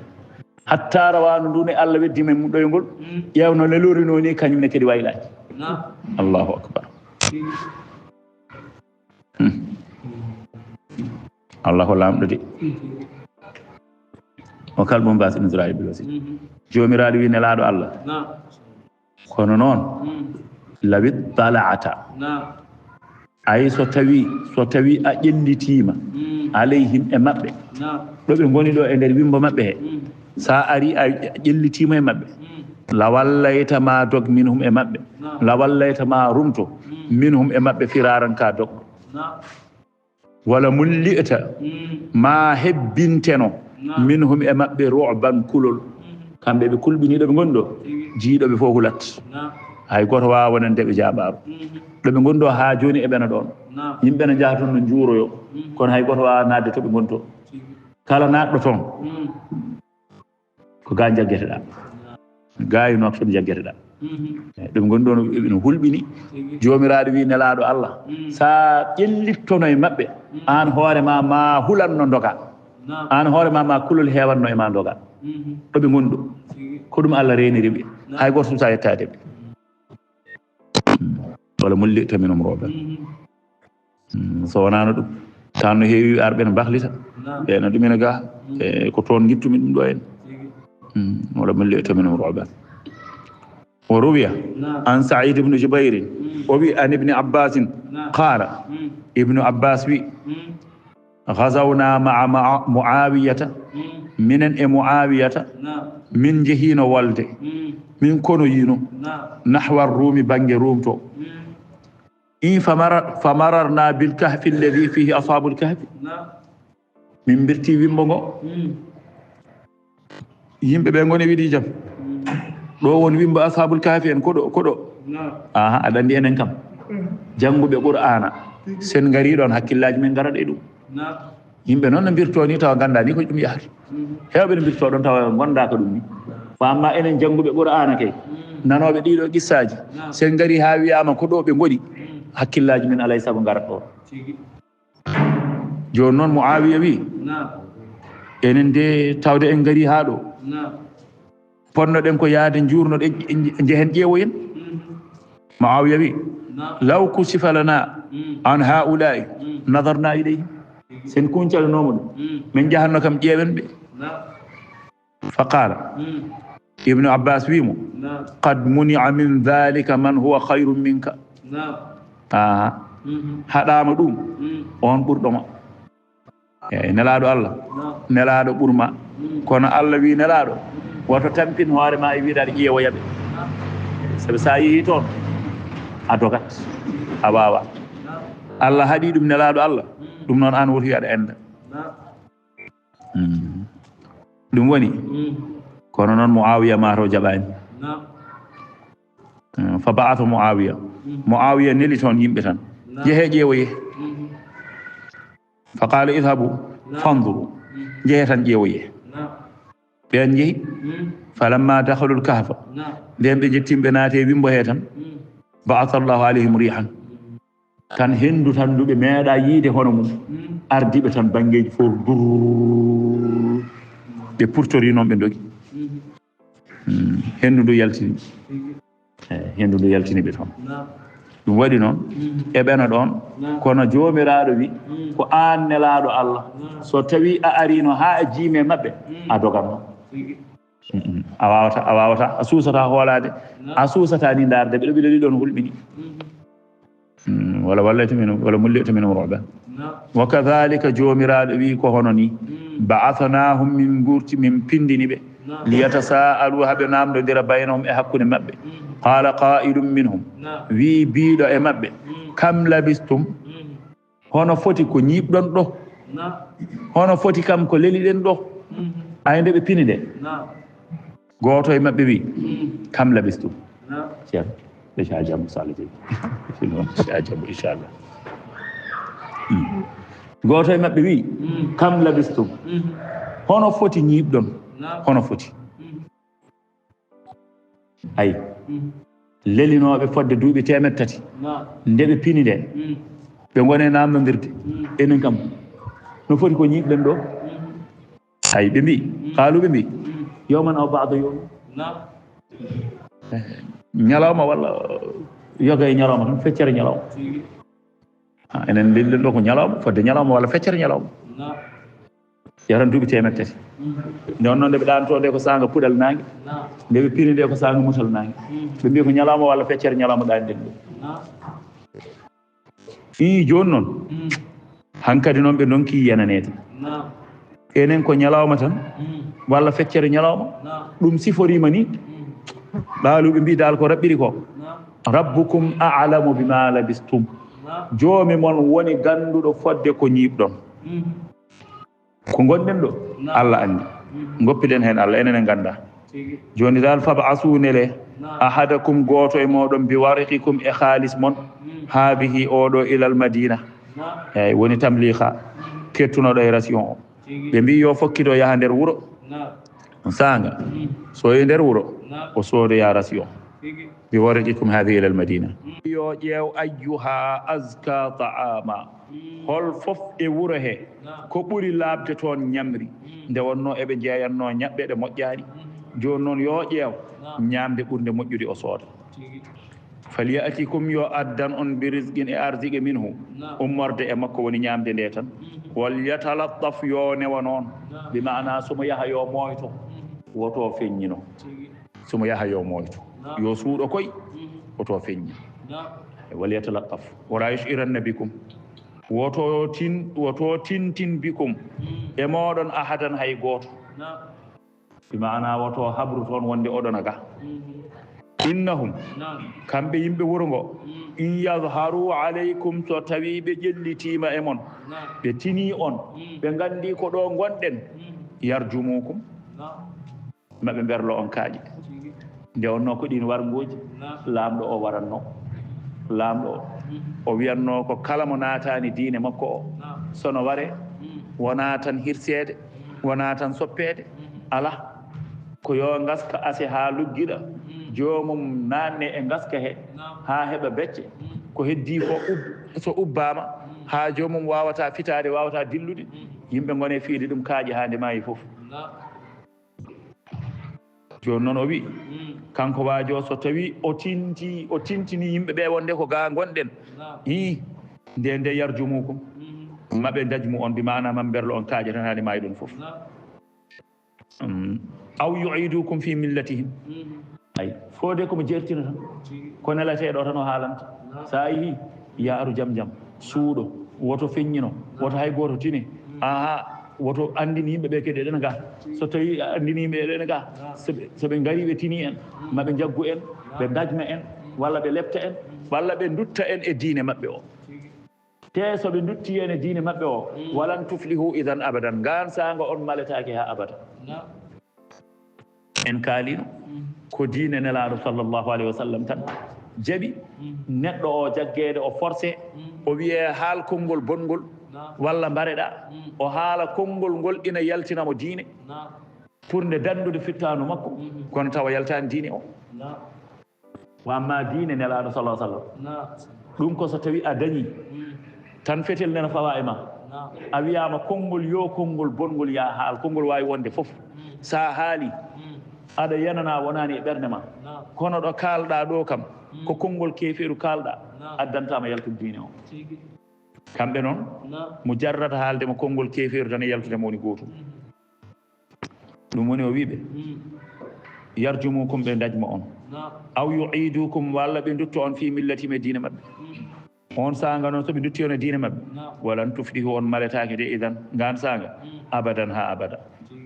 Hatta rawaandu ndu ne Allah weddi men ɗoyngol, mm, ƴeewno lelorinoo ni, kañum ne kadi waylaaki. Naam. Allahu akbar. Tigi. Hmm. Allah ko laamɗo de. Mhm. O kalbun baasiɗun ziraa'ayhi bil wasiid. Mhm. Joomiraaɗo wi Nelaaɗo Allah, نعم kono noon, مم. law ittala'ta, نعم ay so tawi, so tawi a ƴellitiima, مم. alayhim, e maɓɓe, نعم ɗo ɓe ngoni ɗo e nder wimbo maɓɓe he, مم. so a ari a ƴellitiima e maɓɓe, مم. lawallayta, ma dog, minhum, e maɓɓe, نعم lawallayta, ma rumto, مم. minhum, e maɓɓe, firaran, ka dogɗo. نعم Wala mulli'ta, مم. ma hebbinteno, نعم minhum, e maɓɓe, ru'ban, kulol. مم. Kamɓe ɓe kulɓini ɗo ɓe ngoni ɗo, Tigi. jiiɗo ɓe fof hulat. نعم Hay gooto waawaa wonande ɓe jaabaaru. مم. Ɗo ɓe ngoni ɗo haa jooni eɓena ɗoon. نعم Yimɓe ne njaha toon no njuuroyo, مم. kono hay gooto waawaa naatde to ɓe ngoni to. Tigi. Kala naatɗo toon, مم. ko ga jaggeteɗaa. نعم Ga e nokto jaggeteɗaa. مم. Eyi, ɗum ngoni ɗoon ene hulɓini. Tigi. Joomiraaɗo wi Nelaaɗo Allah, مم. so a ƴellittono e maɓɓe, مم. aan hoore ma, ma hulanno ndoga. نعم Aan hoore ma, ma kulol heewanno e ma ndoga. مم. Ɗo ɓe ngoni ɗo. Tigi. Ko ɗum Allah reeniri ɓe. Naam. Hay gooto suusa yettaade ɓe. مم. Wala mulli'ta minhum ru'ban. مم. Mm, so wonaano ɗum, tan no heewi arɓe ne mbahlita. نعم Ɓe no ɗum ene ga, مم. e ko toon ngittu-mi ɗum ɗo en. Tigi. Mm, wala mulli'ta minhum ru'ban. Wa ruwiya نعم an Sa'id ibn Jubayr, مم. o wi an Ibni Abbasin, نعم qaala, مم. Ibnu Abbas wi, مم. ghazawna ma'a, ma'a Muawiyata, مم. minen e Muawiyata, نعم min njehiino wolde, مم. min konoyiino, نعم nahwa Rumi, bannge Rum to. مم. In famara-, famararna bil kahfi alladhi fihi ashabul kahfi. نعم Min mbirti wimbo ngo. مم. Yimɓe ɓe ngoni wiɗi jam. مم. Ɗo won wimbo ashabul kahfi en, ko ɗo, ko ɗo. نعم Aha, aɗa anndi enen kam. Jannguɓe Qur'aana. Sen ngari ɗoon, hakkillaaji men ngarat e ɗum. نعم Yimɓe noon no mbirtoo ni tawa nganndaa ni ko ɗum yahata. مم. Heewɓe no mbirtoo ɗoon tawa ngonndaaka ɗum ni. Ko amma enen jannguɓe Qur'aana kay, مم. nanooɓe ɗiɗo qissaaji, نعم sen ngari haa wiyaama ko ɗo ɓe ngoni, مم. hakkillaaji men alaa e sago ngarat ɗoon. Tigi. Jooni noon Muawiya wi, نعم enen de tawde en ngari haa ɗo, نعم ponnoɗen ko yahde njuurnoɗen, njehen ƴeewoyen. مم. Muawiya wi, نعم law kushifa lana مم. an haula'i مم. nadarna ilayhim. Sen kuncalanooma ɗum, مم. min njahanno kam ƴeewen ɓe. نعم Fa qaala, مم. Ibnu Abbas wi mo, نعم qad muni'a min dhalika man huwa khayrun minka. نعم Aha, مم. haɗaama ɗum مم. on ɓurɗo ma. Eyi, Nelaaɗo Allah, نعم Nelaaɗo ɓur ma. مم. Kono Allah wi Nelaaɗo, مم. woto tampin hoore ma e wiidaade ƴeewoya ɓe. نعم Sabi so a yehii toon, a dogat, a waawaa. نعم Allah haɗi ɗum Nelaaɗo Allah, مم. ɗum noon aan woti aɗa annda. نعم Mm. Ɗum woni, مم. kono noon Muawiya maa taw jaɓaani. نعم Mm, fa ba'atha Muawiya. مم. Muawiya neli toon yimɓe tan. نعم Njehee ƴeewoyee. مم. Fa qaala idhabu نعم fanzuru. مم. Njehee tan ƴeewoyee. نعم Ɓeen njehi. مم. Falamma dakhalu al-kahfa. نعم Nden ɓe njettiima ɓe naati e wimbo hee tan. مم. Ba'atha Allahu alayhim rihan. Tan henndu tan ndu ɓe meeɗaa yiide hono mum. مم. Ardi ɓe tan banngeeji fof durr. Ɓe purtorii noon ɓe ndogi. مم. Mm. Henndu ndu yaltini. Tigi. Eh, henndu ndu yaltini ɓe toon. نعم Ɗum waɗi noon, مم. eɓena ɗoon, نعم kono Joomiraaɗo wi, مم. ko aan Nelaaɗo Allah. نعم So tawii a ariino haa a jiimi e maɓɓe, مم. a doganno. Tigi. Mm-mm. A waawataa, a waawataa, a suusataa hoolaade. نعم A suusataa ni ndaarde, ɓe ɗo ɓe ɗo ɗoon hulɓini. مم. Mm, wala wallayta minhum, wala mulli'ta minhum ru'ban. نعم Wa kadhalika, Joomiraaɗo wi ko hono ni. مم. Ba'athnahum, min ngurti, min pindini ɓe. نعم Liyatasa'alu, haa ɓe naamndondira baynahum, e hakkunde maɓɓe. مم. Qala qa'ilun minhum. نعم Wi biiɗo e maɓɓe. مم. Kam labistum. مم. Hono foti ko ñiiɓɗon ɗo? نعم Hono foti kam ko leliɗen ɗo? مم. Ay nde ɓe pini nde. نعم Gooto e maɓɓe wi, مم. kam labistum. نعم Ceerno, ɓe ca jam so Allah jaɓi. Sinon, ca jam, inchallah. Hmm. Gooto e maɓɓe wi, مم. kam labistum. مم. Hono foti ñiiɓɗon? نعم Hono foti? مم. Ay, مم. lelinooɓe fodde duuɓi teemeɗɗe tati. نعم Nde ɓe pini nde, مم. ɓe ngoni e naamnondirde. مم. Enen kam, no foti ko ñiiɓɗen ɗo? مم. Ay, ɓe mbi, qaalu, ɓe mbi, مم. yawman aw ba'da yawm. نعم Ñalawma walla yoga e ñalawma tan, feccere ñalawma. Tigi. Ah, enen lelɗen ɗo ko ñalawma, fodde ñalawma walla feccere ñalawma. نعم Yaran duuɓi teemeɗɗe tati. Nde wonnoo nde ɓe ɗaantoo nde ko saanga puɗal naange, nde ɓe pini nde ko saanga mutal naange. Ɓe mbii ko ñalawma walla feccere ñalawma ɗaaniɗen ɗum. Ii, jooni noon, hankadi noon ɓe ndonki yenaneede. Enen ko ñalawma tan, walla feccere ñalawma. Ɗum siforiima ni, ɓaaluuɓe mbii daal ko raɓɓiri ko. Rabbukum a'lamu bima labistum. Joomi mon woni gannduɗo fodde ko ñiiɓɗon. Ko ngonɗen ɗo, Allah anndi. Ngoppiɗen heen Allah, enen en nganndaa. Jooni daal, fab'asu, nele, ahadakum, gooto e mooɗon, bi wariqikum, e haalis mon, haabihi, oɗo, ilal Madina. Eey, woni tamliiha, kettunoɗo e ration o. Ɓe mbii yo fokkito yaha nder wuro. Saanga. So yehi nder wuro, o soodoya ration. Bi wariqikum haabihi ilal Madina. Yo ƴeew ayyuha azka ta'ama. Hol fof e wuro he ko ɓuri laaɓde toon ñamri, nde wonnoo eɓe njeeyannoo ñaɓɓe ɗe moƴƴaani. Jooni noon yo ƴeew ñaamde ɓurnde moƴƴude o sooda. Falyatikum, yo addan on, bi rizqin, e arsike, minhu, ummorde e makko woni ñaamde nde tan. Wal yatalattaf, yo newa noon, bi maana so mo yaha yo mooyto, woto feññino. So mo yaha yo mooyto, yo suuɗo koy, woto feññin. Wal yatalattaf, wala yushiranna bikum, woto tin, woto tintin bikum, e mooɗon, ahadan, hay gooto. Bi maana woto habru toon wonde oɗona ga. Innahum, kamɓe yimɓe wuro ngo, in yazharu alaykum, so tawi ɓe ƴellitiima e mon, ɓe tinii on, ɓe nganndii ko ɗo ngonɗen, yarjumukum, maɓe mberlo on kaaƴe. Nde wonnoo ko ɗiin warngooji Laamɗo o warannoo. Laamɗo o, o wiyannoo ko kala mo naataani diine makko o, so no waree, wonaa tan hirseede, wonaa tan soppeede, alaa. Ko yo ngaska ase haa luggiɗa, joomum naatne e ngaska he, haa heɓa becce. Ko heddii ko ub-, so ubbaama, haa joomum waawataa fitaade, waawataa dillude, yimɓe ngone fiyde ɗum kaaƴe haa nde maayi fof. Jooni noon o wi, kanko waajo, so tawi o tinti, o tintini yimɓe ɓe wonde ko ga ngonɗen, ii, nde, nde yarjumukum, maɓe ndajmu on, bi maana maɓe mberlo on kaaƴe tan haa nde maayi ɗum fof. Mm. Aw yu'idukum fi millatihim. Ay, fode ko mo jertina tan. Ko nelateeɗo tan o haalanta. Sa yehi, yaaru jam jam, suuɗo, woto feññino, woto hay gooto tine. Aha, woto anndin yimɓe ɓe kadi eɗen ga. So tawi a anndini yimɓe eɗen ga, so ɓe, so ɓe ngari ɓe tini en, maɓe njaggu en, ɓe ndajma en, walla ɓe lepta en, walla ɓe ndutta en e diine maɓɓe o. Te so ɓe ndutti en e diine maɓɓe o, walan tuflihu idan abadan. Ngaan saanga on maletaake haa abada. En kaalino ko diine Nelaaɗo sallallahu alayhi wa sallam tan jaɓi neɗɗo o jaggeede, o forcé, o wiyee haal konngol bonngol walla mbareɗaa, o haala konngol ngol ina yaltina mo diine pour nde danndude fittaandu makko, kono tawa yaltaani diine o. Wa amma diine Nelaaɗo sallallahu alayhi wa sallam, ɗum ko so tawi a dañi tan fetel nena fawa e ma. A wiyaama konngol yo konngol bonngol ya haal, konngol waawi wonde fof. Sa haali, aɗa yanana wonaani e ɓernde ma. Kono ɗo kaalɗa ɗo kam, ko konngol keefeeru kaalɗa, addantaama yaltude diine o. Kamɓe noon, mujarrad haalde mo konngol keefeeru tan e yaltude mo woni gootum. Ɗum woni o wiiɓe, yarjumukum, ɓe ndajma on. Aw yu'idukum, walla ɓe ndutto on fi millatihim, e diine maɓɓe. On saanga noon, so ɓe ndutti on e diine maɓɓe, walan tuflihu, on maletaake de idan, ngaan saanga, abadan, haa abada.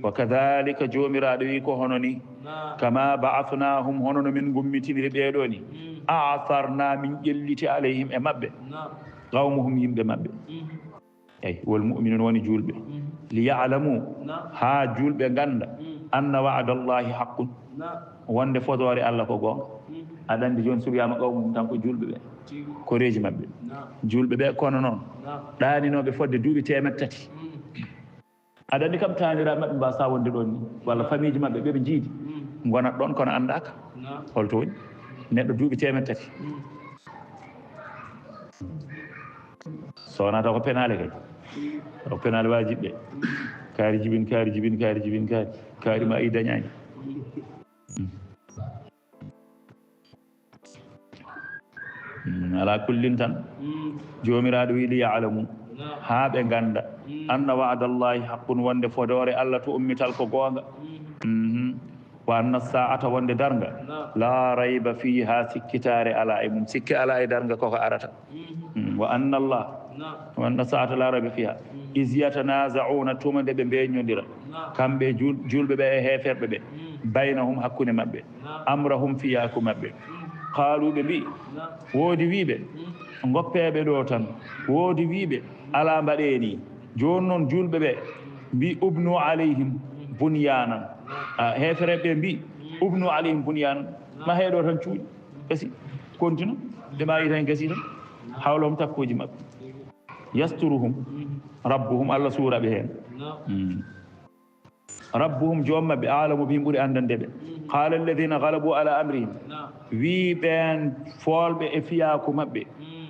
Wa kadhalika, Joomiraaɗo wi, ko hono ni, kama ba'athnahum, hono no min ngummitiniri ɓee ɗoo ni, a'tharna, min ƴelliti alayhim, e maɓɓe, qawmahum, yimɓe maɓɓe. Eyi, wal mu'minun woni juulɓe. Li ya'lamu, haa juulɓe ngannda, anna wa'dallahi haqqun, wonde fodoore Allah ko goonga. Aɗa anndi jooni so wiyaama qawmum tan ko juulɓe ɓe, koreeji maɓɓe. Juulɓe ɓe kono noon ɗaaninooɓe fodde duuɓi teemeɗɗe tati. Aɗa anndi kam taaniraaɓe maɓɓe mbaasa wonde ɗoon ni, walla famiiji maɓɓe ɓe ɓe njiidi, ngonat ɗoon kono anndaaka holto woni. Neɗɗo duuɓi teemeɗɗe tati. So wonaa taw ko penaale kay. Taw ko penaale waajiɓe. Kaari jibin, kaari jibin, kaari jibin, kaari. Kaari ma i dañaani. Mm, ala kullin tan. Joomiraaɗo wi, li ya'lamu, haa ɓe ngannda, أن وعد الله حق, wonde fodoore Allah to ummital ko goonga. Mhm. وأن الساعة, wonde darnga, لا ريب فيها, sikkitaare alaa e mum, sikke alaa e darnga koko arata. Mm, وأن الله, وأن الساعة لا ريب فيها إذ يتنازعون, tuma nde ɓe mbeññondira, kamɓe jul-, julɓe ɓe e heeferɓe ɓe, بينهم, hakkunde maɓɓe, أمرهم, fiyaaku maɓɓe. قالوا, ɓe mbi, woodi wiiɓe, ngoppeeɓe ɗo tan, woodi wiiɓe, alaa, mbaɗee ni. Jooni noon julɓe ɓe mbi, ابنوا عليهم بنيانا. A, heefereɓe ɓe mbi, ابنوا عليهم بنيانا. Mahee ɗo tan cuuɗi. Kasi, continue. Ɓe maayi tan, gasi tan. Hawla hum takkuuji maɓɓe. يسترهم ربهم, Allah suura ɓe heen. Mm. ربهم, joom maɓɓe, أعلم بهم, ɓuri anndande ɓe. قال الذين غلبوا على أمرهم. Wii ɓeen foolɓe e fiyaaku maɓɓe,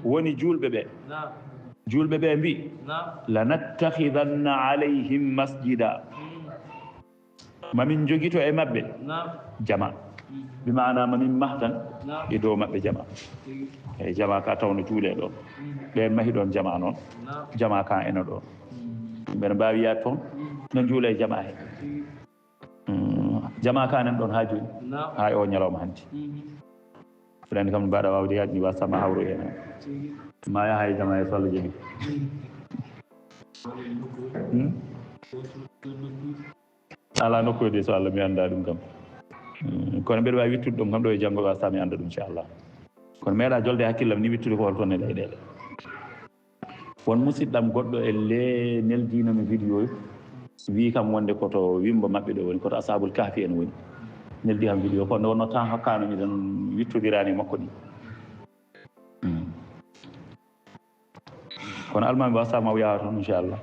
woni juulɓe ɓe. Juulɓe ɓe mbi, لنتخذن عليهم مسجدا. Mamin njogito e maɓɓe jama. Bi maana mamin mahtan e dow maɓɓe jama. Eyi, jama ka tawno juule ɗon. Ɓe mahi ɗon jama noon. Jama ka ena ɗon. Mbeɗa mbaawi yaade toon, no juule e jama he. Mm, jama ka nan ɗon haa jooni. Haa e o ñalawma hannde. Mbeɗa anndi kam mbaɗa waawde yaade ni, wa sama hawro heen. Ma yaha e jama e so Allah jaɓi. Hmm? Alaa nokku de, so Allah, mi anndaa ɗum kam. Mm, kono mbeɗa waawi wittude ɗum kam ɗo e janngo, wa sa mi annda ɗum, inchallah. Kono meeɗa jolde hakkillam ni wittude ko holto ne leyɗeele. Won musidɗam goɗɗo e le-, neldiino mi vidéo, wii kam wonde ko to wimbo maɓɓe ɗo woni, ko to Ashabul Kahfi en woni. Neldi kam vidéo, kono nde wonno temps hokkaano miɗen wittodiraani e makko ni. Mm. Kono almaami wa sama o yaha toon, inchallah.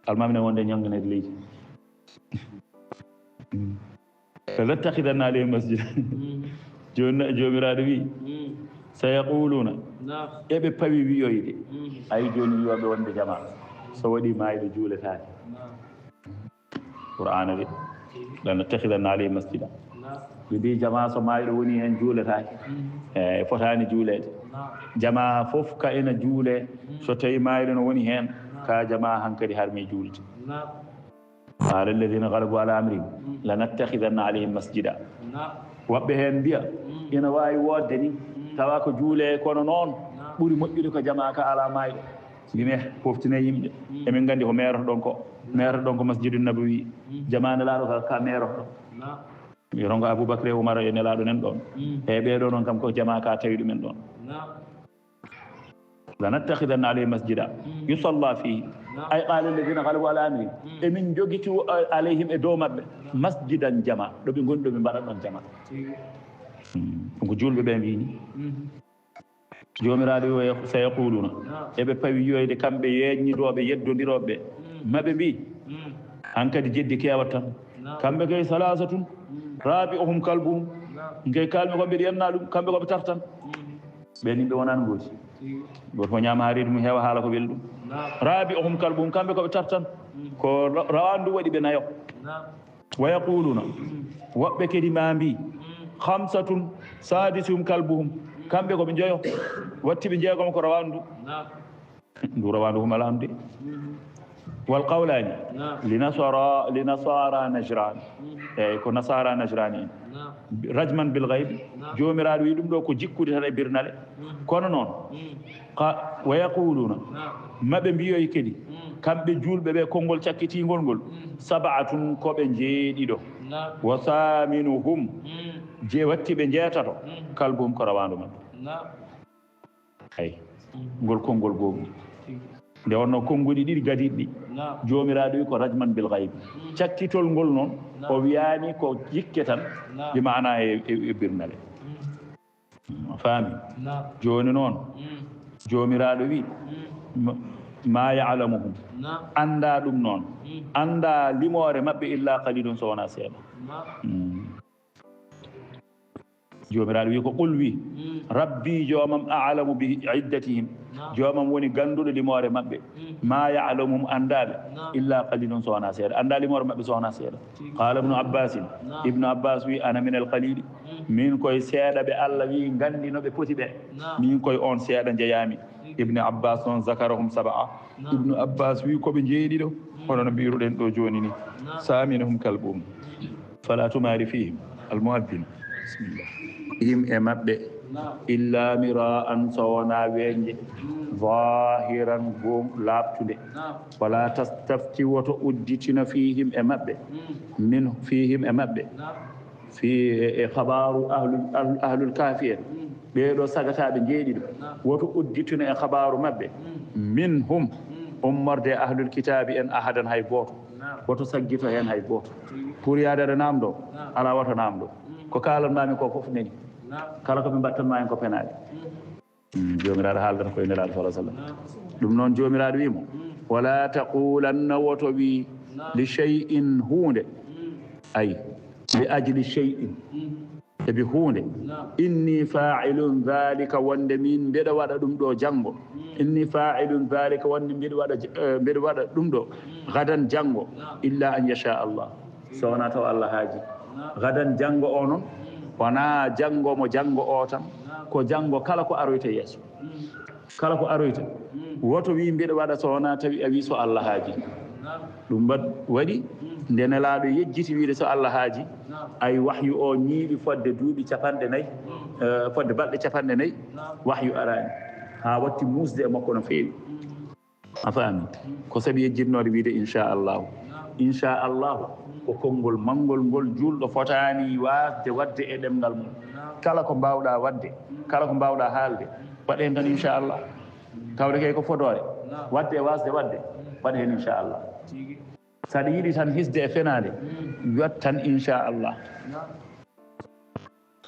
Almaami ne wonde ñannganeede leydi. Mm. لنتخذن عليهم مسجدا. Jooni, Joomiraaɗo wi, سيقولون. Eɓe pawi wiyoyde. Ay jooni wiyooɓe wonde jama. So waɗi maayɗo juuletaake. Qur'aana wi, لنتخذن عليهم مسجدا. Ɓe mbi jama so maayɗo woni heen juuletaake. E, fotaani juuleede. Jama fof ka ena juule. So tawi maayɗo no woni heen, ka jama hankadi harmi juulde. قال الذين غلبوا على أمرهم لنتخذن عليهم مسجدا. Woɓɓe heen mbiya, ina waawi woodde ni, tawa ko juulee, kono noon ɓuri moƴƴude ko jama ka alaa maayɗo. Mbi, "Meh, poftinee yimɓe. Emin nganndi ko meerotoɗon ko, meerotoɗon ko Masjidu Nabawi. Jama Nelaaɗo ka, ka meerotoɗon." Wiyata ko Abubakar e Umar e Nelaaɗo nan ɗoon. E ɓee ɗoo noon kam ko jama ka tawi ɗumen ɗoon. لنتخذن عليهم مسجدا يصلى فيه. أي قال الذين غلبوا على أمرهم. Emin njogiti عليهم e dow maɓɓe masjidan jama. Ɗo ɓe ngoni ɗo ɓe mbaɗa ɗoon jama. Ɗum ko juulɓe ɓe mbiyi ni. Joomiraaɗo wi, سيقولون. Eɓe pawi wiyoyde kamɓe yeeññidooɓe, yeddondirooɓe. Maɓe mbi, hankadi jeddi keewat tan. Kamɓe kay ثلاثة رابعهم كلبهم. Ngey kalmi ko mbiɗa yenna ɗum, kamɓe ko ɓe tartan. Ɓeen yimɓe wonani ngooti. Gooto fof ñaama haa reedu mum heewa, haala ko weli ɗum. رابعهم كلبهم, kamɓe ko ɓe tartan. Ko ra-, rawaandu waɗi ɓe nayo. ويقولون, woɓɓe kadi ma mbi, خمسة سادسهم كلبهم, kamɓe ko ɓe njoyo, watti ɓe jeegom ko rawaandu. Ndu rawaandu ko mala am de. والقولان لنصارى، لنصارى نجران. Eyi, ko nasaara Najraan en. رجما بالغيب. Joomiraaɗo wi ɗum ɗo ko jikkude tan e birnale. Kono noon, qa-, ويقولون, maɓe mbiyoy kadi, kamɓe juulɓe ɓe, konngol cakkitiingol ngol, سبعة, ko ɓe njeeɗiɗo. وثامنهم, je watti ɓe njeetato, كلبهم, ko rawaandu maɓɓe. Ay, ngol konngol goomu. Nde wonno konnguɗi ɗiɗi gadiiɗi ɗi, Joomiraaɗo wi ko رجما بالغيب. Cakkitol ngol noon, o wiyaani ko jikke tan, bi maana e, e, e birnale. A faami? Jooni noon, Joomiraaɗo wi, ma, ما يعلمهم, anndaa ɗum noon, anndaa limoore maɓɓe, إلا قليل, so wonaa seeɗa. Joomiraaɗo wi ko, قل, wi, ربي, joomam, أعلم بعدتهم, joomam woni gannduɗo limoore maɓɓe. ما يعلمهم, anndaa ɓe, إلا قليل, so wonaa seeɗa. Anndaa limoore maɓɓe so wonaa seeɗa. قال ابن عباس, Ibnu Abbaas wi, أنا من القليل, min koye seeɗa ɓe Allah wi nganndi no ɓe poti ɓe. Min koye oon seeɗa njeyaami. Ibni Abbas noon, zakarahum sab'a. Ibnu Abbas wi ko ɓe jeeɗiɗo, hono no mbiruɗen ɗo jooni ni. Saminahum kalbuhum. Fala tumari fihim. Almuaddin. Bismillah. Fihim e maɓɓe. Illa mira'an, so wona weñde. Zahiran, gom laaɓtunde. Wala tastafti, woto udditino fihim e maɓɓe. Min fihim e maɓɓe. Fi e, e khabaaru ahlul, ahlul, ahlul kahfi en. Ɓee ɗo sagataaɓe jeeɗiɗo. Woto udditino e khabaaru maɓɓe. Minhum, ummorde e ahlul kitaabi en ahadan hay gooto. Woto saggito heen hay gooto. Pour yaade aɗa naamndo, alaa woto naamndo. Ko kaalan maami ko fof neni. Kala ko ɓe mbattan ma en ko penaali. Mm, Joomiraaɗo haaldata koye Nelaaɗo sallallahu alaihi wasallam. Ɗum noon Joomiraaɗo wii mo, wala taqulanna, woto wii, li shay'in, huunde. Ay, li ajli shay'in. Ebi huunde. Inni fa'ilun dhalika, wonde min mbeɗa waɗa ɗum ɗo janngo. Inni fa'ilun dhalika, wonde mbeɗa waɗa, eh, mbeɗa waɗa ɗum ɗo gadan janngo. Illa an yasha Allah. So wonaa taw Allah haaji. Gadan janngo o noon, wonaa janngo mo janngo o tan, ko janngo kala ko aroyta yeeso. Kala ko aroyta, woto wii mbeɗa waɗa so wonaa tawi a wii so Allah haaji. Ɗum mbaɗ-, waɗi nde Nelaaɗo yejjiti wiide so Allah haaji, ay wahyu o ñiiɓi fodde duuɓi capanɗe nayi, eh, fodde balɗe capanɗe nayi, wahyu araani. Haa watti muusde e makko no feewi. A faami? Ko sabi yejjitnoode wiide inchallahu. Inchallahu ko konngol manngol ngol juulɗo fotaani waasde waɗde e ɗemngal mum. Kala ko mbaawɗaa waɗde, kala ko mbaawɗaa haalde, waɗ heen tan inchallah. Tawde kay ko fodoore, waɗde e waasde waɗde, waɗ heen inchallah. So aɗa yiɗi tan hisde e fenaande, waɗ tan inchallah.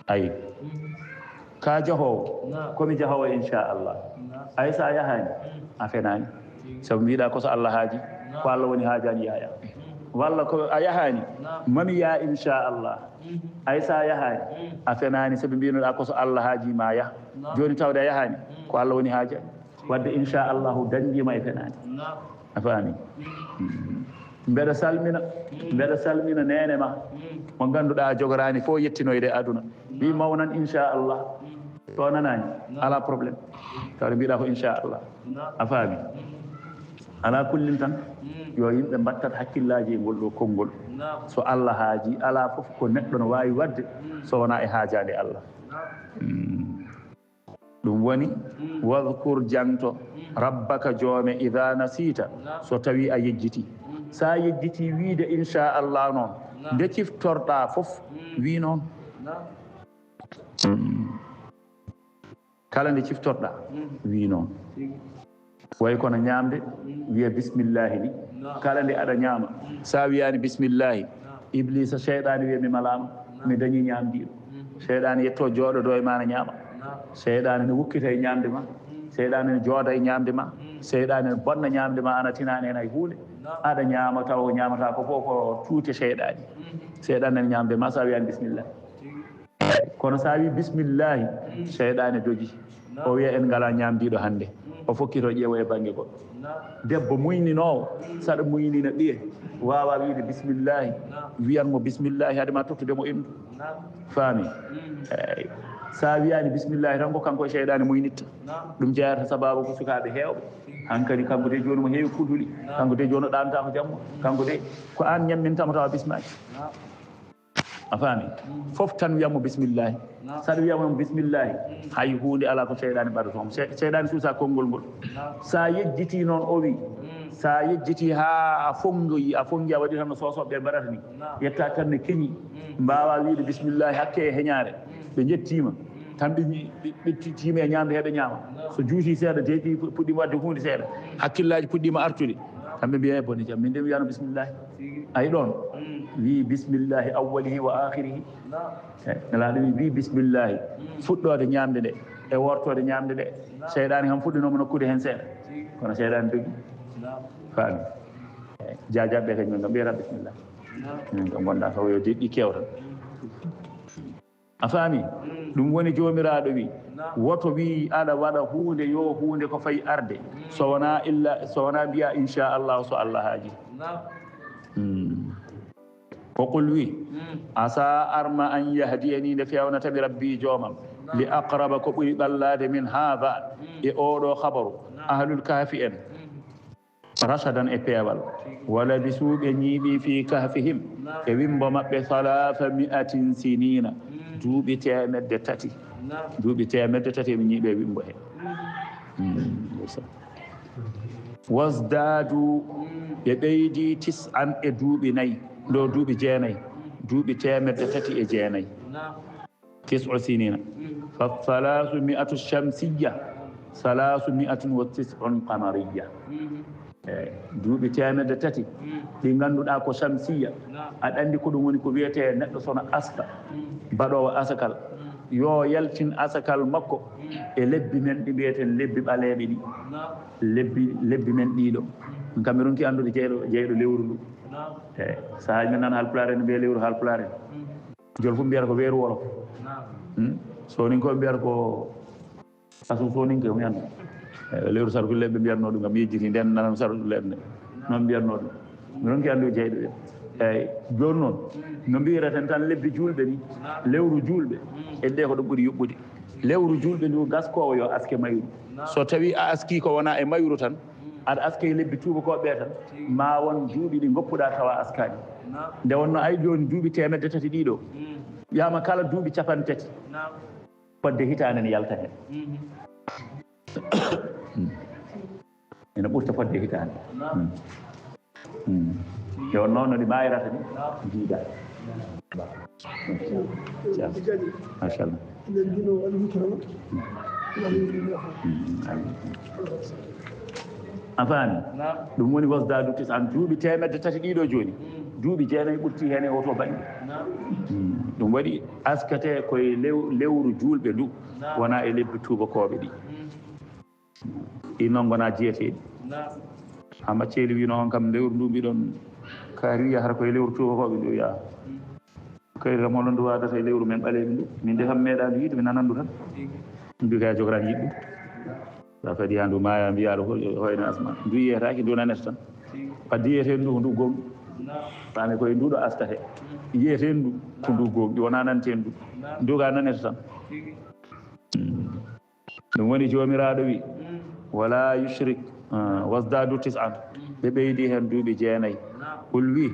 Ayi. Ka jahoowo? Naam. Ko mi jahoowo, inchallah. Naam. Ay, so a yahaani, mm, a fenaani. Tigi. Sabu mbiɗa ko so Allah haaji, naam, ko Allah woni haajaani yahaya. Mm. Walla ko a yahaani, naam, mami yaa, inchallah. Mm. Ay, so a yahaani, mm, a fenaani, sabu mbinoɗa ko so Allah haaji ma yah. Naam. Jooni tawde a yahaani, mm, ko Allah woni haajaani. Wadde, inchallahu, dañdiima e fenaande. Naam. A faami? Mm. Mbeɗa salmina, mm, mbeɗa salmina neene ma, mm, mo ngannduɗaa jogoraani fof yettinoyde e aduna. Wi, naam, mawnan, inchallah. Mm. So nanaani, naam, alaa problème. Tawde mbiɗa ko inchallah. Naam. A faami? Mm. Alaa kullin tan, mm, yo yimɓe mbattat hakkillaaji e ngol ɗo konngol. Naam. So Allah haaji, alaa fof ko neɗɗo no waawi waɗde, mm, so wonaa e haajaande Allah. Naam. Mm. Ɗum woni, mm, wadhkur, jaŋto, mm, rabbaka, joome, idha nasita, naam, so tawi a yejjiti. Mm. So a yejjiti wiide inchallah noon, naam, nde ciftorɗaa fof, mm, wi noon. Naam. Mm. Kala nde ciftorɗaa, mm, wi noon. Tigi. Way kono ñaamde, mm, wiya bismillahi ni. Naam. Kala nde aɗa ñaama, mm, so a wiyaani bismillahi, naam, Iblisa, seyɗaani wiya mi malaama, naam, mi dañii ñaamdiiɗo. Mm. Seyɗaani yetto jooɗodo e ma na ñaama. Naam. Seyɗaani ne wukkita e ñaamde ma. Mm. Seyɗaani ne jooda e ñaamde ma. Mm. Seyɗaani ne bonna ñaamde ma, ana tinaani heen hay huunde. Naam. Aɗa ñaama taw o ñaamata ko fof ko cuuce seyɗaani. Mm. Seyɗaani ne ñaamde ma so a wiyaani bismillah. Tigi. Kono so a wi bismillahi, mm, seyɗaane dogi. Naam. O wiya en ngalaa ñaamdiiɗo hannde. Mm. O fokkito ƴeewa e bannge goɗɗo. Naam. Debbo muyninoowo, mm, saɗa muynina ɓiye, waawa wiide bismillahi, naam, wiyan mo bismillahi, hade ma tottude mo inndu. Naam. Faami? Mm. Eey. So a wiyaani bismillahi tan, ko kanko e seyɗaane muynitta. Naam. Ɗum jeeyata sabaabu ko sukaaɓe heewɓe. Hankadi kanko de jooni mo heewi kuduli. Naam. Kanko de jooni o ɗaanata ko jamma. Mm. Kanko de ko aan ñamminta mo tawa bismaaki. Naam. A faami? Mm. Fof tan wiyamo bismillahi. Naam. Saɗa wiyamo bismillahi, mm, hay huunde alaa ko seyɗaani ɓadata mo. Se-, seyɗaani suusa konngol ngol. Naam. Sa yejjiti noon o wi, mm, sa yejjiti haa a fonngoyi, a fonngi a waɗi tan no soosooɓe ɓe mbaɗata ni. Naam. Yetta tan ne keñi. Mm. Mbaawa wiide bismillahi hakke e heñaare. Mm. Ɓe njettiima. Mm. Tan ɓe ñi-, ɓe, ɓe ti-, tiimi e ñaamde, heɓe ñaama. Naam. So juuti seeɗa, deeƴi pu-, puɗɗiima waɗde huunde seeɗa. Mm. Hakkillaaji puɗɗiima artude. Naam. Tan ɓe mbiya, "E bone jam, min de mi wiyano bismillahi." Tigi. Ay ɗoon, mm, wii bismillahi awwalihi wa akhirihi. Naam. Eh, Nelaaɗo wii, wii bismillahi. Mm. Fuɗɗoode ñaamde nde, e wortoode ñaamde nde. Naam. Seyɗaani kam fuɗɗinooma nokkude heen seeɗa. Tigi. Kono seyɗaani dogi. Naam. Faami. Eh, jaajaaɓe kañum en kam ɓeyata bismillah. Naam. Min kam ngonɗa taw yo deƴƴi kewta. Mm. A faami? Mm. Ɗum woni Joomiraaɗo wi, naam, woto wi aɗa waɗa huunde, yo huunde ko fayi arde, mm, so wonaa illa, so wonaa mbiya, "Inchallahu, so Allah haaji." Naam. Mm. Ko qul wi, mm, "Asa arma an yahdiyani, nde feewnata mi Rabbi Joomam." Li aqraba, ko ɓuri ɓallaade, min haada, e oɗo khabaru. Ahlul kahfi en. Rashadan, e peewal. Wa labisuu, ɓe ñiiɓi, fii kahfihim, e wimbo maɓɓe, thalaatha mi'atin siniina, duuɓi teemedde tati. Duuɓi teemedde tati ɓe ñiiɓi e wimbo he. Wasdaadu, ɓe ɓeydi, tis'an, e duuɓi nayi, ɗo duuɓi jeenayi, duuɓi teemedde tati e jeenayi. Tis'u siniina. Fa thalathu mi'atu shamsiyya, thalathu mi'atin wa tis'un qamariyya. Eyi, duuɓi teemedde tati, ɗi ngannduɗaa ko shamsiyya. Aɗa anndi ko ɗum woni, ko wiyetee neɗɗo sono aska, baɗoowo asakal, yo yaltin asakal makko e lebbi men ɗi mbiyeten lebbi ɓaleeɓe ɗi. Lebbi, lebbi men ɗiɗo. Kam mi ronki anndude jeyɗo, jeyɗo lewru ndu. Eyi, sahaaji men nana Haalpulaar en, mbiya lewru Haalpulaar en. Jol fof mbiyata ko weeru wolof. Hmm? Sooninkoɓe mbiyata ko asum sooninke, mi annda. Eh, lewru sarkulle ɓe mbiyatno ɗum, kam yejjiti nden nanam sarkulle en. Noon mbiyatno ɗum. Mi ronki anndude jeyɗo ɓe. Eyi, jooni noon, no mbiyraten tan lebbi juulɓe ni, lewru juulɓe, en ɗe ko ɗum ɓuri yuɓɓude. Lewru juulɓe ndu gaskoowo yo aske mayru. So tawi a aski ko wona e mayru tan, aɗa aske e lebbi tuubakooɓe ɓe tan, ma won duuɓi ɗi ngoppuɗa tawa askaani. Nde wonno ay jooni duuɓi teemedde tati ɗiɗo, wiyama kala duuɓi capanɗe tati, fodde hitaande ne yalta heen. Ene ɓurta fodde hitaande. Hmm. Hmm. Nde wonno no ɗi maayirata ni, jiida. Machallah. Hmm. A faami? Ɗum woni wasdaadu tis'an, duuɓi teemedde tati ɗiɗo jooni. Duuɓi jeenayi ɓurti heen e oto baŋnge. Hmm. Ɗum waɗi askate koye lew-, lewru juulɓe ndu, wona e lebbi tuubakooɓe ɗi. Ɗi noon ngonaa jiyeteeɗi. Haa macceeli wino on kam lewru ndu mbiɗon kaari wiya hara koye lewru tuubakooɓe ndu wiya. Kayri kam holno ndu waadata e lewru men ɓaleeɓe ndu? Min de kam meeɗaa ndu yiide, mi nanan ndu tan. Mbi kay a jogoraani yiɗ ɗum. Sa kadi yaa ndu maaya mbiyaa ɗo hoy-, hoyno asma. Ndu yiyetaake, ndu nanete tan. Wadde yiyeten ndu ko ndu gooŋɗi. Faami koye ndu ɗo askate. Yiyeten ndu ko ndu gooŋɗi, wonaa nanten ndu. Ndu ga nanete tan. Hmm. Ɗum woni Joomiraaɗo wi, "Wala yushrik, ah, wasdadu tis'an." Ɓe ɓeydi heen duuɓi jeenayi. Qul wi,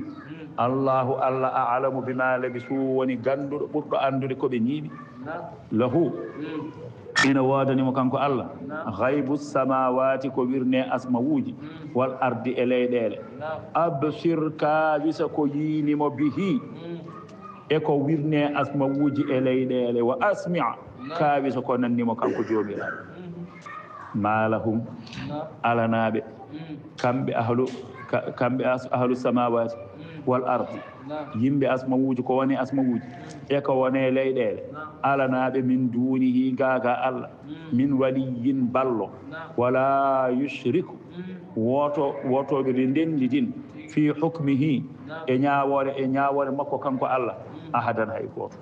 "Allahu, Allah, a'lamu bima labisu, woni gannduɗo ɓurɗo anndude ko ɓe ñiiɓi." Lahu, ina woodani mo kanko Allah, ghaybu samawati, ko wirne asmawuuji, wal ardi, e leyɗeele. Absir, kaawisa ko yiini mo, bihi, e ko wirne asmawuuji e leyɗeele, wa asmi', kaawisa ko nanni mo kanko Joomiraaɗo. Ma lahum, alanaaɓe, kamɓe ahlu, ka-, kamɓe as-, ahlu samawati wal ardi, yimɓe asmawuuji, ko woni asmawuuji, e ko woni leyɗeele, alanaaɓe min dunihi, gaaga Allah, min waliyyin, ballo, wala yushriku, woto, wotoɓe ɓe ndenndi din, fi hukmihi, e ñaawoore, e ñaawoore makko kanko Allah, ahadan, hay gooto.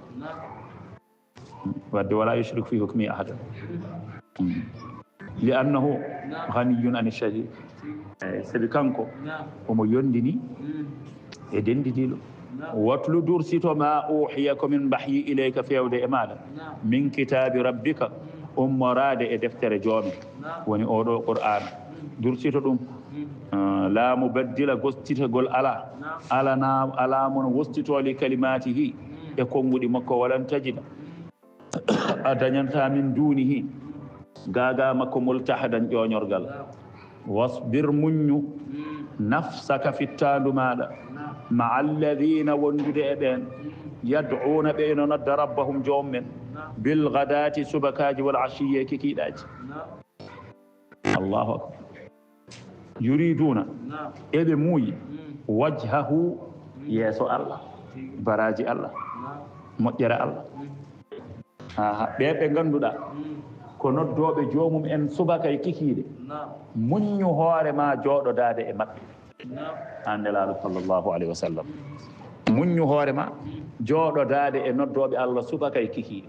Wadde wala yushriku fi hukmihi ahadan. Li annahu ghaniyyun ani shariik. Eyi, sabi kanko omo yondini e dendidiiɗo. Watlu, dursito, ma uhiya, ko min mbahyi, ilayka, fewde e maaɗa, min kitaabi rabbika, ummoraade e deftere joome, woni oɗo Qur'aana. Dursito ɗum. Ah, laa mubaddila, gostitagol alaa. Alaa na, alaa mo wostitoo li kalimaatihi, e konnguɗi makko, walan tajida, a dañanta min dunihi, gaaga makko, multahadan, ƴoñorgal. Wasbir, muññu, nafsaka, fittaandu maaɗa, ma'a alladhina, wondude e ɓeen, yad'uuna, ɓe ino nodda, rabbahum, joom men, bil ghadaati, subakaaji, wal ashiyyi, e kikiiɗaaji. Allahu akbar. Yuriduuna, eɓe muuyi, wajhahu, yeeso Allah, baraaji Allah, moƴƴere Allah. Aha, ɓe ɓe ngannduɗaa ko noddooɓe joomum en subaka e kikiiɗe, muññu hoore ma jooɗodaade e maɓɓe. Aan Nelaaɗo sallallahu alayhi wa sallam, muññu hoore ma jooɗodaade e noddooɓe Allah subaka e kikiiɗe.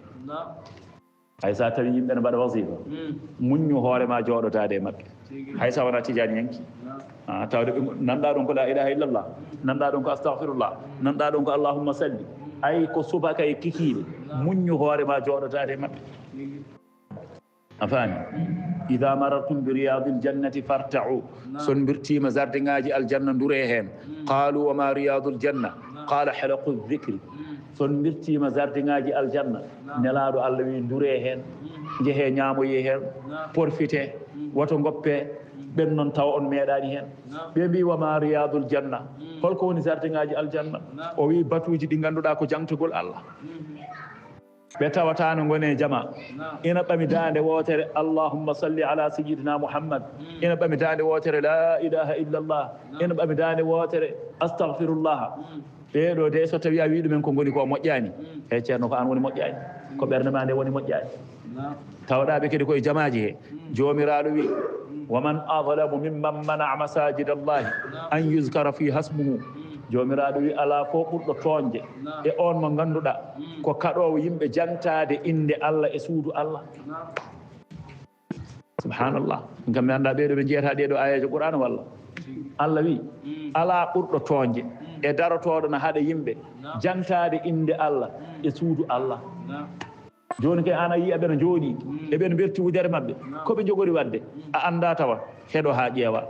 Hay so a tawi yimɓe ne mbaɗa wasifa, muññu hoore ma jooɗodaade e maɓɓe. Hay so a wona tijaaniyanke. Ah, tawde ɓe nanɗa ɗum ko la ilaha illallah, nanɗa ɗum ko astaghfirullah, nanɗa ɗum ko allahumma salli. Ay ko subaka e kikiiɗe, muññu hoore ma jooɗodaade e maɓɓe. A faami? Ida marartum bi riyadil jannati fartau. So on mbirtiima zardiŋaaji aljanna, nduree heen. Qaalu wa ma riyadul janna? Qaala halaqu dikri. So on mbirtiima zardiŋaaji aljanna, Nelaaɗo Allah wi nduree heen, njehee ñaamoyee heen, porfitee, woto ngoppee. Ɓen noon tawa on meeɗaani heen. Ɓe mbi wa ma riyadul janna? Holko woni zardiŋaaji aljanna? O wi batuuji ɗi ngannduɗaa ko jaŋtugol Allah. Ɓe tawataano ngone jama. Ina ɓami daande wootere, "Allahumma salli ala sayyidina Muhammad." Ina ɓami daande wootere, "La ilaha illallah." Ina ɓami daande wootere, "Astaghfirullah." Ɓee ɗoo de, so tawi a wii ɗumen ko ngoni ko moƴƴaani, e ceerno, ko aan woni moƴƴaani, ko ɓernde maa nde woni moƴƴaani. Tawɗaa ɓe kadi koye jamaaji he. Joomiraaɗo wi, "Wa man adlamu mimman mana'a masajida Allahi an yuzkara fiha ismuhu." Joomiraaɗo wi, "Alaa fof ɓurɗo tooñde e oon mo ngannduɗaa ko kaɗoowo yimɓe jaŋtaade innde Allah e suudu Allah." Subhanallah. Min kam mi anndaa ɓee ɗoo ɓe njiyata ɗee ɗoo aayeeje Qur'aana walla? Allah wi, "Alaa ɓurɗo tooñde e darotooɗo na haɗa yimɓe jaŋtaade innde Allah e suudu Allah." Jooni kay, aan a yii aɓe no njooɗii, eɓe no mberti wudere maɓɓe. Ko ɓe njogori waɗde? A anndaa tawa. Heɗo haa ƴeewa.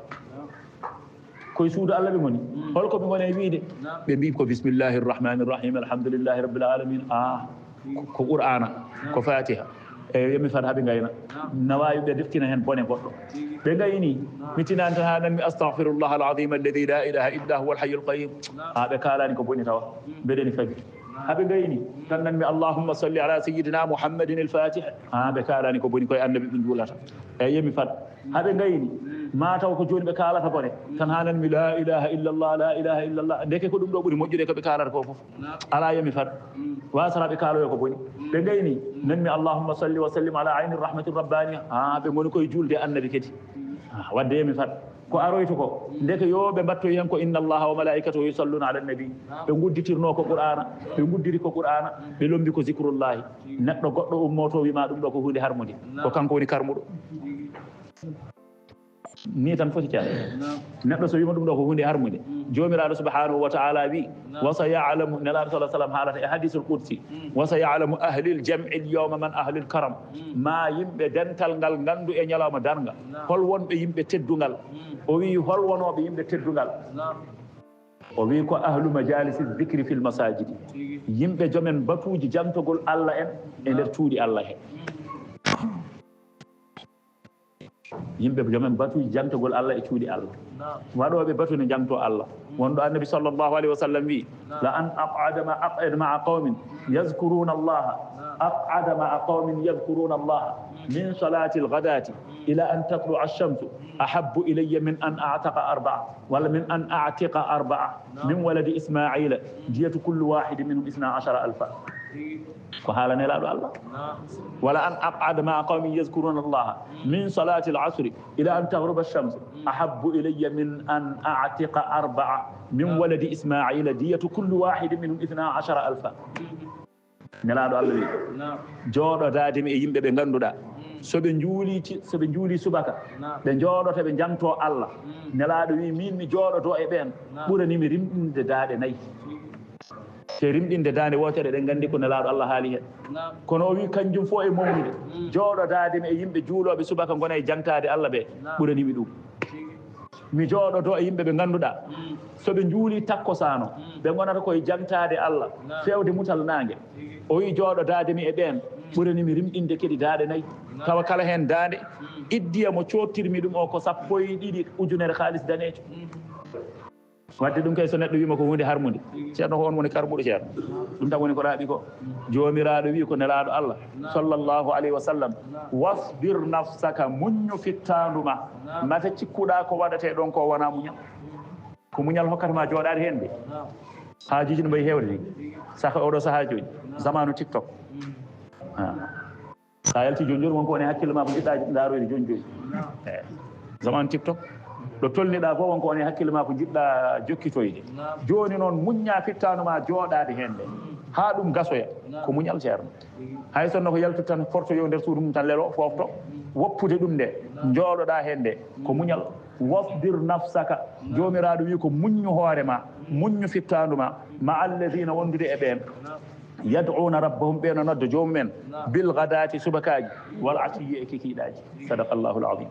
Koye suudu Allah ɓe ngoni. Holko ɓe ngoni e wiide? Ɓe mbii ko bismillahi rrahmani rrahim, alhamdulillahi rabbil alamin. Ah, ko, ko Qur'aana, ko Fatiha. E yo mi fad haa ɓe ngayna. Na waawi ɓe deftina heen bone goɗɗo. Ɓe ngayni, mi tinaani tan haa nan mi, "Astaghfirullah al-azim alladhi la ilaha illa huwa al-hayyul qayyum." Ah, ɓe kaalaani ko boni tawa. Mbeɗeni fadi. Haa ɓe ngayni, tan nan mi, "Allahumma salli ala sayyidina Muhammadin al-Fatih." Ah, ɓe kaalaani ko boni, koye Annabi ɓe njuulata. Eyi, yo mi fad. Haa ɓe ngayni, ma taw ko jooni ɓe kaalata bone. Tan haa nan mi, "La ilaha illallah, la ilaha illallah." Ndeke ko ɗum ɗo ɓuri moƴƴude ko ɓe kaalata ko fof. Alaa, yo mi fad. Wasata ɓe kaaloyo ko boni. Ɓe ngayni, nan mi, "Allahumma salli wa sallim ala ayni rahmati rabbaniya." Ah, ɓe ngoni koye juulde Annabi kadi. Ah, wadde yo mi fad. Ko aroyta ko, ndeke yo ɓe mbattoyi heen ko, "Inna Allaha wa malaikatahu yusalluna ala nabi." Ɓe ngudditirno ko Qur'aana, ɓe nguddiri ko Qur'aana, ɓe lombi ko zikrullahi. Neɗɗo goɗɗo ummoto wima ɗum ɗo ko huunde harmude. Ko kanko woni karmuɗo. Ni tan foti ceerno. Neɗɗo so wima ɗum ɗo ko huunde harmude. Joomiraaɗo subhanahu wa ta'ala wi, "Wa sa ya'lamu," Nelaaɗo sallallahu alaihi wasallam haalata e hadisul qudsi, "Wa sa ya'lamu ahlil jam'i al yawma man ahlul karam." Ma yimɓe dental ngal nganndu e ñalawma darnga. Hol wonɓe yimɓe teddungal? O wi, "Hol wonooɓe yimɓe teddungal?" O wi, "Ko ahlu majalisi zikri fil masajidi." Yimɓe jomen batuuji jantogol Allah en e nder cuuɗi Allah he. Yimɓe jomen batuuji jantogol Allah e cuuɗi Allah. Waɗooɓe batu ne janto Allah. Wonɗo Annabi sallallahu alaihi wa sallam wi, "La an aq'ada ma aq'ada ma'a qawmin yazkuruna Allah, aq'ada ma'a qawmin yazkuruna Allah min salati al-ghadati ila an tatlu'a ash-shamsu ahabbu ilayya min an a'taqa arba'a, wala min an a'tiqa arba'a min waladi Isma'ila diyatu kullu wahidin minhum isna ashara alfa." Ko haala Nelaaɗo Allah. "Wala an aq'ada ma'a qawmin yazkuruna Allah min salati al-asri ila an taghruba ash-shams ahabbu ilayya min an a'tiqa arba'a min waladi Isma'ila diyatu kullu wahidin minhum isna ashara alfa." Nelaaɗo Allah wi, "Jooɗodaade mi e yimɓe ɓe ngannduɗaa, so ɓe njuuli ci-, so ɓe njuuli subaka, ɓe njooɗota ɓe njanto Allah." Nelaaɗo wi, "Min mi jooɗodo e ɓeen, ɓurani mi rimɗinde daaɗe nayi." Te rimɗinde daande wootere, eɗen nganndi ko Nelaaɗo Allah haali heen. Kono o wi, "Kanjum fof e mawnude, jooɗodaade mi e yimɓe juulooɓe subaka ngona e jaŋtaade Allah ɓe, ɓurani mi ɗum. Mi jooɗodo e yimɓe ɓe ngannduɗaa, so ɓe njuuli takkosaano, ɓe ngonata koye jaŋtaade Allah, feewde mutal naange." O wi, "Jooɗodaade mi e ɓeen, ɓurani mi rimɗinde kadi daaɗe nayi." Tawa kala heen daande, iddiya mo coottirmi ɗum o ko sappo e ɗiɗi ujunere kaalis daneejo. Wadde ɗum kay, so neɗɗo wiima ko huunde harmunde, ceerno, ko on woni karmuɗo ceerno. Ɗum tan woni ko raaɓi ko. Joomiraaɗo wi ko Nelaaɗo Allah, sallallahu alayhi wa sallam, "Wasbir nafsaka, muññu fittaandu ma, mata cikkuɗaa ko waɗatee ɗon ko wonaa muñal." Ko muñal hokkata ma jooɗaade heen de. Haajuuji no mbayi heewde ni. Saka oɗo sahaa jooni, zamaanu TikTok. Ah. Sa yalti jooni jooni, wonko woni e hakkille ma ko njiɗɗa ndaaroyde jooni jooni. Eh, zaman TikTok, ɗo tolniɗa fof wonko woni e hakkille ma ko njiɗɗa jokkitoyde. Jooni noon, muñña fittaandu ma jooɗaade heen nde. Haa ɗum gasoya, ko muñal, ceerno. Hay sinno ko yaltude tan, fortoyo nder suudu mum tan, lelo, foofto, woppude ɗum nde, jooɗoɗa heen nde, ko muñal. Wasbir nafsaka, Joomiraaɗo wi ko muññu hoore ma, muññu fittaandu ma, ma alladina, wondude e ɓeen. Yad'una rabbahum, ɓe no nodda joomum en, bil ghadati, subakaaji, wal ashiyi, e kikiiɗaaji. Sadaqallahu al-azim.